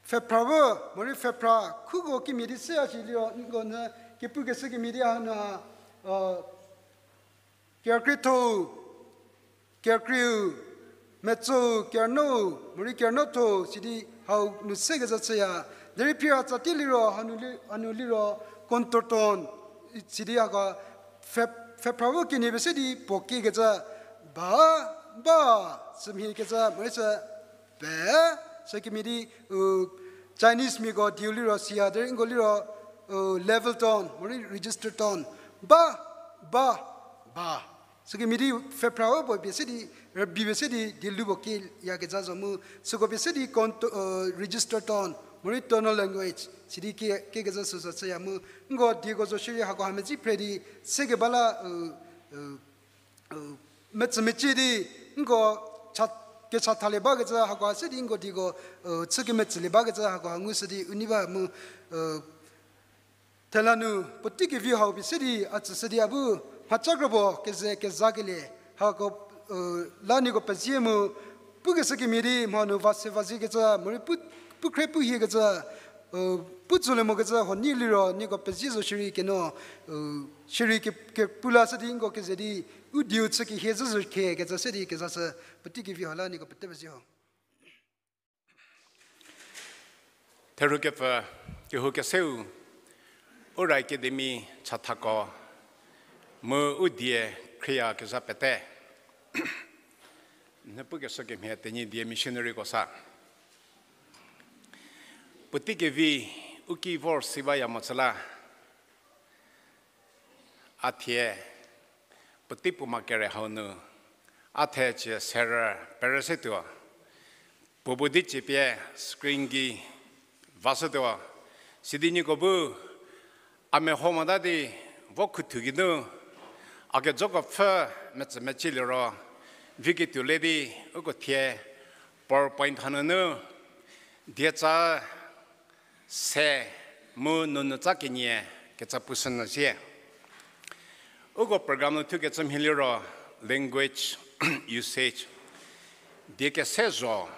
pfhephra bu, morei pfhephra, khuko kemhie di seya shi liro, nko nyü kepukeshü kemhie di hanu ha, kerükriethou, kerükrieu, metsou, kerünou, morei kerünothou, sidi hau nu sekecü chüya. Derei phira tsatie liro, hanu li, hanu liro, contour tone, sidi hako, pfhe, pfhephra bu kenie pie se di puo kiekecü, ba, ba, sümhiekecü, morei sü, pe, sükemhie di, Chinese miako dieu liro siya derei nko liro, level tone, morei register tone. Ba, ba, ba. Sükemhie di pfhephra-u puo pie se di, rübei pie se di, dielu puo kieyakezha zo mu, süko pie se di register tone, morei tonal language, sidi kie, kiekezha süsü chüya mu, nko dieko zo shierei hako ha medzi phre di, sekeba la, metsümecie di, nko cha, kechathalie bakecü hako ha se di nko dieko, chü kemetsülie bakecü hako ha ngushü di u nei ba mu, thela nu puotei kevi hau pie se di a tsüshü di a bu, mhacha kropuo keze kezakelie hako, la nieko pezie mu, pukeshü kemhie di mha nu va se va ziekecü, morei pu, pu khre pu hiekecü, pu tsolie mokecü huo nei liro nieko pezie zo shierei keno, shierei ke, kepu la se di nko keze di, u dieu chü kehie zhü zo khekecü se di kezashü, puotei kevi hau la nieko pete pezie ho. Therhukepfü, kehoukeseu, Ura Academy chathako, Mu u die khrieyakezha pete. Nhie pukeshü kemhie Tenyidie missionaryko sa. Puotei kevi u ki vor si baya mo chü la. A thie, puotei puo ma kere hau nu, a thecie serü perü se tuo. Puo bu di cie pie screen gei va shütuo. Sidi nieko bu, a meho mota di, vo khuthu geinu, a kejoko pfü metsümecie liro, vi ketuo le di, uko thie, PowerPoint hanunu, dietsa se mu nunu tsa kenie ketsa pushünyü sie. Uko program nu thukecü mhie liro language usage. Die kese zho.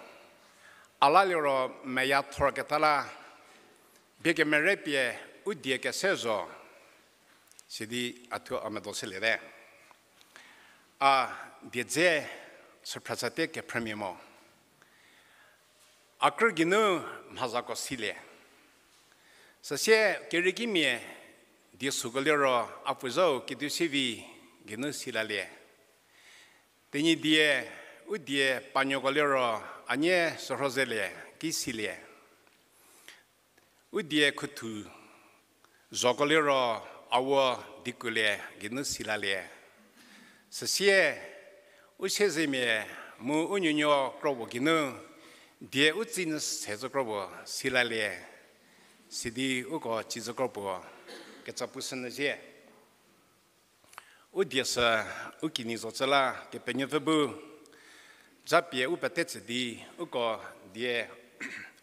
A la liro meya thorketa la. Bie kemere pie u die kese zho. Sidi a thuo a medo shüliete. A die dze süphratsate kephrümia mo. A krü geinu mhazako silie. Süsie keriekimia die süko liro a puo zhau kediu sivi geinu silalie. Tenyidie, u die panuoko liro a nie sürhozelie ki silie. U die khuthu zhoko liro a vo dikulie geinu silalie. Süsie, u siezemia mu u nuonuo kropuo geinu, die u tsünyü se zo kropuo silalie. Sidi uko ci zo kropuo ketsa pushünyü sie. U die sü u kinyi zo cü la Kepenuopfü bu japie u pete tsü di uko die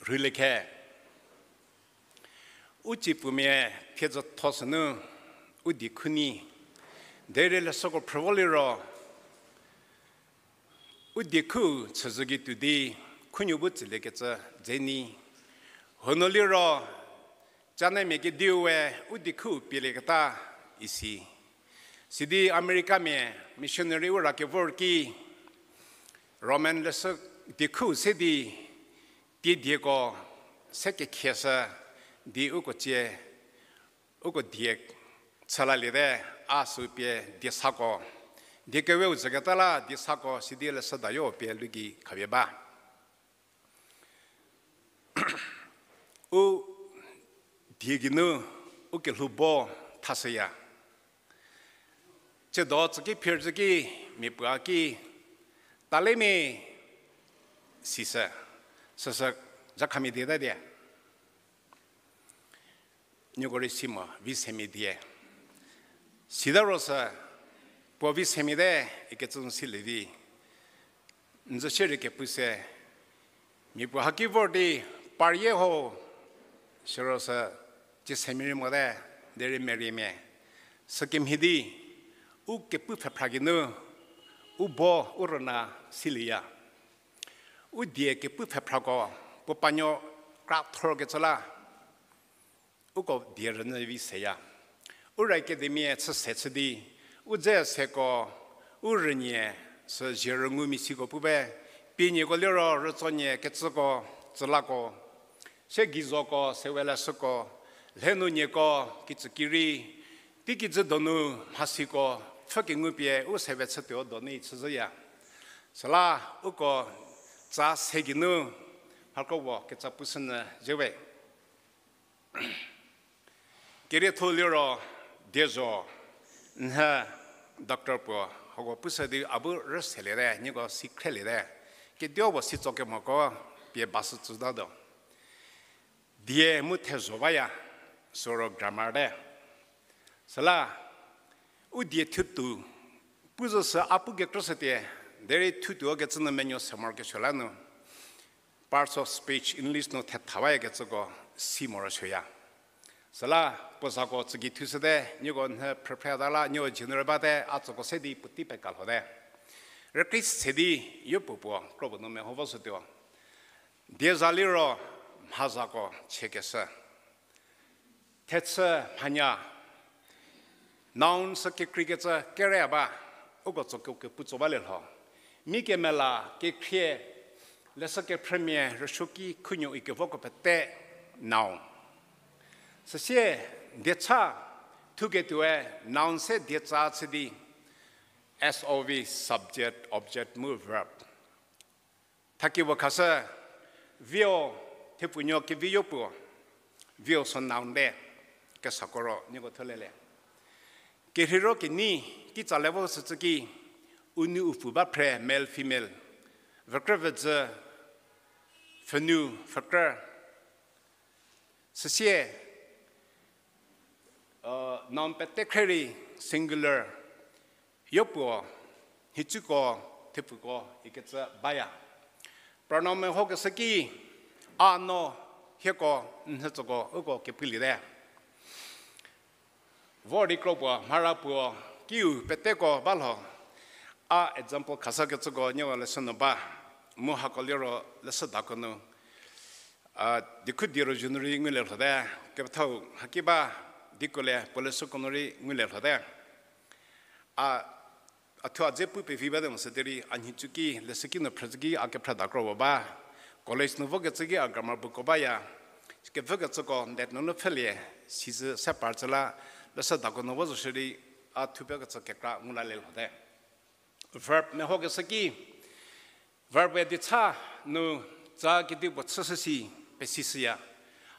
rhülie khe. U tsiepfumia thiedzütho sünu u die khunyi, derei leshüko phrü vo liro, u die khu chüzhü gei tuo di khunuo bu tsüliekecü dze nyi. Huonuo liro, Chinamen kediu we u die khu pielieketa isi. Sidi Americamia missionary u ra kevor ki, Roman leshü die khu se di, tie dieko se kekhieshü di uko cie, uko die chülaliete, a sü pie die sako, die keweu zhüketa la die sako sidi leshüda yo pie lu gei khapie ba. U die geinu u kelhou bo thashüya. Tsiedo tsüki phir zhüki mia puo a ki, talemi sisü, süsü zhakhami die ta die. Nieko rei si mo, vi semia die. Sita ro sü, puo vi semia te, ikecü nu silie vi. N zü shierei kepu se, mia puo haki vor di, parie ho, siro sü, tsie semia rei mote, derei meriemia. Sükemhie di, u kepu pfhephra geinu, u bo, u rüna silieya. U die kepu pfhephrako, puo panuo kra thorkecü la, uko die rünyü vi seya. Ura Academy chü se chü di, u dze seko, u rünie, sü zie rüngumia siko pu be, pienieko liro rütsonie kecüko, tsülako, se geizoko, seweleshüko, lhenu nieko, kitsükirei, teikijü donu mhasiko, pfhü kengu pie u sewe chütuo donu chüzhüya. Süla uko tsa se geinu, mhakropuo ketsa pushünyü zhie we. Kerietho liro diezho, nhie doctor puo, hako pushü di a bu rüseliete, nieko si khreliete. Kedio puo si tso kemoko, pie bashü tsütatuo. Die mu thezho baya, süro grammar te. Süla, u die thutuo, pu zo sü a pu kekrüshütie, derei thutuo kecü nu menuo se morokesuo la nu, parts of speech, English nu thetha bayakecüko si morosuoya. Süla, puo zako tsügei thushüte, nieko nhie phrüphrüta la, nieko general bate, a tsüko se di puotei pekalhote. Rükri se di, yopuo puo, kropuo nu meho voshütuo. Die za liro mhazako chiekeshü. Thechü mhanya, noun sü kekreikecü kere ba, uko tsoko kepu tso balie lho. Mi kemela kekhrie, leshü kephrümia rüsuoki khunuo ikevoko pete noun. Süsie diecha Thuketuoe noun se dietsa chü di S O V, subject, object mu verb. Thakie vo khashü, vio, thepfunuo kevi yopuo, vio sü noun te, kesako ro nieko thülelie. Kerheiro kenei, kitsa level sütsü ki, u nu u pfü ba phre, male, female, vükrü vüdzü, pfhünu, pfhükrü. Süsie, noun pete khre rei singular, yopuo, nhicuko, thepfuko ikecü baya. Pronoun mehokeshü ki, a, no, hieko, nhütsoko, uko kepuliete. Vor di kro puo, mhara puo, kiu peteko ba lho. A example khashükecüko nieko leshü nu ba. Mu hako liro leshüdako nu, a, dikhu di ro zhü nu rei ngulie lhote, kepethau haki ba, diko le puo leshüko nu rei ngulie lhote. A, a thuo a dze pu pevi bate mo sü derei, a nhicu ki, leshüki nu phrüzhü ki, a kephrüda kro ba. College nu vokecü ki, a grammar book ko baya. Kevükecüko, date nunu pfhülie, sizü se par tsü la, leshüdako nu vo zo shierei, a thupekecü kekra ngu lalie lhote. Verb mehokeshü ki, verb-e diecha nu tsa kedipuo chüshü si pesishüya.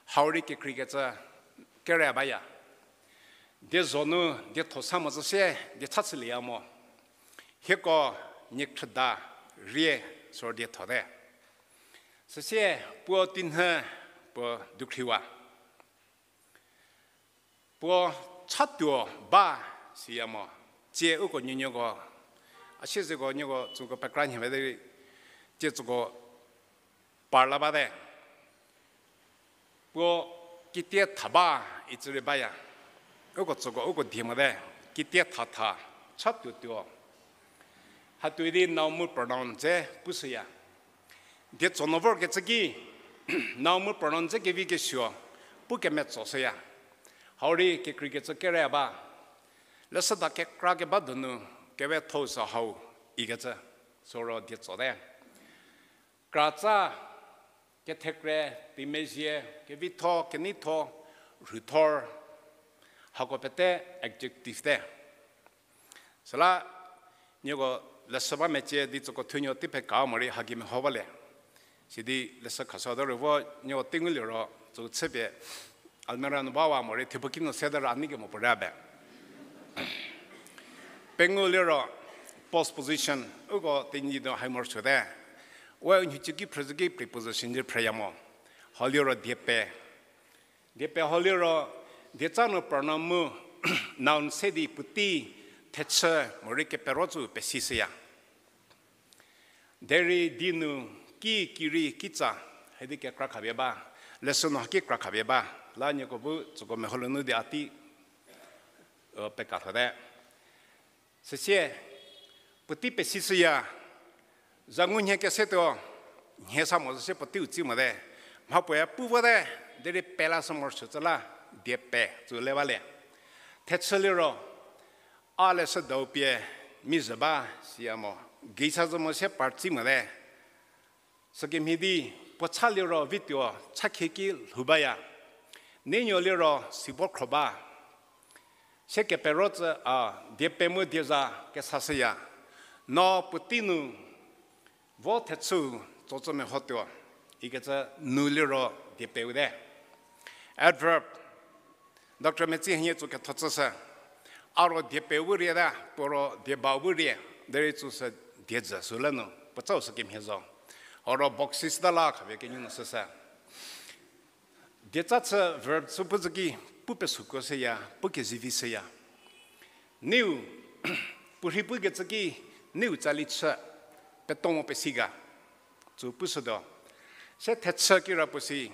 Hau rei kekreikecü kere baya. Diezo nu dietho sa mo zü sie diecha chülieya mo. Hieko niekhrüda rie sü diethote. Süsie puo tinhü puo dukhriwa. Puo chatuo ba siya mo. Tsie uko nuonuoko, a siezeko nuoko tsüko pekra nhie ba derei, tsie tsüko parla bate. Puo kitie tha ba itsü rei baya. Uko tsüko uko die mote. Kitie tha tha, chatuotuo. Hatuoi di noun mu pronoun dze pushüya. Dietso nu vorkecü ki, noun mu pronoun dze kevi kesuo, pu kemetsoshüya. Hau rei kekreikecü kere ba. Leshüda kekra keba donu, kewethou sü hau ikecü, süro dietsote. Kratsa, kethekre, teimezhie, kevitho, keneitho, rhuthor, hako pete adjective te. Süla, nieko leshü ba mecie di tsüko thunuo tei peka morei haki meho bale. Sidi leshü khashü de rei vo nieko tei nguliro tsü chüpie almirah nu bawa morei thepuo ki nu se de ra a nei kemo puo ra be. Pengou liro postposition, uko Tenyidie hai morosuote. We u nhicu ki phrüzhü ki preposition di phrüya mo. Hau liro diepe. Diepe hau liro, dietsa nu pronoun mu noun se di puotei thechü morei kepero tsü pesishüya. Derei di nu ki, kirei, kitsa, hadi kekra khapie ba, leshü nu haki kra khapie ba, la nieko bu tsüko meho lünu di a tei, pekathote. Süsie, puotei pesishüya, za ngu nhie kesetuo, nhie sa mo zü sie puoteiu tsi mote, mhapuoe pu vote, derei pela sü morosuo tsü la, diepe tsü le balie. Thechü liro, a leshüdau pie, mi zhü ba, siya mo, gei sa zü mo sie par tsi mote. Sükemhie di, puo cha liro vituo, cha khieki lhou baya. Neinuo liro, sibo khro ba. Sie kepero tsü a, diepe mu dieza kesashüya. No puotei nu, vo thechü, tsotso mehotuo. Ikecü nu liro, diepe-u te. Adverb. Doctor Metsi hanie tsü ketho chüshü. A ro diepe-u bu rieta, puo ro dieba-u bu rie. Derei tsüshü diejü sü le nu. Puotsau sükemhie zo. Oro boxes ta la khapie kenyü nu süshü. Dietsa chü verb sü pu zü ki, pu pesuko shüya, pu kezivi shüya. Neiu, puorhi pukecü ki, neiu tsali chü, peto mo pesi ga. Tsü pushütuo. Sie thechü kira puo si,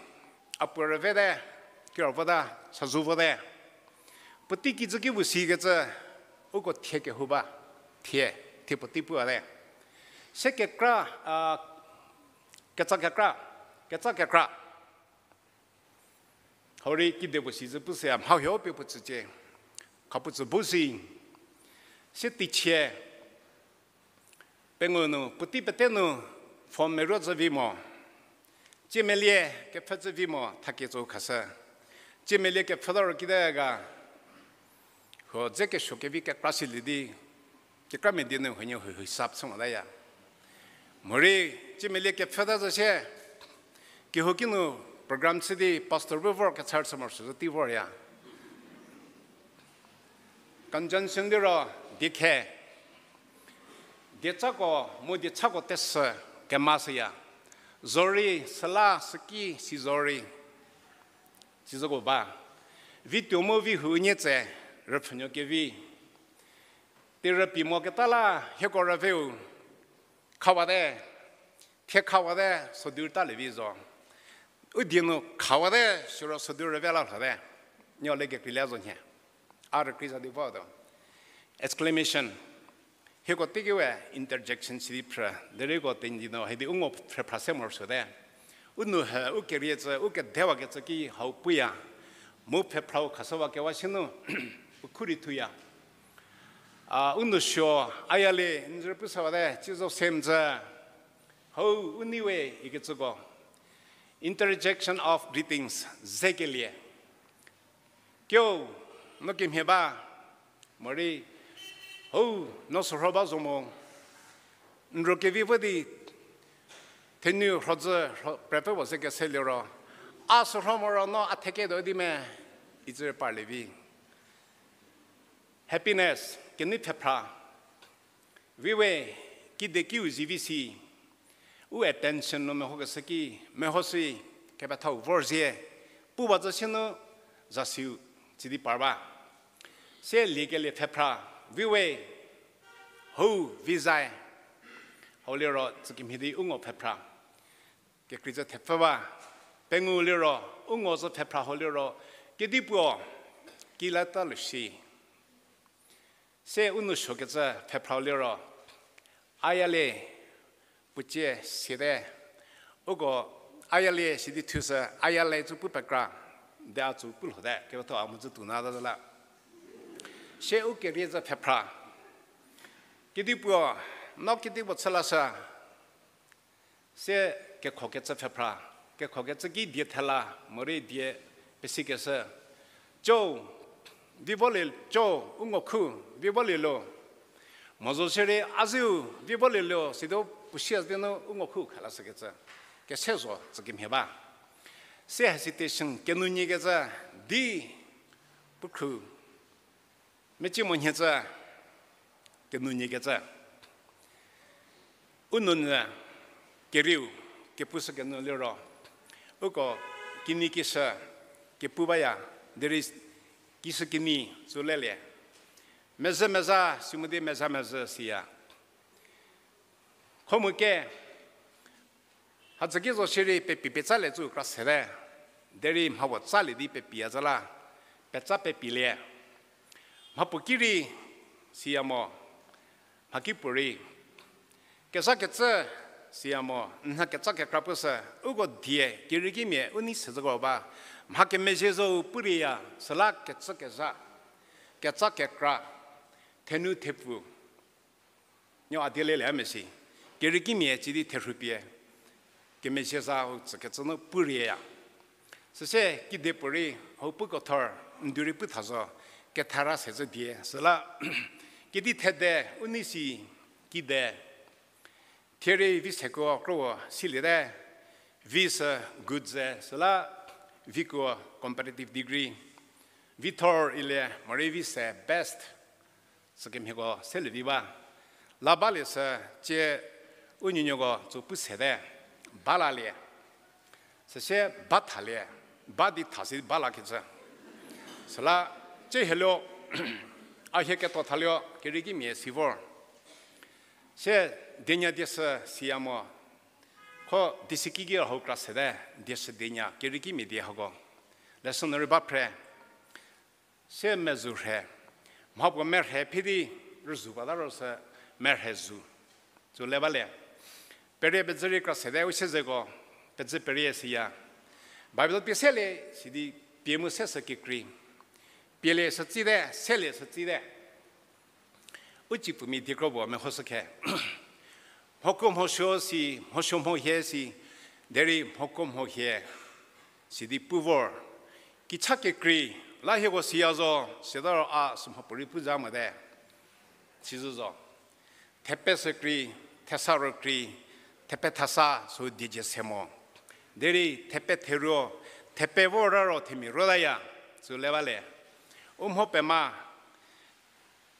a puo rüvete, kira vota, sazou vote. Puotei kijü ki puo sikecü, uko thie kehou ba, thie, thie puotei puate. Sie kekra, a, ketsa kekra, ketsa kekra. Hau rei kide puo si zü pushüya mha huo pie puo tsücie. Khapuo tsü bu si. Sie teichie. Pengou nu, puotei pete nu, form meruo zü vi mo. Tsie melie kepfhü zü vi mo, thakie tsü khashü. Tsie melie kepfhüta ro kide ga. Huo dze kesuo kevi kekra silie di, kekramia die nu huonie huo hisap chü motaya. Morei, ciemelie kepfhüta zo sie, kehouki nu program chü di pastor bu vor kechar chü morosuo zo tei vorya. Conjunction liro, diekhe. Diechako mu diechako tesü kemashüya. Zorei, süla, süki, si zorei. Sizoko ba. Vituo mu vihou nyie tse, rüpfhünuo kevi. Terüpi moketa la, hieko rüveu. Khawate, thie khawate, sodu talie vi zo. U die nu khawate, siro sodu rüve la lhote. Nuo le kekreilie zo nhie. A rükrei za di votuo. Exclamation. Hieko teiki we interjection si di phrü, derei ko Tenyidie nu hidi u ngo phrüphra se morosuote. U nou he, u kerie cü, u kedewakecü ki hau puya. Mu phrüphrau khashüwakewa si nu, u khurei thuya. A, u nou suo, ayale, n zü pushüwate, cizo se mzhü. Hau, u nei we, ikecüko. Interjection of greetings, zekelie. Kio, no kemhie ba, morei, hou, no sürho ba zo mo, n ro kevi vo di, thenu rhodzü, rho, prepfü puo se kese liro, a sürho moro no a theketuo di me, icü parlie vi. Happiness, kenei pfhephra. Viwe, kidekiu zivi si, u attention nu mehokeshü ki, mehoshü, kepethau vor zie, pu ba zü sie nu, zasiu, tsidi par ba. Se liekelie pfhephra, viwe, hou, vizae, hau liro, tsükemhie di u ngo pfhephra. Kekreizü thepfü ba, pengou liro, u ngo zü pfhephra hau liro, kedipuo, ki la ta lü shi. Se u nou suokecü pfhephrau liro, ayale puocie siate, uko ayale sidi thushü, ayale cü pu pekra, de a cü pu lhote, kepetho a mu cü tuo na ta zü la. Se u kerie zü pfhephra, kedipuo, no kedipuo chü lashü, se kekhokecü pfhephra, kekhokecü ki die thela, morei die pesikeshü. Cou, vi volie, cou, u ngo khu, vi volie lo. Mo zo shierei, a ziu, vi volie lo, sidi puo siazü di nu u ngo khu khalashükecü. Kese zo, tsükemhie ba. Se hesitation, kenou nyiekecü, di, pukhru, mecie mo nhie cü, kenou nyiekecü. U nounyü kerieu, kepushü kenou liro. Uko kinyi kishü, kepu baya, derei kishü kinyi, sü lelie. Mezhü mezha, sü mu di mezha mezhü siya. Khomu ke, hadzü ki zo shierei pepi petsalie cü kra sete, derei mha puo tsalie di pepiya zü la, petsa pepilie. Mha puo ki rei siya mo, mha ki puorei. Kezha kecü siya mo, nha ketsa kekra pushü, uko die, keriekimia, u nei se züko ba, mha kemezhie zo u purieya, süla kecü kezha, ketsa kekra, thenu thepfu. Nuo a die lelie a mesi. Keriekimia cidi therhupie. Kemezhie za u tsükecü nu purieya. Süse kide puorei hau puko thor, ndu rei pu tha zo, kethara se zü die. Süla, kedi thede, u nei si, kide. Thie rei vi sekuo kro siliete, vi sü good ze, süla, vikuo comparative degree. Vi thor ilie, morei vi se best. Sükemhieko selie vi ba. La balie sü, cie u nuonuoko cü pu sete, balalie. Süsie ba thalie, ba di tha si balakecü. Süla, cie hieluo, a hie ketuo thaluo, keriekimia si vor. Sie dienya dieshü siya mo. Kho di sikiki hau kra sete, dieshü dienya, keriekimia die hako. Lesson nu rei ba phre. Sie mezhü rhe. Mha puo merhe phi di rüzhü bata ro sü merhe zhü. Cü le balie. Perie pezü rei kra sete u siezeko, pezü perie siya. Bible pie selie sidi pie mu se sü kekrei. Pielie sü tsite, selie sü tsite. U cipfümia diekro puo mehoshü khe. Mhokuo mhosuo si, mhosuo mhohie si, derei mhokuo mhohie sidi pu vor. Kicha kekrei, La hieko siya zo, sita ro a sümha puorei pu za mote. Sizü zo. Thepe sü krei, thesa ro krei, thepe thasa sü diecie se mo. Derei thepe theruo, thepe vora ro themia ruotaya, sü le ba le. U mho pema,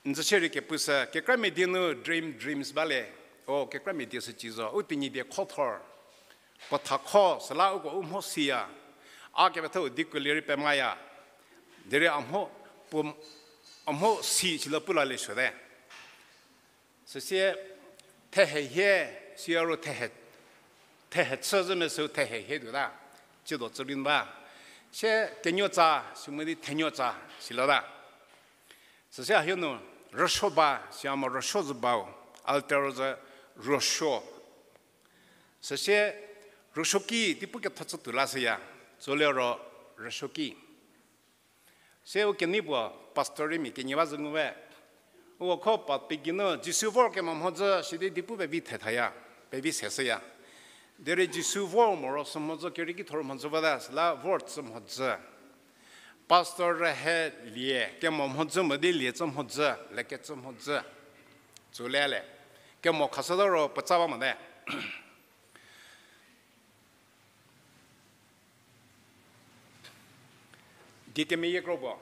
n zü shierei kepu sü, kekramia die nu dream, dreams ba le. O, kekramia die sü ci zo, u Tenyidie kho thor. Puo tha kho, süla uko u mho siya. A kepethau di kuolie rei pemaya. Derei a mho, puo, a mho si silo pu la le suote. Süsie, thehe hie, siya ro thehe, thehe chü zhü mesü thehe hie tuota. Ciedo tsürin ba. Sie kenuotsa, si mo di thenuotsa, silota. Süsie a hie nu, rüsuo ba, siya mo rüsuo zü bau, altar zü rüsuo. Süsie, rüsuoki, di pu ketho chü tuo la süya, tsülie ro rüsuoki. Sie u kenei puo, pastor rei mia kenie ba zü ngu we. Uko kho pa pie geinu, Jisu vor kemo mhodzü, sidi di pu pevi thethaya, pevi se shüya. Derei Jisu vor moro sü mhodzü, kerieki thor mhodzü bata, süla vor tsü mhodzü. Pastor rühe lie, kemo mhodzü mo di lie tsü mhodzü, lekecü mhodzü. Tsülie le. Kemo khashüta ro puotsa ba mote. Die kemeyie kro puo.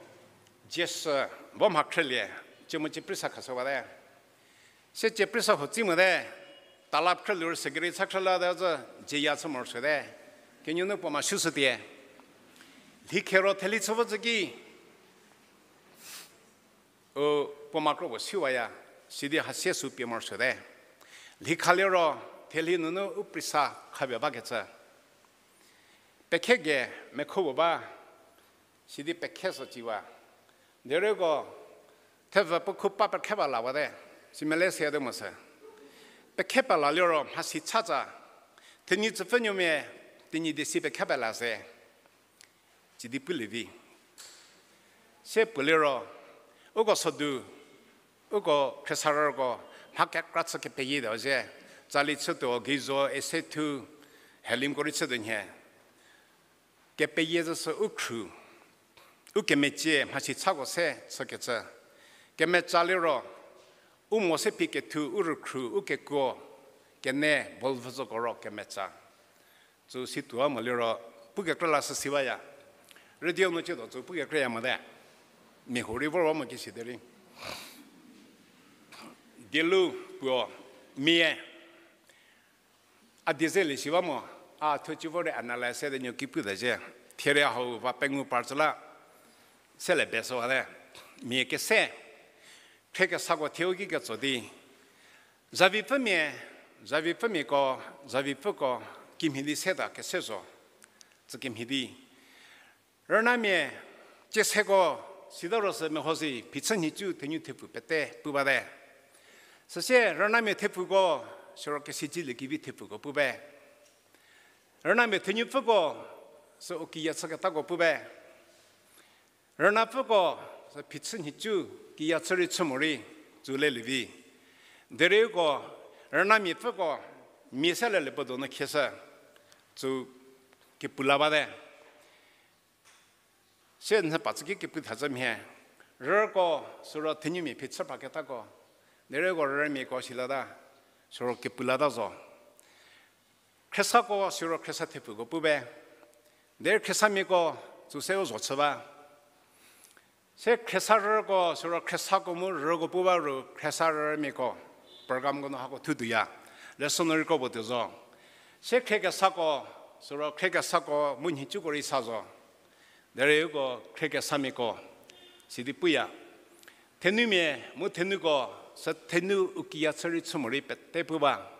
Jiesü, vo mha khrülie, cie mu cie prisa khashü bate. Sie cie prisa huo tsi mote, talap khrülie ro secretary cha khrüla de zü, jieya chü morosuote. Kenuo nu puo ma sushütie. Lhi khero theli chü vo zü ki, u puo ma kro puo siwaya, sidi hasie sü pie morosuote. Lhi khalie ro, theli nunu u prisa khapie bakecü. Pekhe ge mekho puo ba, sidi pekhe sü ciwa. Derei uko, thevü puo khu pa pekhe ba la wate, si mele se de mo sü. Pekhe pa la liro mhasi chatsa, thenyi tsüpfü nuomia, Tenyidie si pekhe pa la se. Sidi pulie vi. Sie puo liro, uko sodu, uko khriesarüko, mha kekra chü kepeyie tuo zhie, tsali chütuo, geizo, ese thu, helimko rei chütuo nhie. Kepeyie zhü sü u khru, u kemecie mhasi chako se chükecü. Kemetsa liro, u mo se phi kethu, u rükhru, u kekuo, kene, bolvü zoko ro kemetsa. Tsü situo mo liro, pukekrü la sü si baya. Radio nu ciedo tsü pukekrüya mote. Mia huo rei vor ba mo ki si derei. Dielu puo, mia. A die zelie si ba mo, a thuo ci vor rei analyze se di nuo ki pu ta zhie. Thie rei hau va pengou par tsü la, sele be sü wate. Mia kese, khriekesako thieu ki ketso di. Zavipfümia, zavipfümiako, zavipfüko, kimhie di se ta kese zo. Tsü kimhie di. Rünamia, cieseko, sita ro sü meho si, phichü nhicu thenupfü pete pu bate. Süsie rünamia thepfuko, siro kesici liekevi thepfuko pu be. Rünamia thenupfüko, sü u kiya chüketako pu be. Rünapfüko, sü phichü nhicu, kiya chü rei chü morei, tsü lelie vi. Derei uko, rünamiapfüko, mia se lelie puo donu khieshü, tsü kepu la bate. Sie nhü pa tsü ki kepu tha zhü mhie. Rüko, siro thenumia phichü paketako. Derei uko rümiako silata, siro kepu lata zo. Khriesako, siro khriesa thepfuko pu be. Derei khriesamiako, tsü se u zo chü ba. Sie khriesarüko, siro khriesako mu rüko pu ba ru khriesarümiako. Programko nu hako thutuoya. Lesson nu rei kro puo tuo zo. Sie khriekesako, siro khriekesako mu nhicuko rei sa zo. Derei uko khriekesamiako, sidi puya. Thenumia mu thenuko, sü thenu u kiya chü rei chü morei pete pu ba.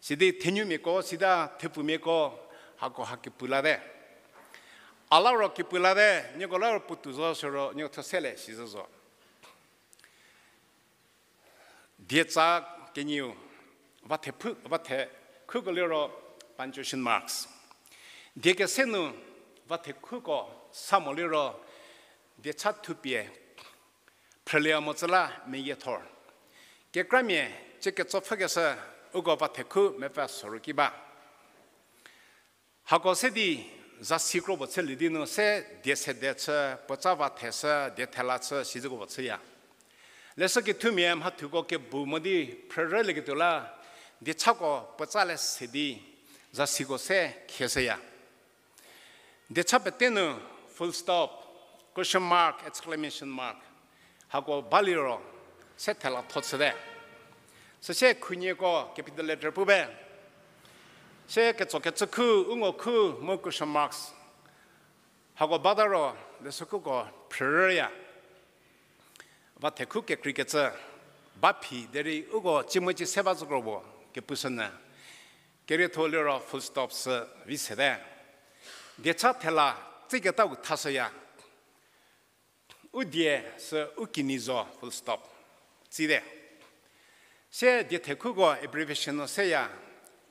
Sidi thenumiako, sita thepfumiako, hako ha kepu late. A la ro kepu late, nieko la ro puotou zo siro, nieko thuo sele si zo zo. Dietsa kenieu, vathe phu, vathe khuko liro punctuation marks. Die kese nu vathe khuko sa mo liro, diecha thupie, phrülie mo tsü la meyie thor. Kekramia, cie ketsopfhükeshü, uko vathe khu mepfü soru ki ba. Hako se di, zasi kro puo chülie di nu se die sede chü, puotsa va theshü, die thela chü, sizüko puo chüya. Leshü kethumia mhathuko kebu mo di phrürülieketuo la, diechako puotsa le se di, zasiko se khieshüya. Diecha pete nu full stop, question mark, exclamation mark, hako baliro se thela tho chüte. Süsie khunieko capital letter pu be. Sie ketsokecü khu, u ngo khu, mu question marks. Hako bata ro, leshü khuko phrürüya. Va thekhu kekreikecü, ba phi derei uko ciemocie se ba zükro puo, kepushünyü. Kerietho liro full stop sü vi sete. Diecha thela tsiketau thashüya. U die sü u kinyi zo full stop. Tsite. Sie die thekhuko abbreviation nu seya,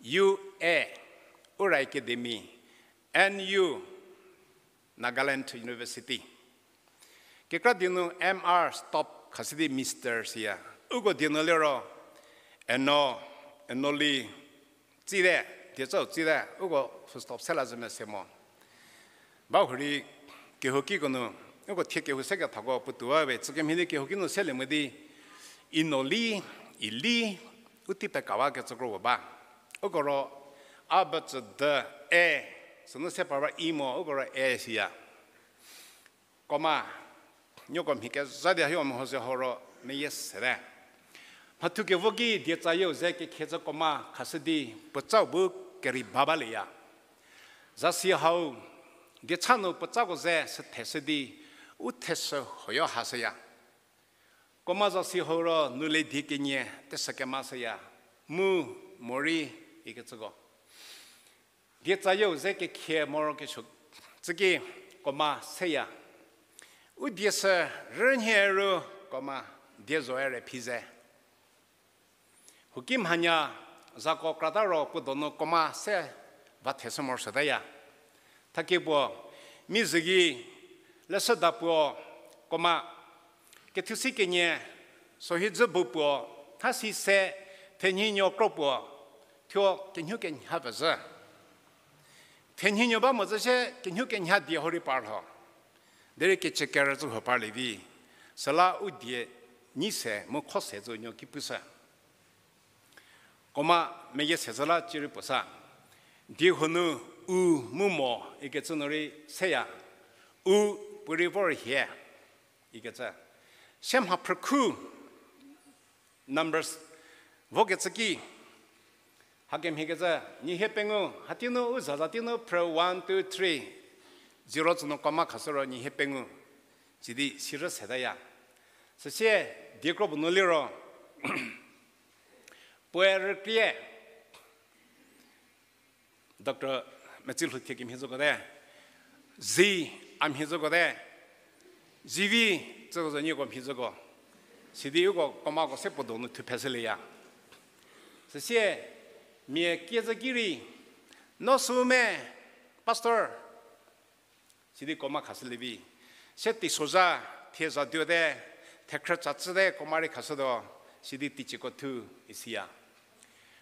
U A, Ura Academy, N U, Nagaland University. Kekra die nu M R stop khashü di Mister siya. Uko die nu liro, Eno, Enoli, tsite, diechau tsite, uko full stop se la zhü mese mo. Ba hurei kehou kiko nu, uko thie kehou se kethako puotuowa we, tsükemhie di kehou ki nu selie mo di, Inoli, Ili, u tei pekawakecü kro puo ba. Uko ro, A B C D E, sünu se par ba I mo, uko ro E siya. Comma, nieko mhi kezha di hio meho ze horo meyie sete. Mhathu kevo ki dietsayieu ze kekhiecü comma khashü di puotsau bu keri ba balieya. Zasi hau, diecha nu puotsako ze sü theshü di, u theshü hoyo hashüya. Comma zasi hau ro nu le die kenie teshü kemashüya. Mu, morei, ikecüko. Dietsayieu ze kekhie morokesuo tsüki comma seya. U die sü rünhie ru comma die zoe re phi ze. Huki mhanya zako krata ro puo donu comma se va theshü morosuotaya. Thakie puo, mi züki, leshüda puo, comma, kethusi kenie, sohi dzü bu puo, thasi se, thenhinuo kro puo, thuo kenhu kenha pezhü. Thenhinuo ba mo zü sie kenhu kenha die hurei parlho. Derei kecü kerüzhü ho parlie vi. Süla u die nyi se mu kho se zü nuo ki pushü. Comma meyie se zü la cierei puo sa. Die huo nu u mu mo ikecü nu rei seya. U puorei vor hie ikecü. Sie mha phrükhu numbers vokecü ki. Hakemhiekecü, nyie hie pengou, hatei nu u zaza tei nu phrü one, two, three, zero tsü nu comma khashü ro nyie hie pengou. Sidi sirü setaya. Süsie, die kro puo nu liro, puoe rükrie, Doctor Metsilhou thie kemhie züko te, zi a mhie züko te, zivi tsüko zo nieko mhie züko. Sidi uko commako se puo donu thupheshülieya. Süsie, mia kie zü ki rei, no sü me, Pastor, sidi comma khashülie vi. Se teisozha, thie zha tuote, thekhrü tsa chüte comma rei khashütuo, sidi teicieko thu isiya.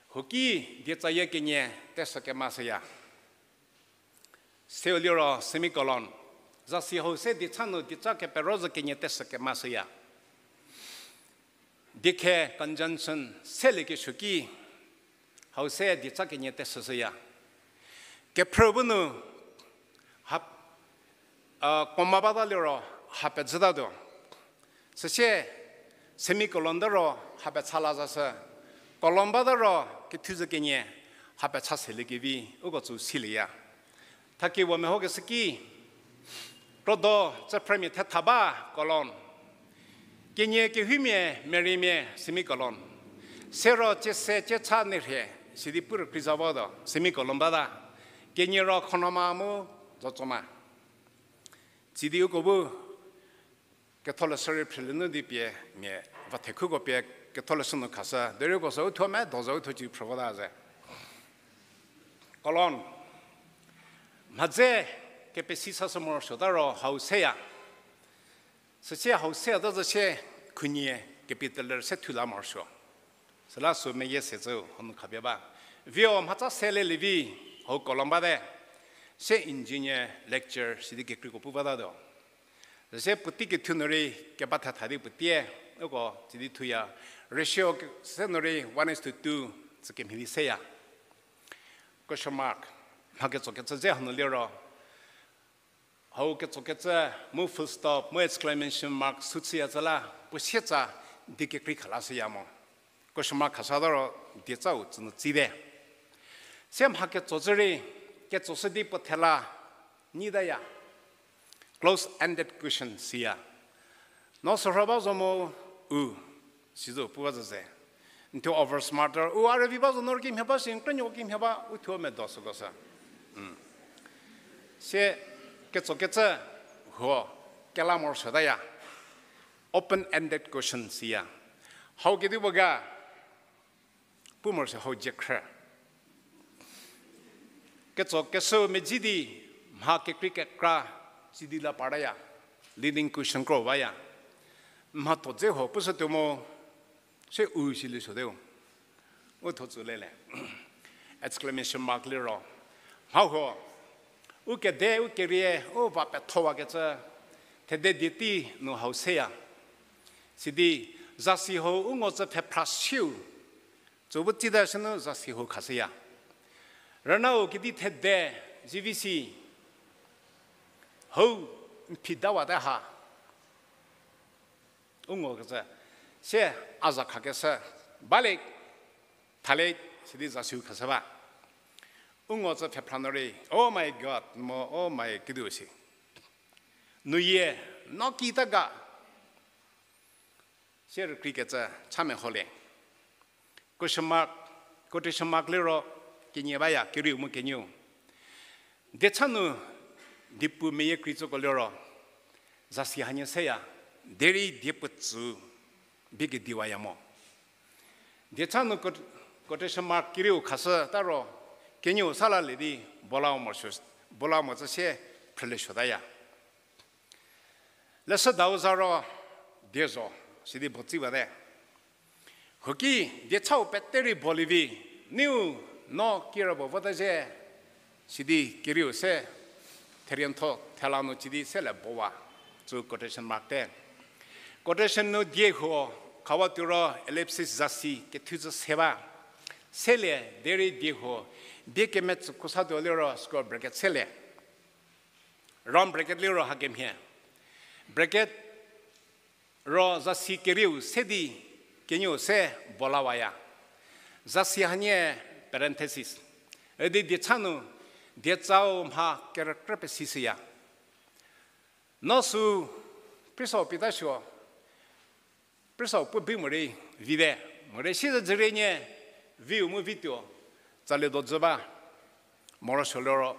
Huoki dietsayie kenie teshü kemashüya. Seu liro semicolon. Zasi hau se diecha nu diecha kepero zü kenie teshü kemashüya. Diekhe conjunction seliekesuo ki, hau se diecha kenie teshüshüya. Kephrü bu nu, ha, comma bata liro ha pezhütatuo. Süsie semicolon ta ro ha pecha la zashü. Colon bata ro kethu zü kenie ha pecha seliekevi uko tsü silieya. Thakie puo mehokeshü ki, krodo tsüphrümia thetha ba colon. Kenie kehoumia mereimia semicolon. Siro cie se cie cha nerhie, sidi pu rükrie za votuo semicolon bata. Kenie ro khonoma mu zotsoma. Sidi uko bu ketholeshü rei phrülie nu di pie mia va thekhuko pie ketholeshü nu khashü. Derei uko sü uthuo medo zo uthuo ci phrü vota ze. Colon. Mhadze kepesi sashü morosuota ro hau seya. Süsie hau seya ta zü sie khunhie capital letter se thu la morosuo. Süla sü meyie se tsü hanu khapie ba. Vio mhatsa se lelie vi hau colon bate. Se engineer lecture sidi kekreiko pu batatuo. Se puotei kethu nu rei keba thetha di puotei, uko sidi thuya. Ratio se nu rei one is to two, tsükemhie di seya. Question mark. Mha ketsokecü dze hanu liro, hau ketsokecü, mu full stop, mu exclamation mark sü chüya tsü la, puo sietsa di kekrei khalashüya mo. Question mark khashüta ro, dietsau tsünu tsite. Se mha ketso cü rei, ketsoshü di puo thela nyitaya. Close-ended question siya. No sürha ba zo mo, u, sizo pu ba zo ze. N thuo over smarter, u a rüvi ba zo no rei kimhie ba shi, n krünuo kimhie ba, u thuo medo süko sü. Se ketsokecü huo, kela morosuotaya. Open-ended question siya. Hau kedipuo ga, pu morosuo hau jekhrü. Ketso keshü medzi di, mha kekrei kekra, sidi la partaya. Leading question kro baya. Mhatho dze huo pushütuo mo, se u sili suoteu. U tho tsü lele. Exclamation mark liro, mha huo, u kede, u kerie, u va pethowakecü, thede die tei nu hau seya. Sidi, zasi hau u ngo tsü pfhephra siu, tsü bu tsita sünu zasi hau khashüya. Rünau kedi thede, zivisi, hau, n phi dawate ha. U ngokecü, se a za khakeshü, balik, thalik, sidi zasiu khashü ba. U ngo tsü pfhephra nu rei, oh my God, mo, oh my, kidu si. Nuyie, no kita ga. Sie rükreikecü cha meholie. Question mark, quotation mark liro kenie baya, kerieu mu kenieu. Diecha nu diepu meyie krei tsüko liro, zasi hanie seya, derei diepu tsü bie kediwaya mo. Diecha nu quot-, quotation mark kerieu khashüta ro, kenieu sa lalie di bola mo sü, bola mo tsü sie phrülie suotaya. Leshüdau za ro die zo, sidi puo tsi bate. Huoki diechau pete rei bolie vi, niu no kirapuo vota zhie, sidi kerieu se, therientho thela nu chidi selie bowa, tsü quotation mark te. Quotation nu die huo, khawa tuo ro ellipsis zasi kethu tsü se ba. Selie, derei die huo, die kemetsü khusatuo liro square bracket selie. Round bracket liro hakemhie. Bracket ro zasi kerieu se di kenieu se bolawaya. Zasi hanie parenthesis. Üdi diecha nu, diechau mha kerükrü pesishüya. No sü, priso pita suo, priso pu bi morei vite, morei siezedzürie nie, viu mu vituo, tsali do dzü ba, morosuo liro,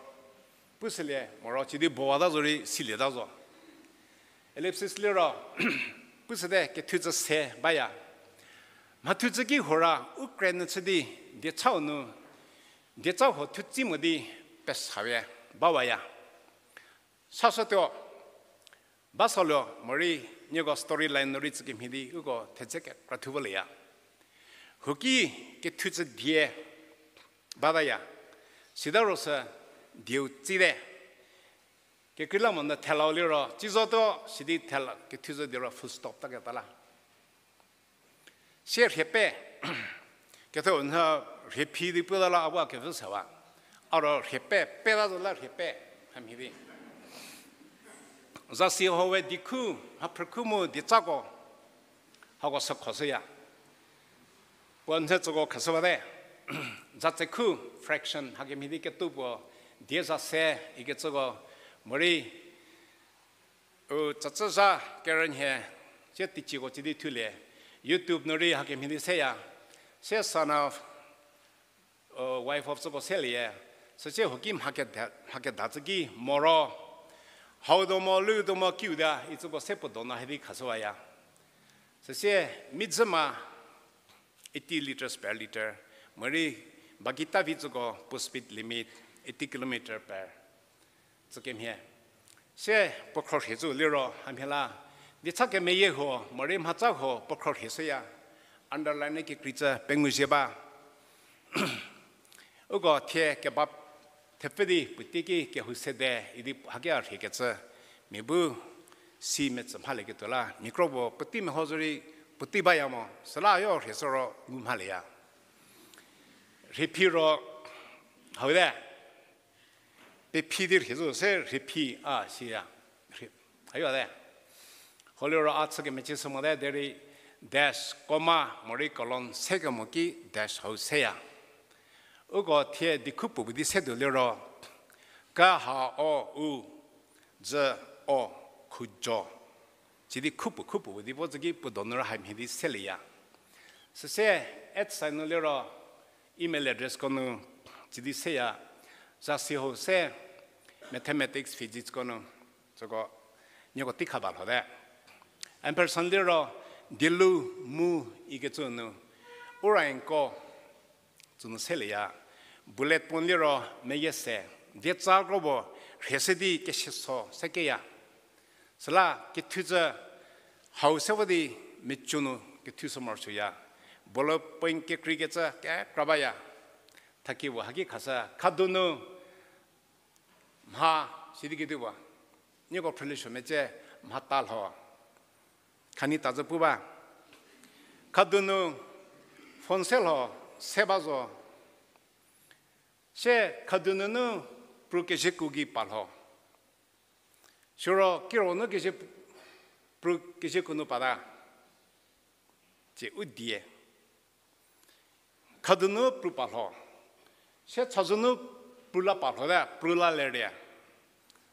pushülie, moro chidi bowata zo rei silieta zo. Ellipsis liro, pushüte kethu tsü se baya. Mhathu tsü ki huo ra, u kre nu chü di, diechau nu, diecha huo thutsi mo di, pesawie, bawaya. Sashütuo, ba saluo morei nieko story line nu rei tsükemhie di uko thedze kekra thu volieya. Huoki kethu tsü die bataya. Sita ro sü dieu tsite. Kekreilamonyü thelau liro, tsi zotuo, sidi thela kethu tsü di ro full stop ta keta la. Sie rhie pe, ketho nhü rhie phi di puta la a bu a kevü sewa. A ro rhie pe, peta zo la rhie pe, hamhie di. Zasi hau we dikhu, mhaphrükhu mu dietsako, hako sükhoshüya. Puo nhie tsüko khashü bate. Zatsekhu, fraction, hakemhie di ketuo puo, die za se, ikecüko, morei, u, tsütsü zha kerünhie, sie teicieko chü di thulie. YouTube nu rei hakemhie di seya. Sie son of, u, wife of tsüko selie. Süsie huoki mha keda, mha keda tsü ki moro. Hau do mo, lu do mo, kiu da, itsüko se puo donu hie di khashüwaya. Süsie, midzüma, eighty liters per litre. Morei, baki ta vi tsüko puo speed limit, eighty kilometer per. Tsükemhie. Sie puo khro rhie tsü liro hamhie la. Diecha kemeyie huo, morei mhatsa huo, puo khro rhie shüya. Underline kekrei tsü pengou zhie ba. Uko thie kebab thepfü di puotei ki kehou sede idi haki a rhiekecü, mia bu si metsü mhalieketuo la, mia kro puo puotei meho zorei puotei baya mo, süla yo rhie sü ro ngu mhalieya. Rhiephi ro, hau te, pephi di rhie zo se rhiephi a siya. Rhie-, hayo te. Holiro a chü kemecie sü mote derei dash, comma, morei colon sekemo ki dash hau seya. Uko thie dikhu puo bu di setuo liro, ka ha o u, dzü o, khujo. Sidi khupuo khupuo bu di vo zü ki puo donu rha mhie di selieya. Süse at sign nu liro email addressko nu sidi seya, zasi hau se mathematics, physicsko nu, süko nieko tei kha ba lhote. Ampersand liro dielu mu ikecü nu, ura inko tsünu selieya. Bullet point liro meyie se, dietsa kro puo rhie se di kesie so sekeya. Süla kethu zü hau se vo di mecü nu kethu sü morosuoya. Bullet point kekreikecü kekra baya. Thaki puo haki khashü, khadunu mha, sidi kedipuo, nieko phrülie suo mecie, mha ta lho. Khani ta zü pu ba. Khadunu phone se lho, se ba zo. Sie khadununu pru keziku gei pa lho. Siro kiro nu kezi, pru keziku nu pata. Tsie u die. Khadunu pru pa lho. Sie chazunu pru la pa lhote, pru la lerie.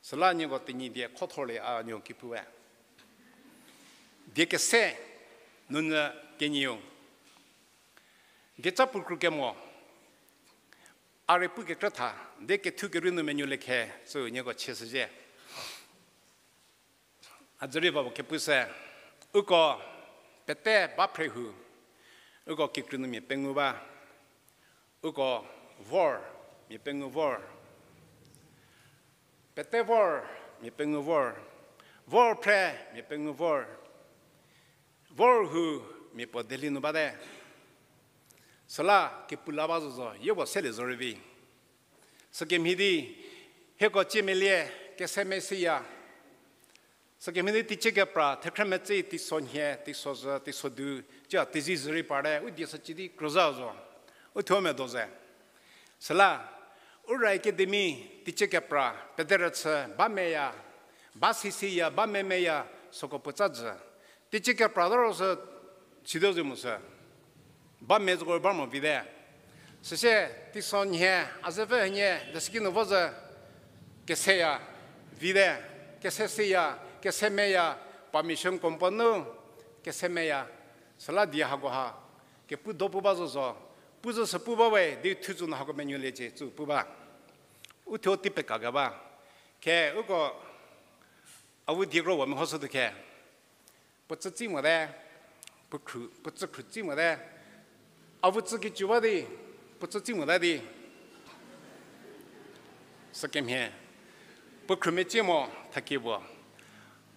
Süla nieko Tenyidie khothorlie a nieko ki pue. Die kese, nunyü kenieu. Dieca puo kru kemo, a rei pu kekrü tha, die kethu kerei nu menuolie khe, sü nieko chie shüzhie. A dzü rei ba puo kepu se, uko pete ba phre hu, uko kikru nu mia pengou ba, uko vor, mia pengou vor. Pete vor, mia pengou vor. Vor phre, mia pengou vor. Vor hu, mia puo Delhi nu bate. Süla kepu la ba zo zo, yie puo selie zo rei vi. Sükemhie di, hieko cie melie, kese mesiya. Sükemhie di teicie kepra, thekhrü metsei, teisonhie, teisozhü, teisodu, cia teizie zhü rei parte, u die sü ci di krüzhü zo. U thuo medo ze. Süla, Ura Academy teicie kepra pederüchü ba meya, ba sisiya, ba memeya, süko puotsa jü. Teicie kepra ta ro sü sido zo mo sü. Ba me zoko ba mo vite. Süsie teisonhie, a zepfü henie, desiki nu vo zü, keseya, vite, kese siya, kese meya, permission compound nu, kese meya, süla die hakoha, kepu do pu ba zo zo, pu zü sü pu ba we, di thu zü nu hako menuoliecie cü pu ba. U thuo tei pekakeba. Khe uko, avu die kro wa mehoshü tuo khe. Puo tsü tsi mote, puo khru, puo tsü khru tsi mote. Avu tsü kicu ba di, puo tsü tsi mota di. Sükemhie. Puo khru mecie mo thakie puo.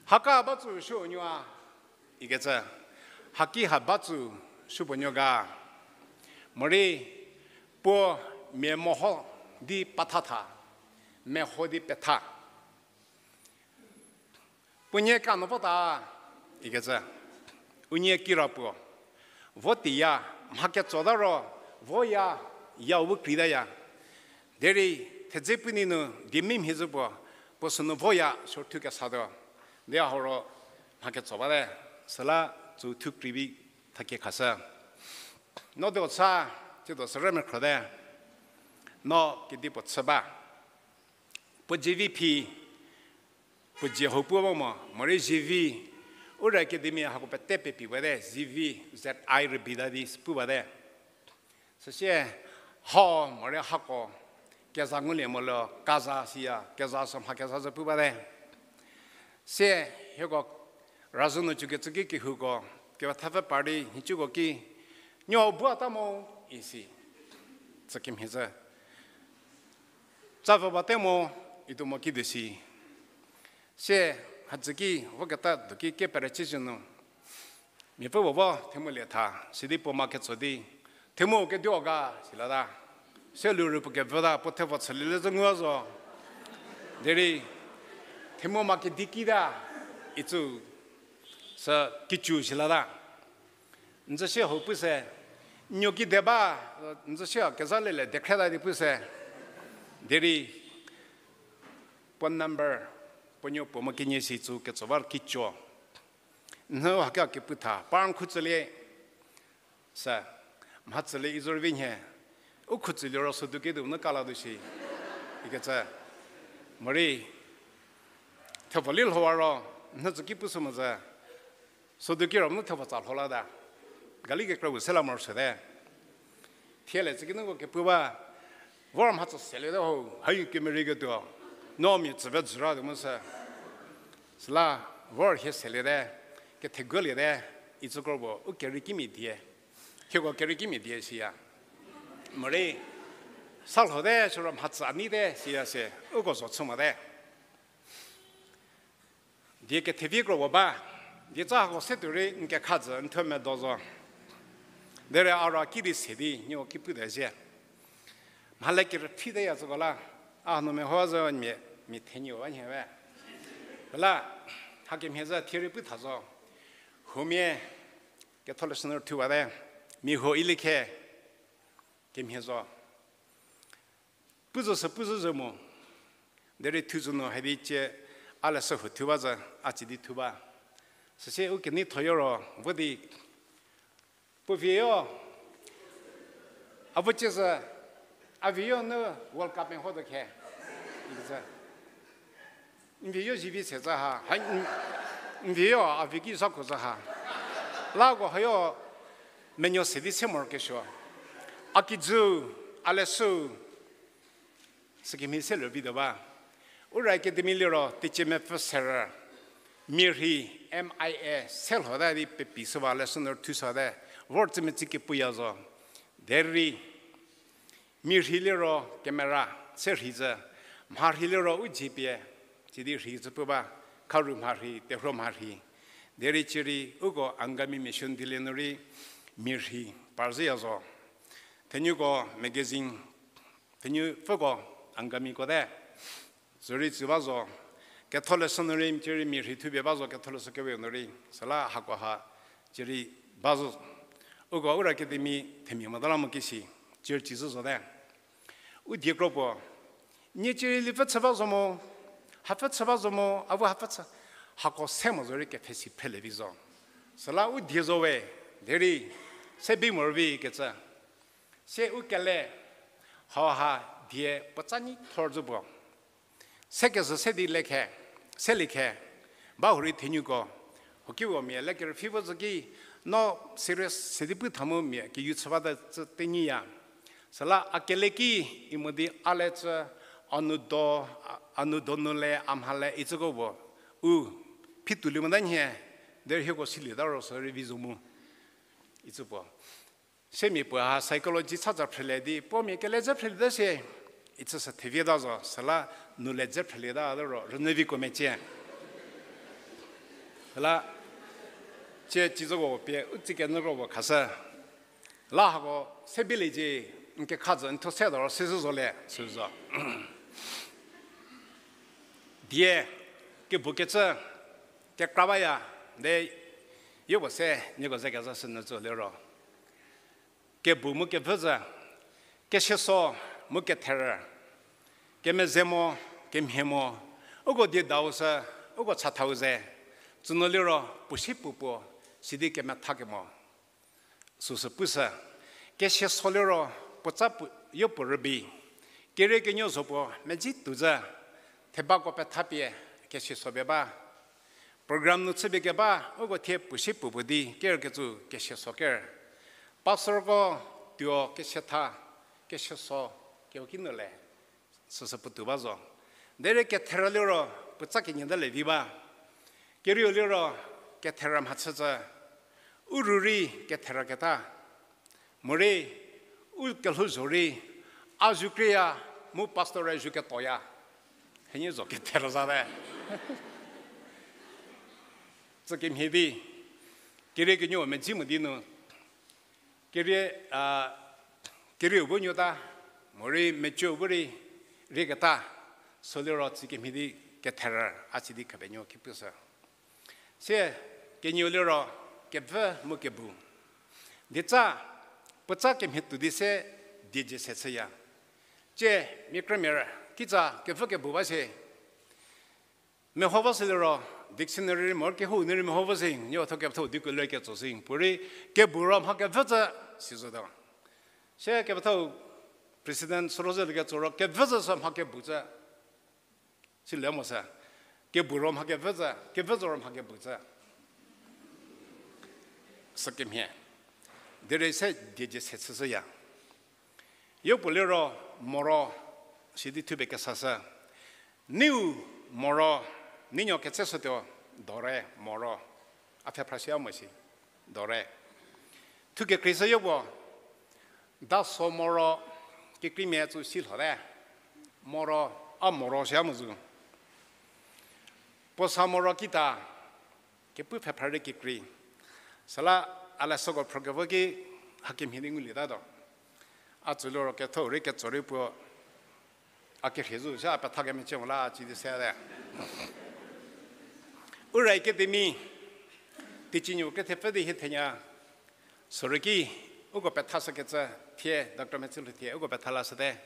Haka ba tsü supuo nuo a, ikecü. Haki ha ba tsü supuo nuo ga. Morei, puo mia meho di petha tha. Meho di petha. Puo nie ka nu vota, ikecü. Unie kira puo. Vo tiya, mha ketso ta ro, voya, ya u bu kreitaya. Derei, thedze puo ninu, diemia mhie zü puo, puo sünu voya, suo thu kesatuo. Di a horo, mha ketso bate, süla, tsü thu kreivi, thakie khashü. No do sa, tsiedo sürü mekhrote. No kedipuo chü ba. Puo G V phi, puo zie hau pu ba mo, morei G V, Ura Academy hako pete pepi bate, G V, Z I rübei ta di pu bate. Süsie, hau, morei hako, keza ngulie molo, kaza siya, keza sü mha keza zü pu bate. Sie, hieko, razhü nu cükecü ki kehouko, kepethapfü par di, nhicuko ki, nuo bua ta mo, isi. Tsükemhie zü. Tsa vü bate mo, ituo mo ki di si. Sie, hadzü ki, voketa, duki keperücie zhü nu. Miapfü puo vo, themu lie tha, sidi puo ma ketso di. Themu keduo ga, silata. Se luru puo kevüta puo thevo chülie le zü ngu zo. Derei, themo ma kedi kita, itsü, sü kicu shilata. N zü sie hau pu se, n nuo kide ba, n zü sie kezha lele dekhrieta di pu se. Derei, puo number, puo nuo puo mo kenie si tsü ketso ba kicu. N hau haki kepu tha, par n khu tsülie. Sü, mha tsülie izorüvi nhie, u khu tsülie ro sodu ki du nu kala du shi. Ikecü, morei, thevo li lhowa ro, n hau tsü ki pu sü mo zü, sodu ki ro nu thevo tsa lho lata. Gari kekra bu se la morosuote. Thie le tsü ki nuko kepu ba, vor mha tsü seliete ho, hai kemerei ketuo. No mia tsüve jüra tuo mu sü. Süla, vor hie seliete, ketheguoliete, itsü kro puo, u kerei kimia die. Hieko kerei kimia die siya. Morei, sa lhote, siro mha tsü a neite, siya se, uko zo chü mote. Die kethevi kro puo ba, die tsa hako se tuo rei n kekha jü n thuo medo zo. Derei a ro ki di se di, nieko ki pute zhie. Mhale kerüphiteya tsüko la, a hanu meho zü mia, mia thenyie ba nhie we. La, hakemhie zü thie rei pu tha zo. Huomia, ketholeshü nu rüthu bate, mia huo ilie khe, kemhie zo. Pu zo sü pu zo zo mo. Derei thu zo nu hadi cie a leshü huo thu ba zü, a tsi di thu ba. Süsie u keneitho yo ro, vo di, puo vi yo, a vo cie zü, a vi yo nu World Cup meho tuo khe. Ikecü. N vi yo zivi se zü ha, ha, n, n vi yo a vi ki zhakuo zü ha. Lako hayo menuo se di se morokesuo. A kijü, a leshü, sükemhie se lü vi tuo ba. Ura Academy liro teicie mepfü serü, mia rhei, M I A, se lhota di pepi shü ba leshü nu rüthu shüte, vor tsü metsü kepuya zo. Derei, mia rhei liro camera, se rhei zü, mha rhei liro u dzie pie, sidi rhei zü pu ba, kharu mha rhei, terhuo mha rhei. Derei cierei uko Angami Mission dilie nu rei, mia rhei, par zhüya zo. Thenuko magazine, thenupfüko Angamiko te, zürei tsü ba zo, ketholeshü nu rei cierei mia rhei thupie ba zo, ketholeshü kewe nu rei, süla hako ha, cierei ba zo, uko Ura Academy themia mota la mo kisi, cierei tsü zhü zote. U die kro puo, nie cierei lipfü chü ba zo mo, hapfü chü ba zo mo, a bu hapfü chü, hako se mo zorei kepfhesi phrelie vi zo. Süla u die zo we, derei, se bi morei vi kecü. Se u kele, hauha die puotsa nyi thor zo puo. Se kezhü se di le khe, se lie khe, ba hurei thenuko, huokiu mia le kerüpfhi vo zü ki, no serious se di pu tha mu mia keyu chü bata cü tenyiya. Süla a kele ki, i mo di a le cü, a nu do, a, a nu donu le, a mha le, icüko puo, u, phi tuolie mota nhie, derei hieko silieta ro sü rei vi zo mu, icü puo. Semia puo ha psychology cha za phrülie di, puo mia kele dze phrülieta sie, icü sü thevieta zo, süla nu le dze phrülieta liro, rünyü viko mecie. Süla, cie cizoko pie, u tsi kenyü kro puo khashü. La hako, se bilie cie, n kekha zü, n thuo se doro, se zhü zo le, sü zo. Die, kebu kecü, kekra baya, de, yopuo se, nieko ze kezha sü nyü zo liro. Kebu mu kevü zü, kesieso mu ketherü, kemeze mo, kemhie mo, uko die dau sü, uko chathau ze, tsünu liro puo si puo puo, sidi kemetha kemo. Süsü pushü, kesieso liro puotsa puo, yopuo rübei, kerie kenuo zo puo medzi tuo zü, thebako pethapie kesieso pie ba. Program nu chüpie keba, uko thie puo si puo puo di kerkecü kesieso ker. Pastorko tuo kesietha, kesieso keu kinu le. Süsü puotou ba zo. Derei ketherü liro puotsa kenie ta le vi ba. Kerieu liro ketherü mhachü cü. U ru rei ketherü keta. Morei, u kelhou zho rei, a zu krieya, mu pastor-e zu ketoya. Henie zo ketherü zate. Tsükemhie di, kerie kenuo medzi mo di nu, kerie, a, kerieu bu nuota, Morei mecü bu rei, rieketa, sü liro tsükemhie di ketherü, a si di khapenuo ki pushü. Sie, kenieu liro, kevü mu kebu. Dietsa, puotsa kemhie tuo di se, diejie se chüya. Tsie, mia krümia rü, kitsa, kevü kebu ba se. Meho vo sü liro, dictionary mor kehou nu rei meho vo si, nieko tho kepethau di kuler ketso si, puorei kebu ro mha kevü tsü si zotuo. Sie kepethau president süro ze leketso ro kevü tsü sü mha kebu tsü. Silie mo sü. Kebu ro mha kevü tsü, kevü tsü ro mha kebu tsü. Sükemhie. Derei se diejie se chüshüya. Yopuo liro moro, sidi thupie kesashü. Niu moro, ninuo ketse shütuo, dore, moro. A pfhe phra shia mo si, dore. Thu kekreishü yopuo, daso moro, kekreimia tsü si lhote. Moro, a moro shia mo zo. Puo sa moro kita, kepu pfhe phra rei kekrei. Süla a leshüko phrükevo ki hakemhie di ngulietatuo. A tsü liro ketho rei ketso rei puo a kerhie zo, sha a petha kemecie mo la a ci di sete. Ura Academy, teicie nuo kethepfü di hie thenya, sorry ki, uko pethashükecü, thie, Doctor Metsülhou thie, uko petha lashüte.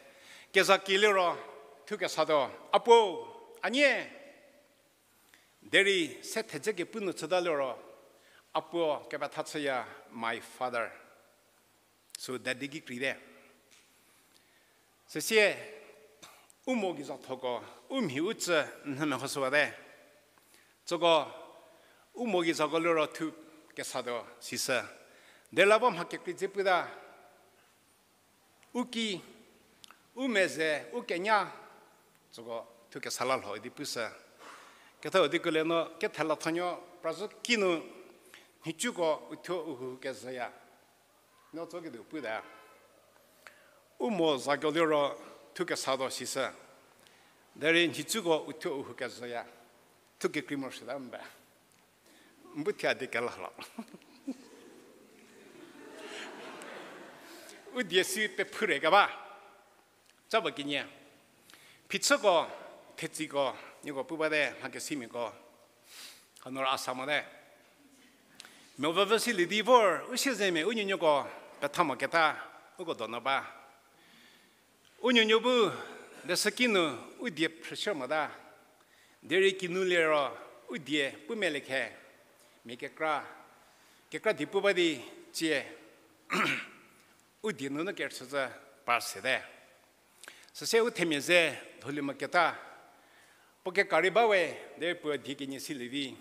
Kezaki liro, thu kesatuo, a puo, a nie. Derei se thedze kepu nu chüta liro, a puo kepetha chüya my father. Sü daddy ki kreite. Süsie, u mo geizhathoko, u mhi u tsü nhü mehoshüwate. Tsüko, u mo geizhako liro thu kesatuo sishü. Derei la vo mha kekrei dze puta. U ki, u meze, u kenya, tsüko thu kesa la lho idi pushü. Ketho di kulie no, kethela thonuo, prazü kinu, nhicuko uthuo u hou kezhüya. No tso ketuo puta. U mo zakuo liro thu kesatuo sishü. Derei nhicuko uthuo u hou kezhüya. Thu kekrei morosuota mbe. N bu thie a di kela lho. U die si pephoure keba. Caba kenie. Phichüko, thetsiko, nieko pu bate, mhakesimiako. Hanu ro a sa mote. Mia vüvü silie di vor, u siezemia u nuonuoko petha moketa, uko donu ba. U nuonuo bu leshüki nu u die phrüshü mota. Derei kinu liro u die pu melie khe. Mia kekra, kekra die pu ba di tsie. U die nunu kerüchüzhü par sete. Süsie u themia ze lhoulie moketa. Puo kekra rei ba we, derei puo die kenie silie vi.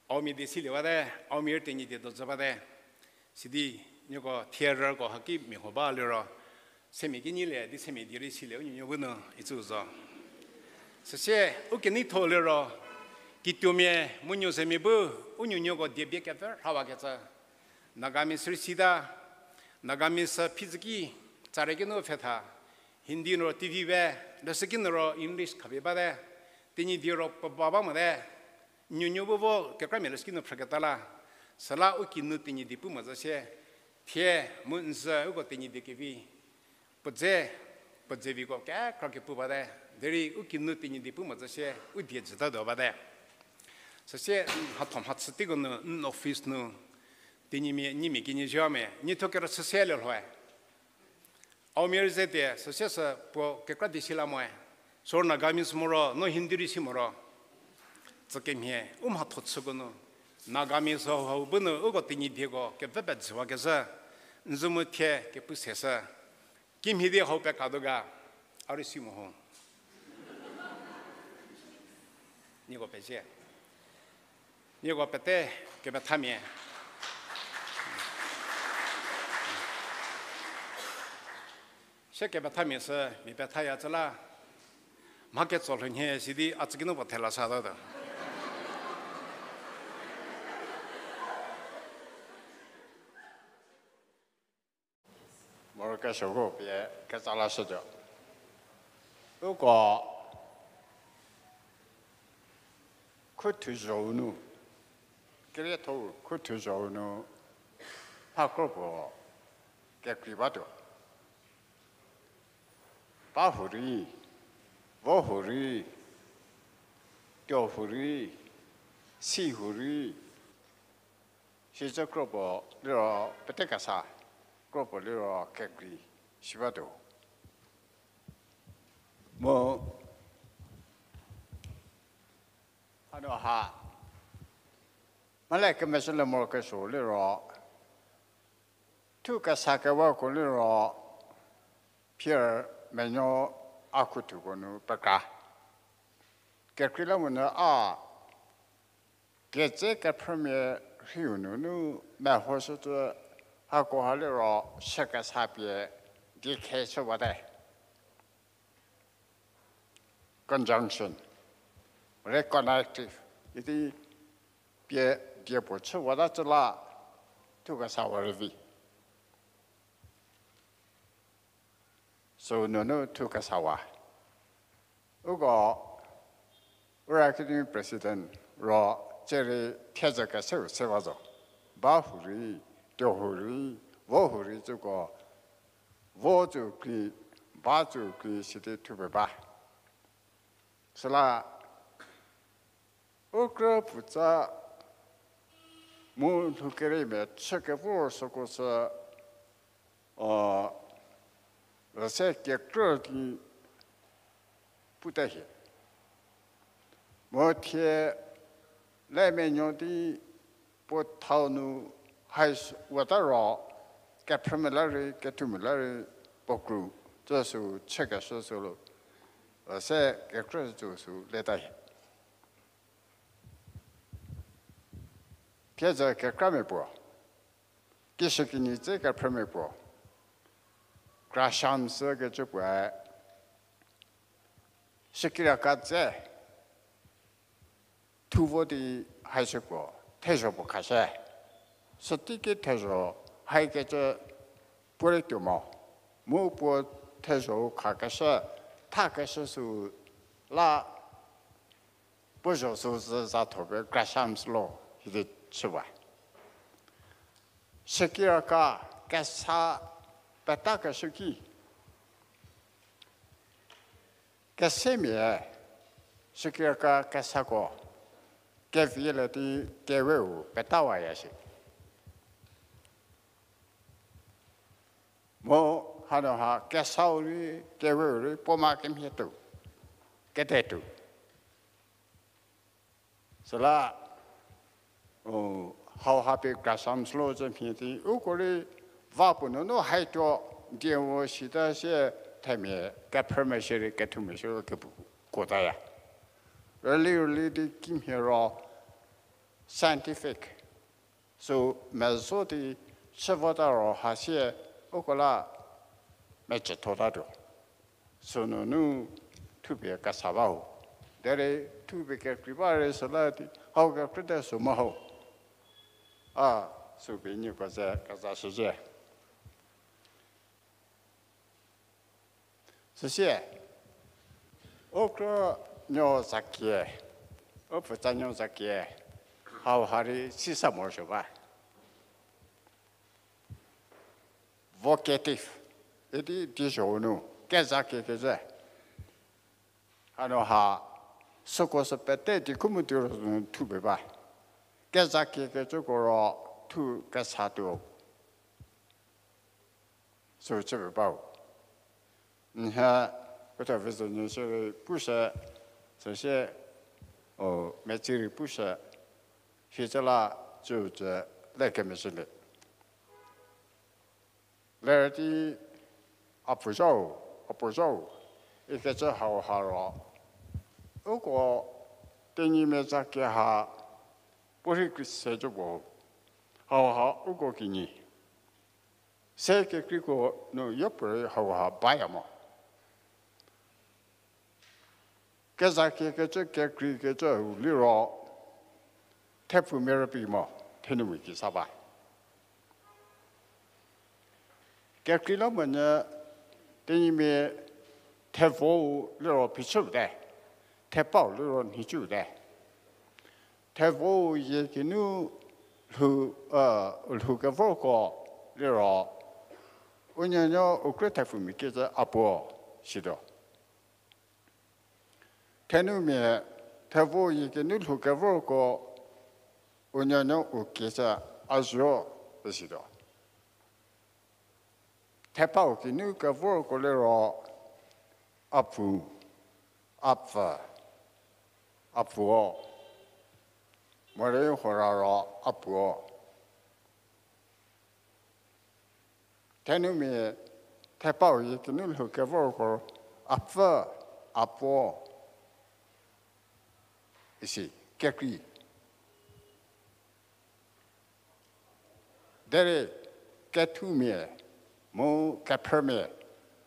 Aomia die siliewate, Aomia rei Tenyidie dozü bate. Sidi, nieko thie rüko haki mia huo ba liro. Semia kinyi lie, di semia die rei silie u nuonuo bu nu, icü zo. Süsie, u keneitho liro, kituomia, mu nuo zemia bu, u nuonuoko die bie kepfü rhawakecü. Nagamese rei sita, Nagamese phizüki, tsare kinu pfhe tha, Hindi nu ro T V be, leshüki nu ro English khapie bate, Tenyidie ro puo ba ba mote, nuonuo bu vo kekramia leshüki nu phrüketa la, süla u kinu Tenyidie pu mo zhü sie, thie mu n zhü uko Tenyidie kevi, puo dze, puo dzeviko kekra kepu bate, derei u kinu Tenyidie pu mo zhü sie, u die jütatuo bate. Süsie, mhatho mhachü teiko nu, n office nu, Tenyimia, nyimia kenie zhüa me, nyitho kerüchü se le lhoe. Aomia rei ze tie, süsie sü puo kekra di si la moe. Sü Nagamese mo ro, no Hindi rei si mo ro. Tsükemhie, u mhatho chüko nu. Nagamese hau bu nu, uko Tenyidieko, kepfü pejüwakezhü. N zhü mu thie, kepu se shü. Kimhie di hau pekatuo ga, a rei si mo ho. Nieko pezie. Nieko pete kepethamia. Se kepethamia sü mia pethaya cü la. Mha ketso lhonhie sidi a tsükinu puo thela satatuo. Morokesuoko pie ketsa lashütuo. Uko khuthu zhou nu, kerietho-u khuthu zhou nu, mha kro puo kekrei batuo. Ba hurei, vo hurei, tuo hurei, si hurei, sicü kropuo liro pete kesa, kropuo liro kekrei si batuo. Mu hanu ha mhale kemezhülie morokesuo liro, thu kesa kewako liro, phier menuo a khuthuko nu pekra. Kekreilamonyü a, ketse kephrümia rhiu nunu mehoshücü, hakoha liro shükesa pie diekhe chüwate. Conjunction, reconnective, idi pie diepuo chüwata cü la thu kesa wa rüvi. Süu nunu thu kesa wa. Uko Ura Academy President ro tsie rei thiedzü keseu se ba zo. Ba hurei, tuo hurei, vo hurei cüko, vo cü krei, ba cü krei sidi thupie ba. Süla u krü putsa mu lhoukereimia chü kevor süko sü, a, üse kekrü ki pute hie. Mu thie le menuo di puo thau nu hai wata ro, kephrümia la rei, kethumia la rei, puo kru, cü sü chükeshü sü lo, üse kekrü cü sü leta hie. Thiedzü kekramia puo, kishükinyi dze kephrümia puo, Grasham sü kecü puoe, shükiraka dze, thu vo di haishüko, thezho puo khashü. Süteiki thezho haikecü puorei tuo mo. Mu puo thezho-u khakeshü, thakeshü sü la puo zho sü zü za tho pie Grasham sü lo idi chüwa. Shükiraka kesa petakeshü ki, kesemia shükiraka kesako kevilie di keweu petawaya shi. Mu hanu ha kesau rei keweu rei puo ma kemhie tuo, kete tuo. Süla, hau ha pie Grasham sü lo cü mhie di, uko rei va puo nunu haituo die mo sita sie themia kephrümia shierei kethumia shierei kepu kuotaya. Early, early di kimhie ro scientific sü mezo di chü vota ro ha sie uko la mecüthotatuo. Sünunu thupie kesa ba ho. Derei thupie kekrei ba rei süla di hau kekreite sü mo ho. A, sü pie nieko ze kezashüzhie. Süsie, u krünuo zakie, u pfutsanuo zakie, hau ha rei sisa morosuo ba. Vocative, idi diezho-u nu kezakiekecü. Hanu ha, süko sü pete di khu mu di ro nu thupie ba. Kezakiekecüko ro thu kesa tuo. Sü chüpie bau. Nhie, kutho vizo nyü shierei pushü, süsie, o, metsirei pushü, hicü la cücü le kemezhülie. Lerü di a puo zhau, a puo zhau, ikecü hau ha ro, uko Tenyimia zakie ha puorhi kri se cü puo, hau ha uko kinyi. Se kekreiko nu yopuorei hau ha baya mo. Kezakiekecü kekreikecüu liro, thepfumia rübei mo, thenumia ki sa ba. Kekreilamonyü Tenyimia thevou liro phichüu te, thepau liro nhicuu te. Thevou yie kinu lhou, lhou kevorko liro, u nuonuo u krü thepfumia kecü a puo. sito. Thenumia, thevo yie kinu lhou kevorko, u nuonuo u kiecü a zuo pe sito. Thepau kinu kevorko liro, a pfu, a pfü, a pfuo, morei hora ro a puo. Thenumia, thepau yie kinu lhou kevorko, a pfü, a puo, isi, kekrei. Derei kethumia mu kephrümia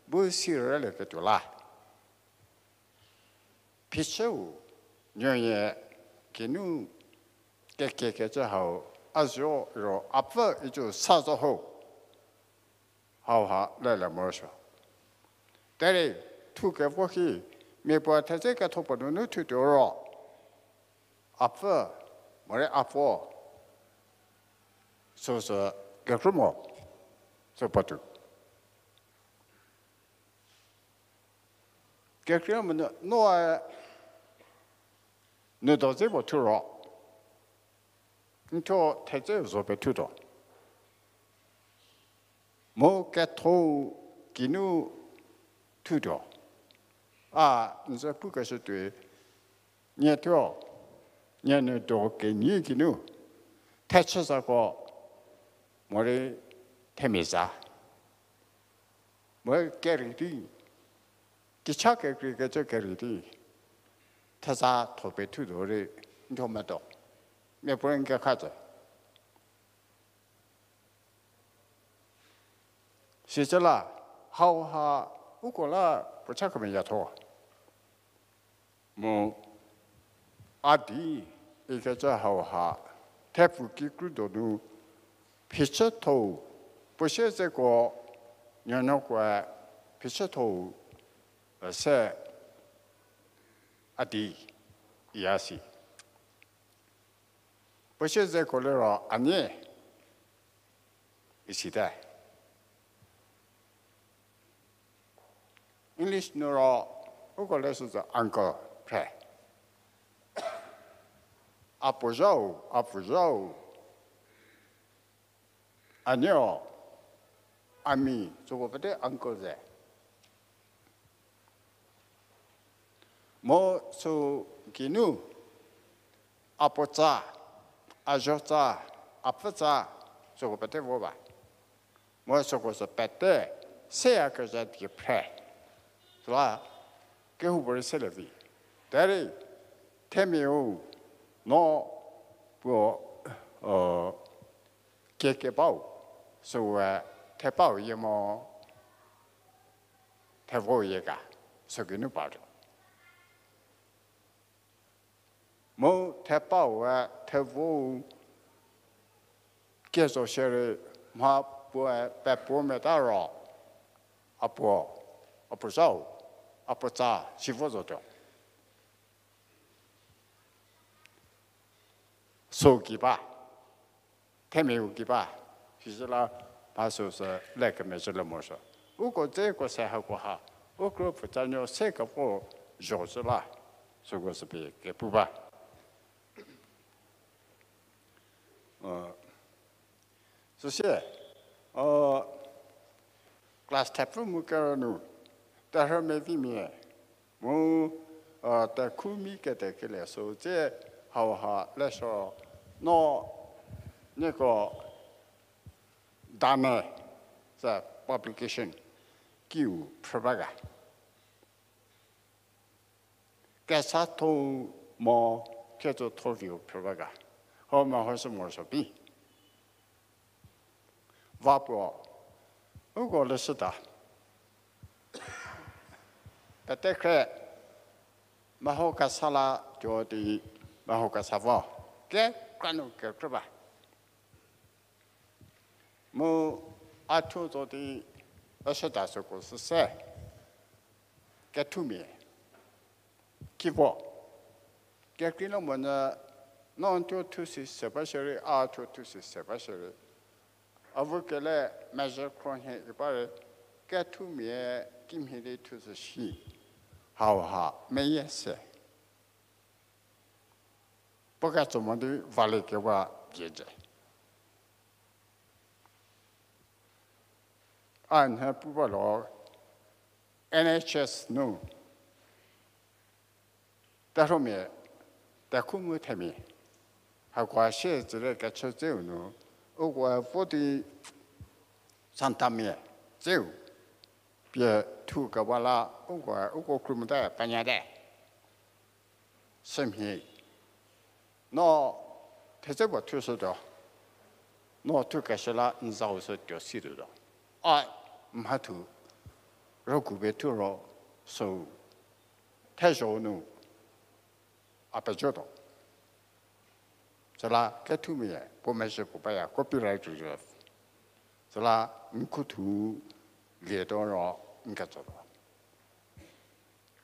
bu si rülieketuo la. Phichüu nuonie kinu kekiekecü hau a zuo ro a pfü icü sa zo ho. Hauha lelie morosuo. Derei thu kevo ki, mia puo thedze ketho puo nunu thutuo ro, a pfü, morei a puo, süsü kekrü mo, sü puotou. Kekreilamonyü noe nu do dze puo thu ro, n thuo thedze zo pie thutuo. Mu ketho kinu thutuo. A, n ze pukeshü tuoi, nie thuo, nie nu do kenyi kinu, thechü zako, morei themia za. Mu kerei di, kicha kekreikecü kerei di, theza tho pie thutuo rei, n thuo medo. Mia puorei n kekha zo. Sicü la, hauha uko la puocha kemeyatho. Mu a di ikecü hauha, thepfu kikru donu, phichüthou, puo sie zeko, nuonuokoe phichüthou, se a di iya si. Puo sie zeko liro a nie, isite. English nu ro, uko leshü zo uncle phre. A puo zhau, a puo zhau. A nie, a mi, süko pete uncle ze. Mu sü geinu, a puotsa, a zhotsa, a pfütsa, süko pete vo ba. Mu süko sü pete, seyakezha die phre. Süla, kehoupuorei selie vi. Derei, themiau, no, puo, kiekebau, süwe thepau yie mo, thevo yie ga, sü geinu partuo. Mu thepau we thevou kie zo shierei mha puoe pepuo meta ro, a puo, a puo zhau, a puotsa si vo zotuo. Sü gei ba, themiau gei ba, sizü la mha süsü le kemezhülie morosuo. Uko dzeko se hakoha, u kro pfutsanuo se kevo zho zhü la, süko sü pie kepu ba. Süsie, class thepfü mu kero nu, terhü mevimia, mu, tekhu mi ketekelie sü dze hauha lesuo no nieko dane, sü publication kiu phrü ba ga. Kesatho mo ketsotho viu phrü ba ga. Ho mehoshü morosuo bi. Va puo, uko leshüda. Pete khre, meho kesa la tuo di, meho kesa vo. Kekra nu kekrü ba. Mu a thuo zo di, a shüda süko süse. Kethumia. Kivo. Kekreilamonyü, no n thuo thusi se ba shierei, a thuo thusi se ba shierei. A vü kele mezhü khro nhie iba rei, Kethumia kimhie di thu sü shi, hauha meyie se. Puo ketso mo di valiekewa bieje. A nhie pu ba lo, N H S nu terhuomia, tekhu mu themia, hakoa sie tsüle kechü tseu nu, uko vo di Santamia tseu pie thu kewa la, uko, uko krumota panyate. Sümhie, no thedze puo thushütuo, no thukeshü la n zau sü tuo situotuo. A mhathu rügu pie thu ro, süu thezho nu a pejotuo. Süla kethumia puo mezhü puo baya copyright reserve. Süla n khuthu lietuo ro n ketsotuo.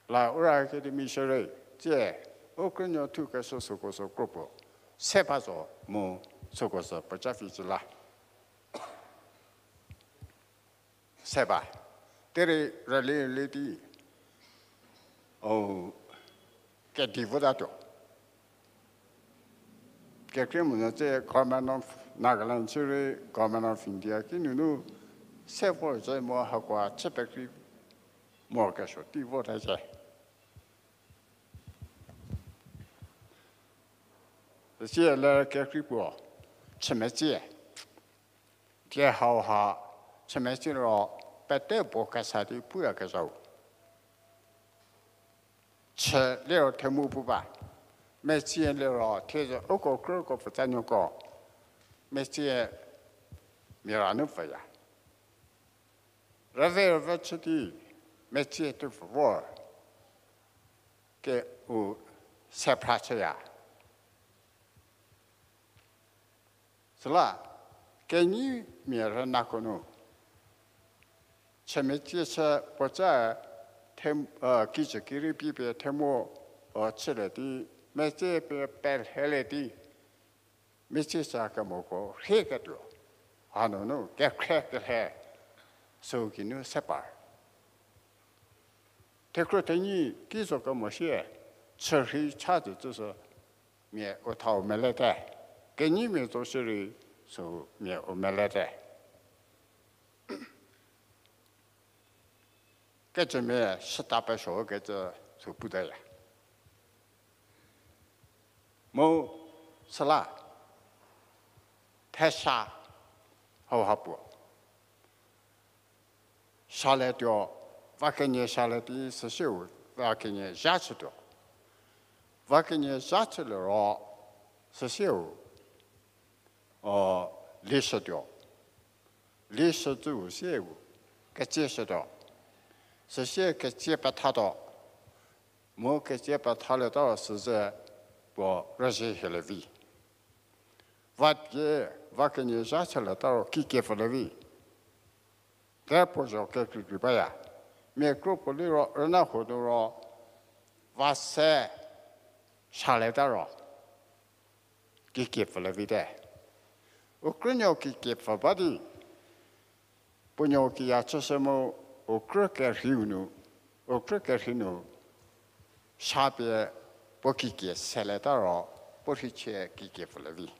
La Ura Academy shierei, tsie, u krünuo thukeshü süko sü kro puo se ba zo mu süko sü puoca phi cü la se ba. Derei rüli rüli di, o, kedi votatuo. Kekreilamonyü tsie Government of Nagaland shierei Government of India kinunu se vor zhü mo hakoa chü pekrei morokesuo tei vota zhie. Süsie le kekrei puo chümetsie. Thie hauha chümetsie ro pete puo kesa di puyakezhau. Chü liro themu pu ba. Metsie liro thie zo uko krüko pfütsanuoko. Metsie mia ra nu pfüya. Rüve rüve chü di metsie tepfü vor ke u se phra chüya. Süla kenyimia rünako nu chümetsie chü puoca, kijü kirei pie pie themu chülie di, metsie pie pelhelie di, metsie chü kemoko rhieketuo hanunu kekhrie kelhe süu geinu se par. Thekhro thenyi ki zo kemo sie chürhei cha tsütsüsü mia u thau melete. Kenyimia zo shierei süu mia u melete. Kecümia süta pesuo kecü sü putaya. Mu süla thesa hauha puo salietuo, va kenie salie di süsieu va kenie zha chütuo. Va kenie zha chüliro süsieu lishütuo. Lishütuo sieu ketsieshütuo. Süsie ketsie pethatuo. Mu ketsie pethalieta ro süze puo rüzhie hielie vi. Va die, va kenie zha chülieta ro kikie pfülie vi. Te puo zho kekreikrei baya. Mia kro puo liro rüna huo nu ro va se salieta ro kikie pfülie vite. U krünuo kikie pfü ba di puonuo kiya chüshü mu u krü kerhei nu, u krü kerhei nu sa pie puo kikie selieta ro puo rheichie kikie pfülie vi.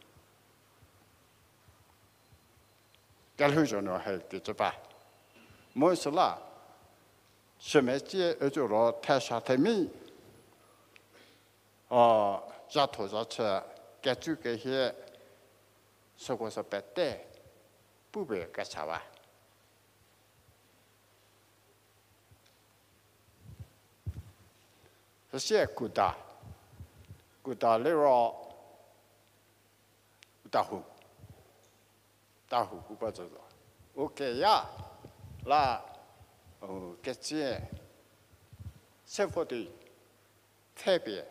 Kelhouzho nu hie kecü ba. Mu süla chümetsie ücü ro thesa themia, o, zhatho zha chü kecü kehie süko sü pete pupie kecha ba. Süsie kuda, kuda liro u dahou, dahou pu ba zo zo. U keya la, u ketsie se vo di pfhepie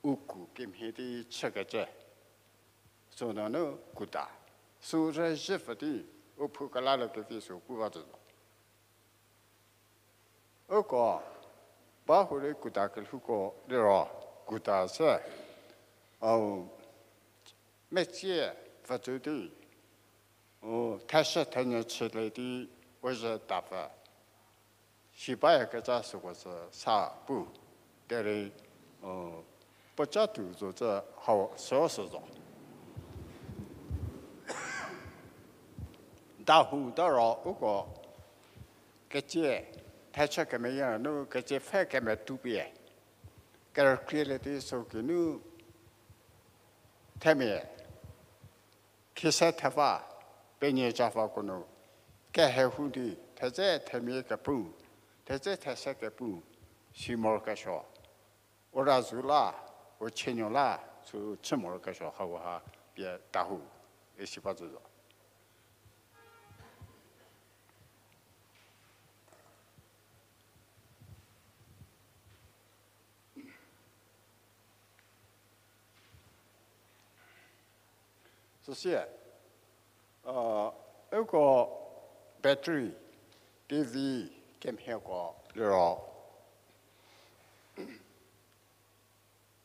u ku kemhie di chükecü. Sünunu kuda, sü rüzhü pfü di u phou kelalo kevi sü pu ba zo zo. Uko ba hurei kuda kelhouko liro kuda se, au, metsie pfütsü di U theshü thenyü chülie di u zhü tapfü. Sibayakecü süko sü sa pu. Derei, u, puoca tuo zo cü hau sü sü zo. Dahou ta ro uko kecie thechü kemeyie nu kecie pfhe kemetu pie kerükrie le di sü kinu themia khise theva, penie cavako nu kehe hu di thedze themia kepu, thedze these kepu si morokesuo, u razu la, u chienuo la, sü chü morokesuo hauha pie dahou isi ba zo. Süsie, uko battery, T V, kemhieko liro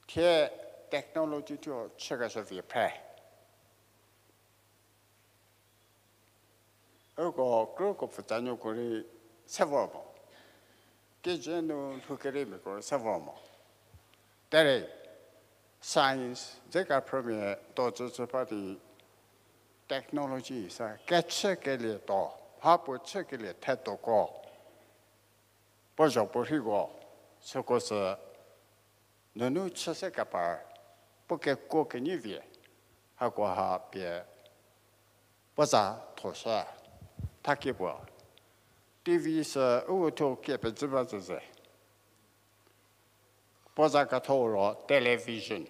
thie technology thuo chükeshü vie phre. Uko krüko pfütsanuoko rei se vor mo. Kijü nu lhoukereimiako rei se vor mo. Derei science dze kephrümia tuo cücü ba di technology sa kechükelie tuo, mha puo chükelie thetoko, puo zho puo rhiko, süko sü nunu chü se kepar, puo kekuo kenyi vie, hakoha pie puo za thoshü, thakie puo. T V sü u thuo kie pezü ba züze. Puo za ketho ro television.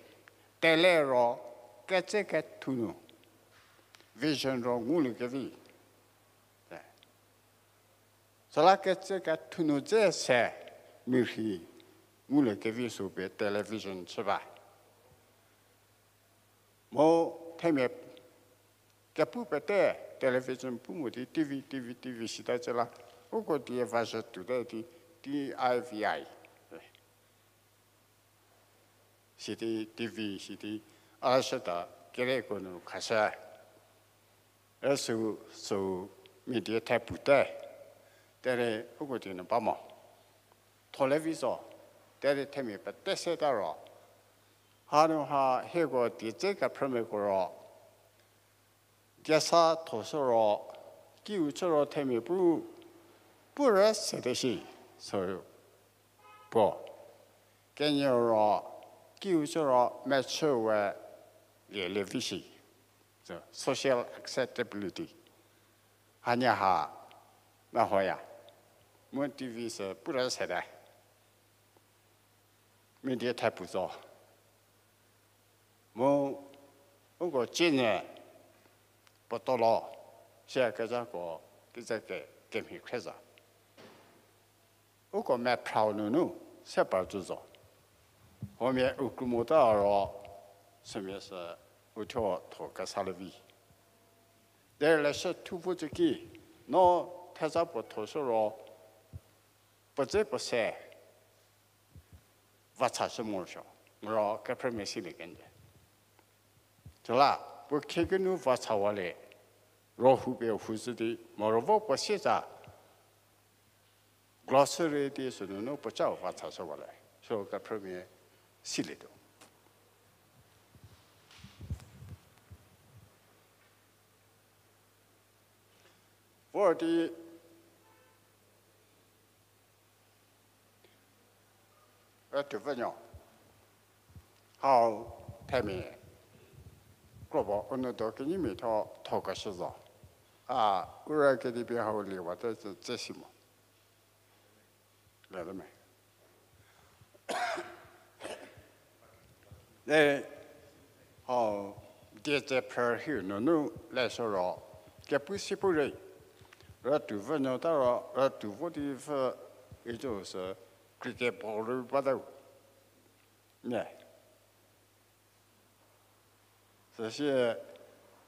Tele ro ketse kethu nu. Vision ro nguliekevi. Süla ketse kethu nu dze se mirhi nguliekevi sü pie television chü ba. Mu themia kepu pete television pu mo di T V, T V, T V sita cü la, uko die vazhü tuote di T I V I. Sidi T V, sidi a shüta kereko nu khashü. Üsü, sü mia die thepu te. Derei uko die nu ba mo. Tho le vi zo. Derei themia pete seta ro. Hanu ha hieko die dze kephrümiako ro, diesa thoshü ro, kiu chü ro themia pu, pu rei sete shi, sü puo. Kenieu ro, kiu chü ro mechü we lie le vi shi. So, social acceptability. Hanie ha, mehoya. Mu T V sü pu rei sete. Mia die thepu zo. Mu uko cienyü puo tolo, siakezhako kize ke kemhie khrie zo. Uko mephrau nunu se par zü zo. Huomia u krü mota ro, sümia sü u thuo tho kesa le vi. Derei leshü thu vo cü ki, no theza puo thoshü ro, puo dze puo se, va chashü morosuo, moro kephrümia silie kenjü. Süla, puo khie kinu va chawalie, ro hu pie hu zhü di, moro vo puo sieza, grocery di sünunu puo chau va chashüwalie, sü kephrümia silietuo. Vor di, Rütuovenuo, hau themia, krobo u nou do kenyimia thuo thokeshü zo. A, u rei kedibi hau liewate tse si mo. Lete me. E, hau, die tse phrü hiu nunu leshü ro, kepu si pu rei, rütuovenuo ta ro, rütuo vo di pfü, icü sü, cricket ball rei batau. Ne. Süsie,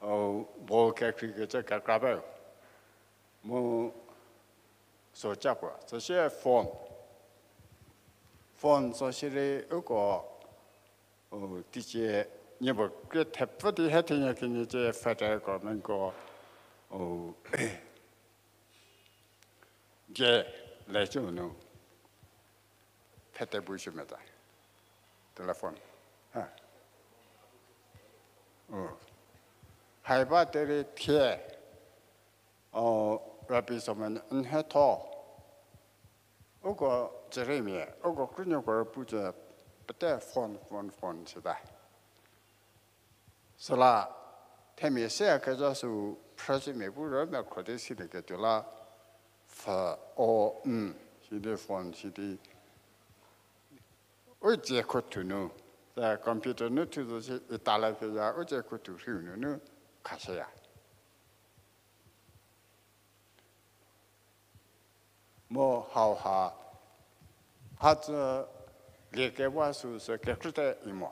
u, ball kekreikecü kekra bau. Mu soca puo. Süsie phone. Phone zo sirei uko, u, teicie nie puo krie thepfü di he thenie kenie cie federal governmentko O, die le cü nu, phete bu shi meta. Telephone. Ha. O. Haiba derei thie. O, Rabbi Solomon n hetho. Uko Jeremia, uko krünuoko rüpu cü pete phone, phone, phone sita. Süla themia se a kezha sü phrüzhümia bu rüme khro di silieketuo la, pfhü, o, n, sidi phone sidi. U dzie khuthu nu, ta computer nu thu zo si itala keya, u dzie khuthu rhiu nunu khashüya. Mu hauha, ha tsü liekewa sü sü kekrüte i mo.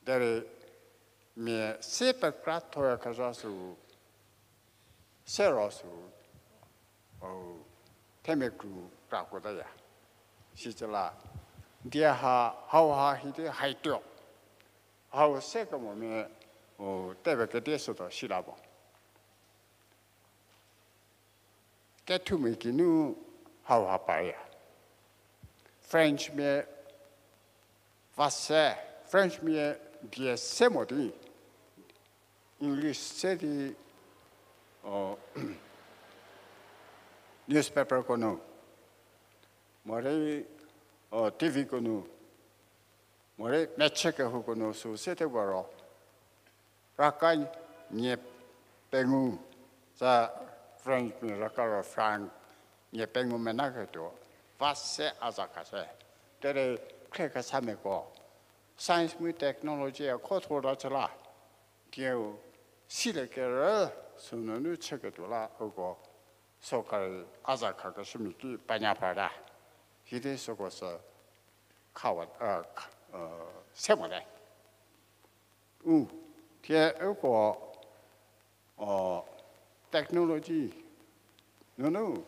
Derei mia se pekrathoyakezha sü, sero sü, o, themia kru krakuotaya. Sicü la, die ha, hauha hidi haituo. Hau se kemomia, o, tepekedi sütuo sila mo. Kethumia kinu hauha paya. Frenchmia va se, Frenchmia die se mo di, English se di, o, newspaperko nu, morei, o, TVko nu, morei mechü kehouko nu sü sete ba ro, raka nie pengou, za Frenchmia raka ro franc nie pengou menaketuo, va se a za khashü. Derei khriekesamiako, science mu technology a khotho ta chü la, dieu silie kerü sünunu chüketuo la uko sorkari a za khakeshümia ki panya parta. Hidi süko sü khawa, se mote. U, thie uko, o, technology nunu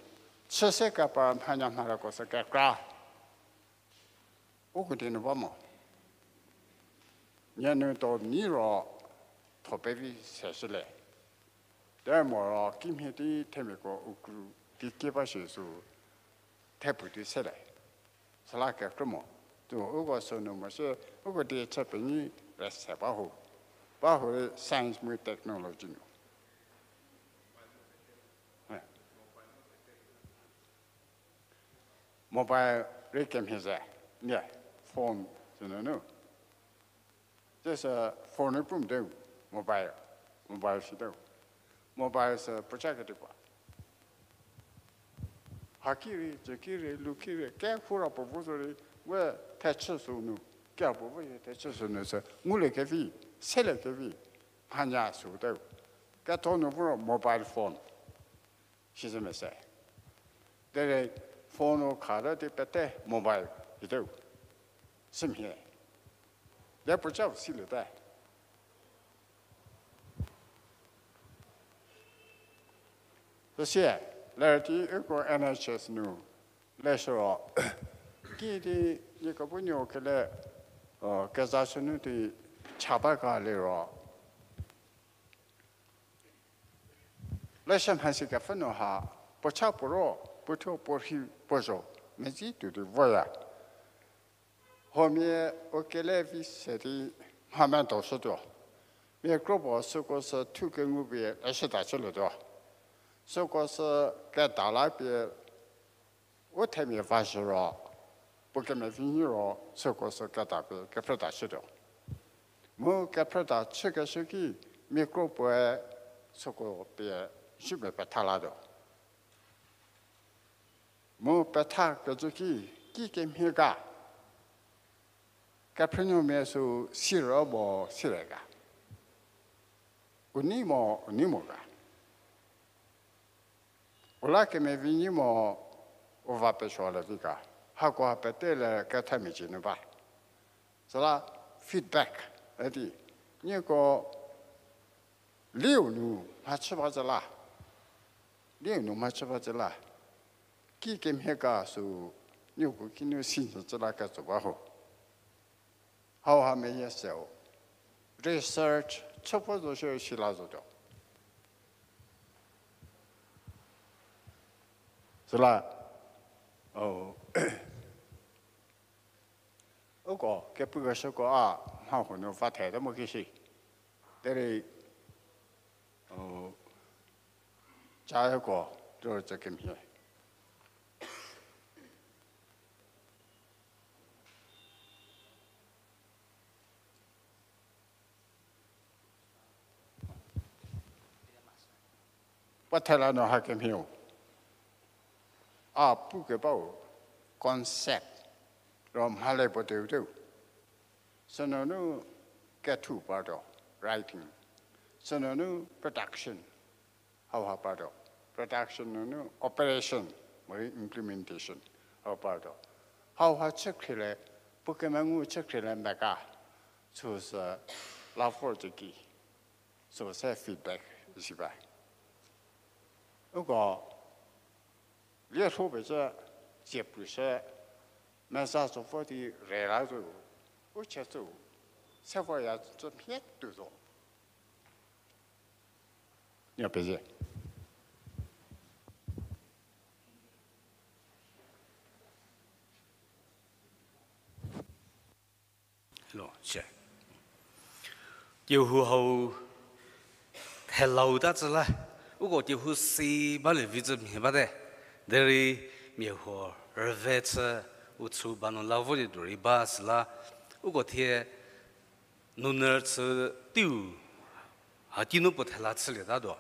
chü se kepar mhanya mharako sü kekra. Uko di nu ba mo. Nie nu do ni ro tho pevi seshülie. Derei moro kimhie di themiako u kru di kie ba shi sü thepu di sele. Süla kekrü mo. Tuo uko sünu mo shie, uko di chü penyi rese ba ho. Ba ho rei science mu technology nu. Mobile rei kemhie ze, nie, phone sünunu. Süsü phone pu mote, mobile, mobile site. Mobile sü puoca kedipuo. Haki rei, tsüki rei, luki rei, kehoura puo vo zorei, we thechü sünu, kia puo vo ye thechü sünu sü, ngulie kevi, selie kevi, mhanya süte. Ketho nu vo ro mobile phone. Sizü mese. Derei phone-u khata di pete mobile hiteu. Sümhie. De puocau siliete. Süsie, lerü di uko N H S nu leshüro, kidi nieko bu nuo kele, keza sünu di cha ba ga liro, leshü mhasi kepfhü nu ha, puocha puo ro, puothuo puo rhi puo zho, medzi tuo di voya. Huomia u kele vi se di mha medo shütuo. Mia kro puo süko sü thu kengu pie leshüda chülietuo. Süko sü keda la pie u themia va zhü ro, puo kemevi nyi ro süko sü keda pie kephrüda chütuo. Mu kephrüda chükeshü ki mia kro puoe süko pie zhü pie petha latuo. Mu petha kecü ki, kikemhie ga, kephrünuomia sü siro mo sire ga. U nei mo, u nei mo ga. U la kemevi nyi mo, u va pesuo le vi ga. Hakoha pete le kethamia cie nu ba. Süla feedback, üdi, nieko liu nu mhachü ba zhü la, liu nu mhachü ba zhü la, kikemhie ga sü nieko kinu si nyü zhü la ketso ba ho. Hauha meyie seu, research chü vo zo shie si la zotuo. la, o, uko kepukeshüko a mha huo nu va the ta mo ki shi. Derei, o, ca uko, tuo tsü kemhie. Puo thela nu hakemhie-u. A pukebau concept ro mhale puo teu teu. Sünunu kethu partuo, writing. Sünunu production, hauha partuo. Production nunu operation, morei implementation, hau partuo. Hauha chükhriele, puo kemengu chükhriele meka, süsü la vor tsü ki, süse feedback si ba. Uko lielho pecü, tsie pushü, meza zo vo di rela zo, u chie zo, se voya zo mhie tuo zo. N pezie. Hello, che. Kehou hau thelau ta tsü la, uko kehou si balie vi tsü mhie bate. Derei mia huo rüve chü u chü ba nu la volie tuo rei ba süla, uko thie nunyü chü teiu ha kinu puo thela chülietatuo.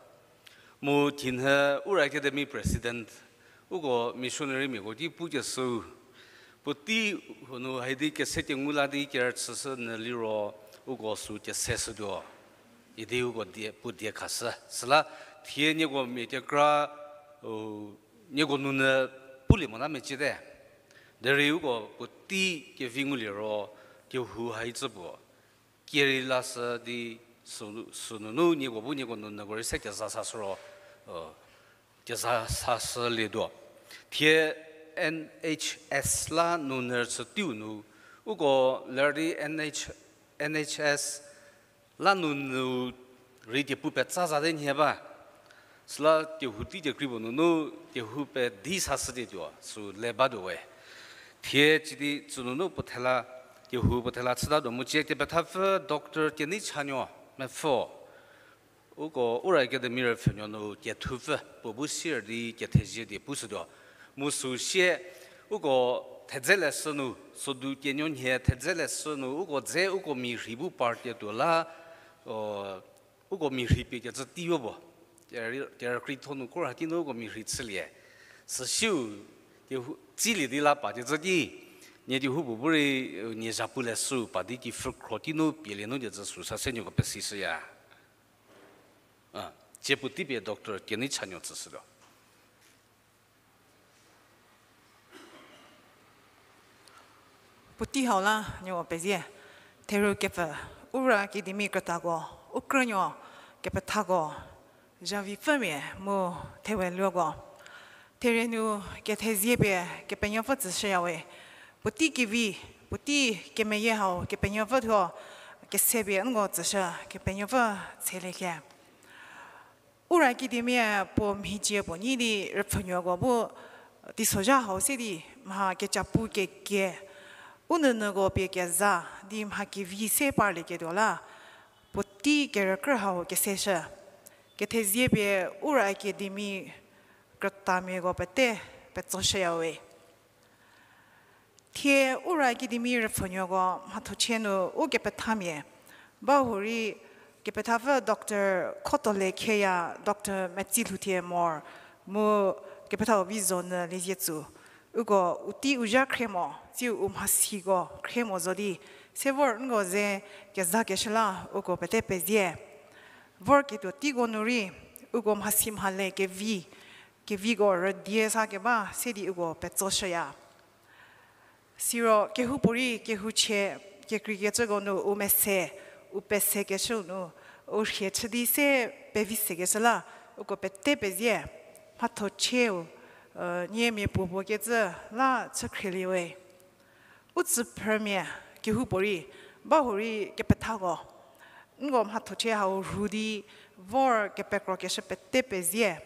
Mu thinhie Ura Academy President, uko missionary miako ki pukeshüu, puotei huo nu haidi kese kengu la di kerüchüshü nyü liro, uko sü keseshütuo idi uko die, puo die khashü. Süla thie nieko mia kekra, u, nieko nunyü pulie mota meciete. Derei uko puotei kevi ngulie ro, kehou hai tsü puo kerei lashü di sü, sünunu nieko bu nieko nunyüko rei se kezasashü ro, kezasashülietuo. Thie N H S la nunyü chü teiu nu, uko ler di N H, N H S la nunyü rei diepu petsa zate nhie ba. Süla kehou tei kekrei puo nunu kehou pedi sashüdietuo sü le batuo we. Thie cidi tsünunu puo thela, kehou puo thela chütatuo mu cie kepethapfü Doctor Keneichanuo mepfü. Uko Ura Academy rüpfhünuo nu kethupfü puo bu sier di kethezie die pushütuo. Mu sü sie uko thedze leshü nu, sodu kenuo nhie thedze leshü nu, uko dze uko mia rhei bu partie tuo la, o, uko mia rhei pie kecü teiyo puo. Kerükreitho nu kor haki nu uko mia rhei chülie. Süsiu, kehou, tsilie di la pa kecü ki, nie kehoupuo bu rei, nie zhapu leshü pa di kipfhü khro ki nu pielie nu kecü sü sa se nieko pesishüya. A, cie puotei pie Doctor Keneichanuo tsüshütuo. Puotei hau la nieko pezie. Theru kepfü, Ura Academy krütako, u krünuo kepethako, zavipfümia mu theweluoko. Therie nu kethezie pie Kepenuopfü tsüshüya we. Puotei kevi, puotei kemeyie hau Kepenuopfü thuo, kese pie nko tsüshü Kepenuopfü tseliekhie. Ura Academy puo mhicie puo nyi di rüpfhünuoko bu, teisozha hau se di mha kecapu kekie, u nunyüko pie keza di mha kevi se parlieketuo la, puotei kerükrü hau keseshü. Kethezie pie Ura Academy krütamiako pete petsoshüya we. Thie Ura Academy rüpfhünuoko mhathochie nu u kepethamia, ba hurei kepethapfü Doctor Khotole Kheya, Doctor Metsilhouthie Mor, mu kepethau Vizonyü Liezietsu. Uko u tei u zha khrie mo, tsiu u mhasiko khrie mo zo di, se vor nko ze kezakeshü la uko pete pezie. Vorketuo teiko nu rei, uko mhasi mhale kevi, keviko rüdie sa keba se di uko petsoshüya. Siro kehoupuorei kehouchie kekreikecüko nu u mese, u pesekeshüu nu, u rhie chü di se pevi sekeshü la, uko pete pezie, mhathochieu, nie mia puopuo kecü la chükhrielie we. U tsüphrümia kehoupuorei, ba hurei kepethako, nko mhathochie hau rhu di vor kepekrokeshü pete pezie.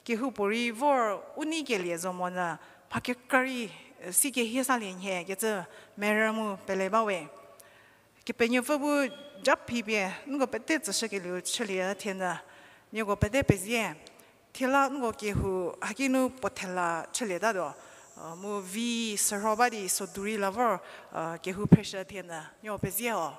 kehoupuorei vor u nei kelie zo monyü, mha kekra rei, e, si kehie salie nhie kecü merü mu pele bawe. Kepenuopfü bu japhi pie nko pete tsüshükelieu chülie thienyü, nieko pete pezie. Thiela nko kehou haki nu puo thela chülietatuo, e, mu vi sürho ba di sodu rei la vor, e, kehou phreshü thienyü, nieko pezie ho.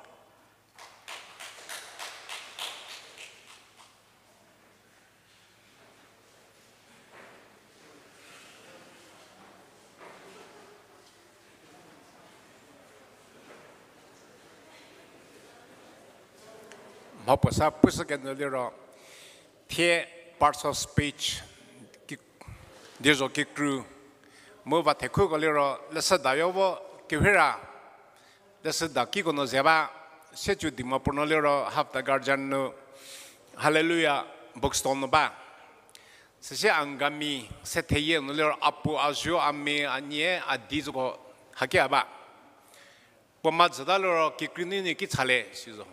Mha puo sa pushü kenyü liro, thie parts of speech, ki-, diezho kikru, mu va thekhuko liro, leshüda yo vo kehira, leshüda kiko nu ze ba, Sietsü Dimapur nu liro Hafta Garden nu, Hallelujah Bookstore nu ba. Süsie Angami, se theyie nu liro a puo, a zuo, a mia, a nie, a di zoko haki a ba. Puo mhadzüta liro kikru nunu ki chale si zo.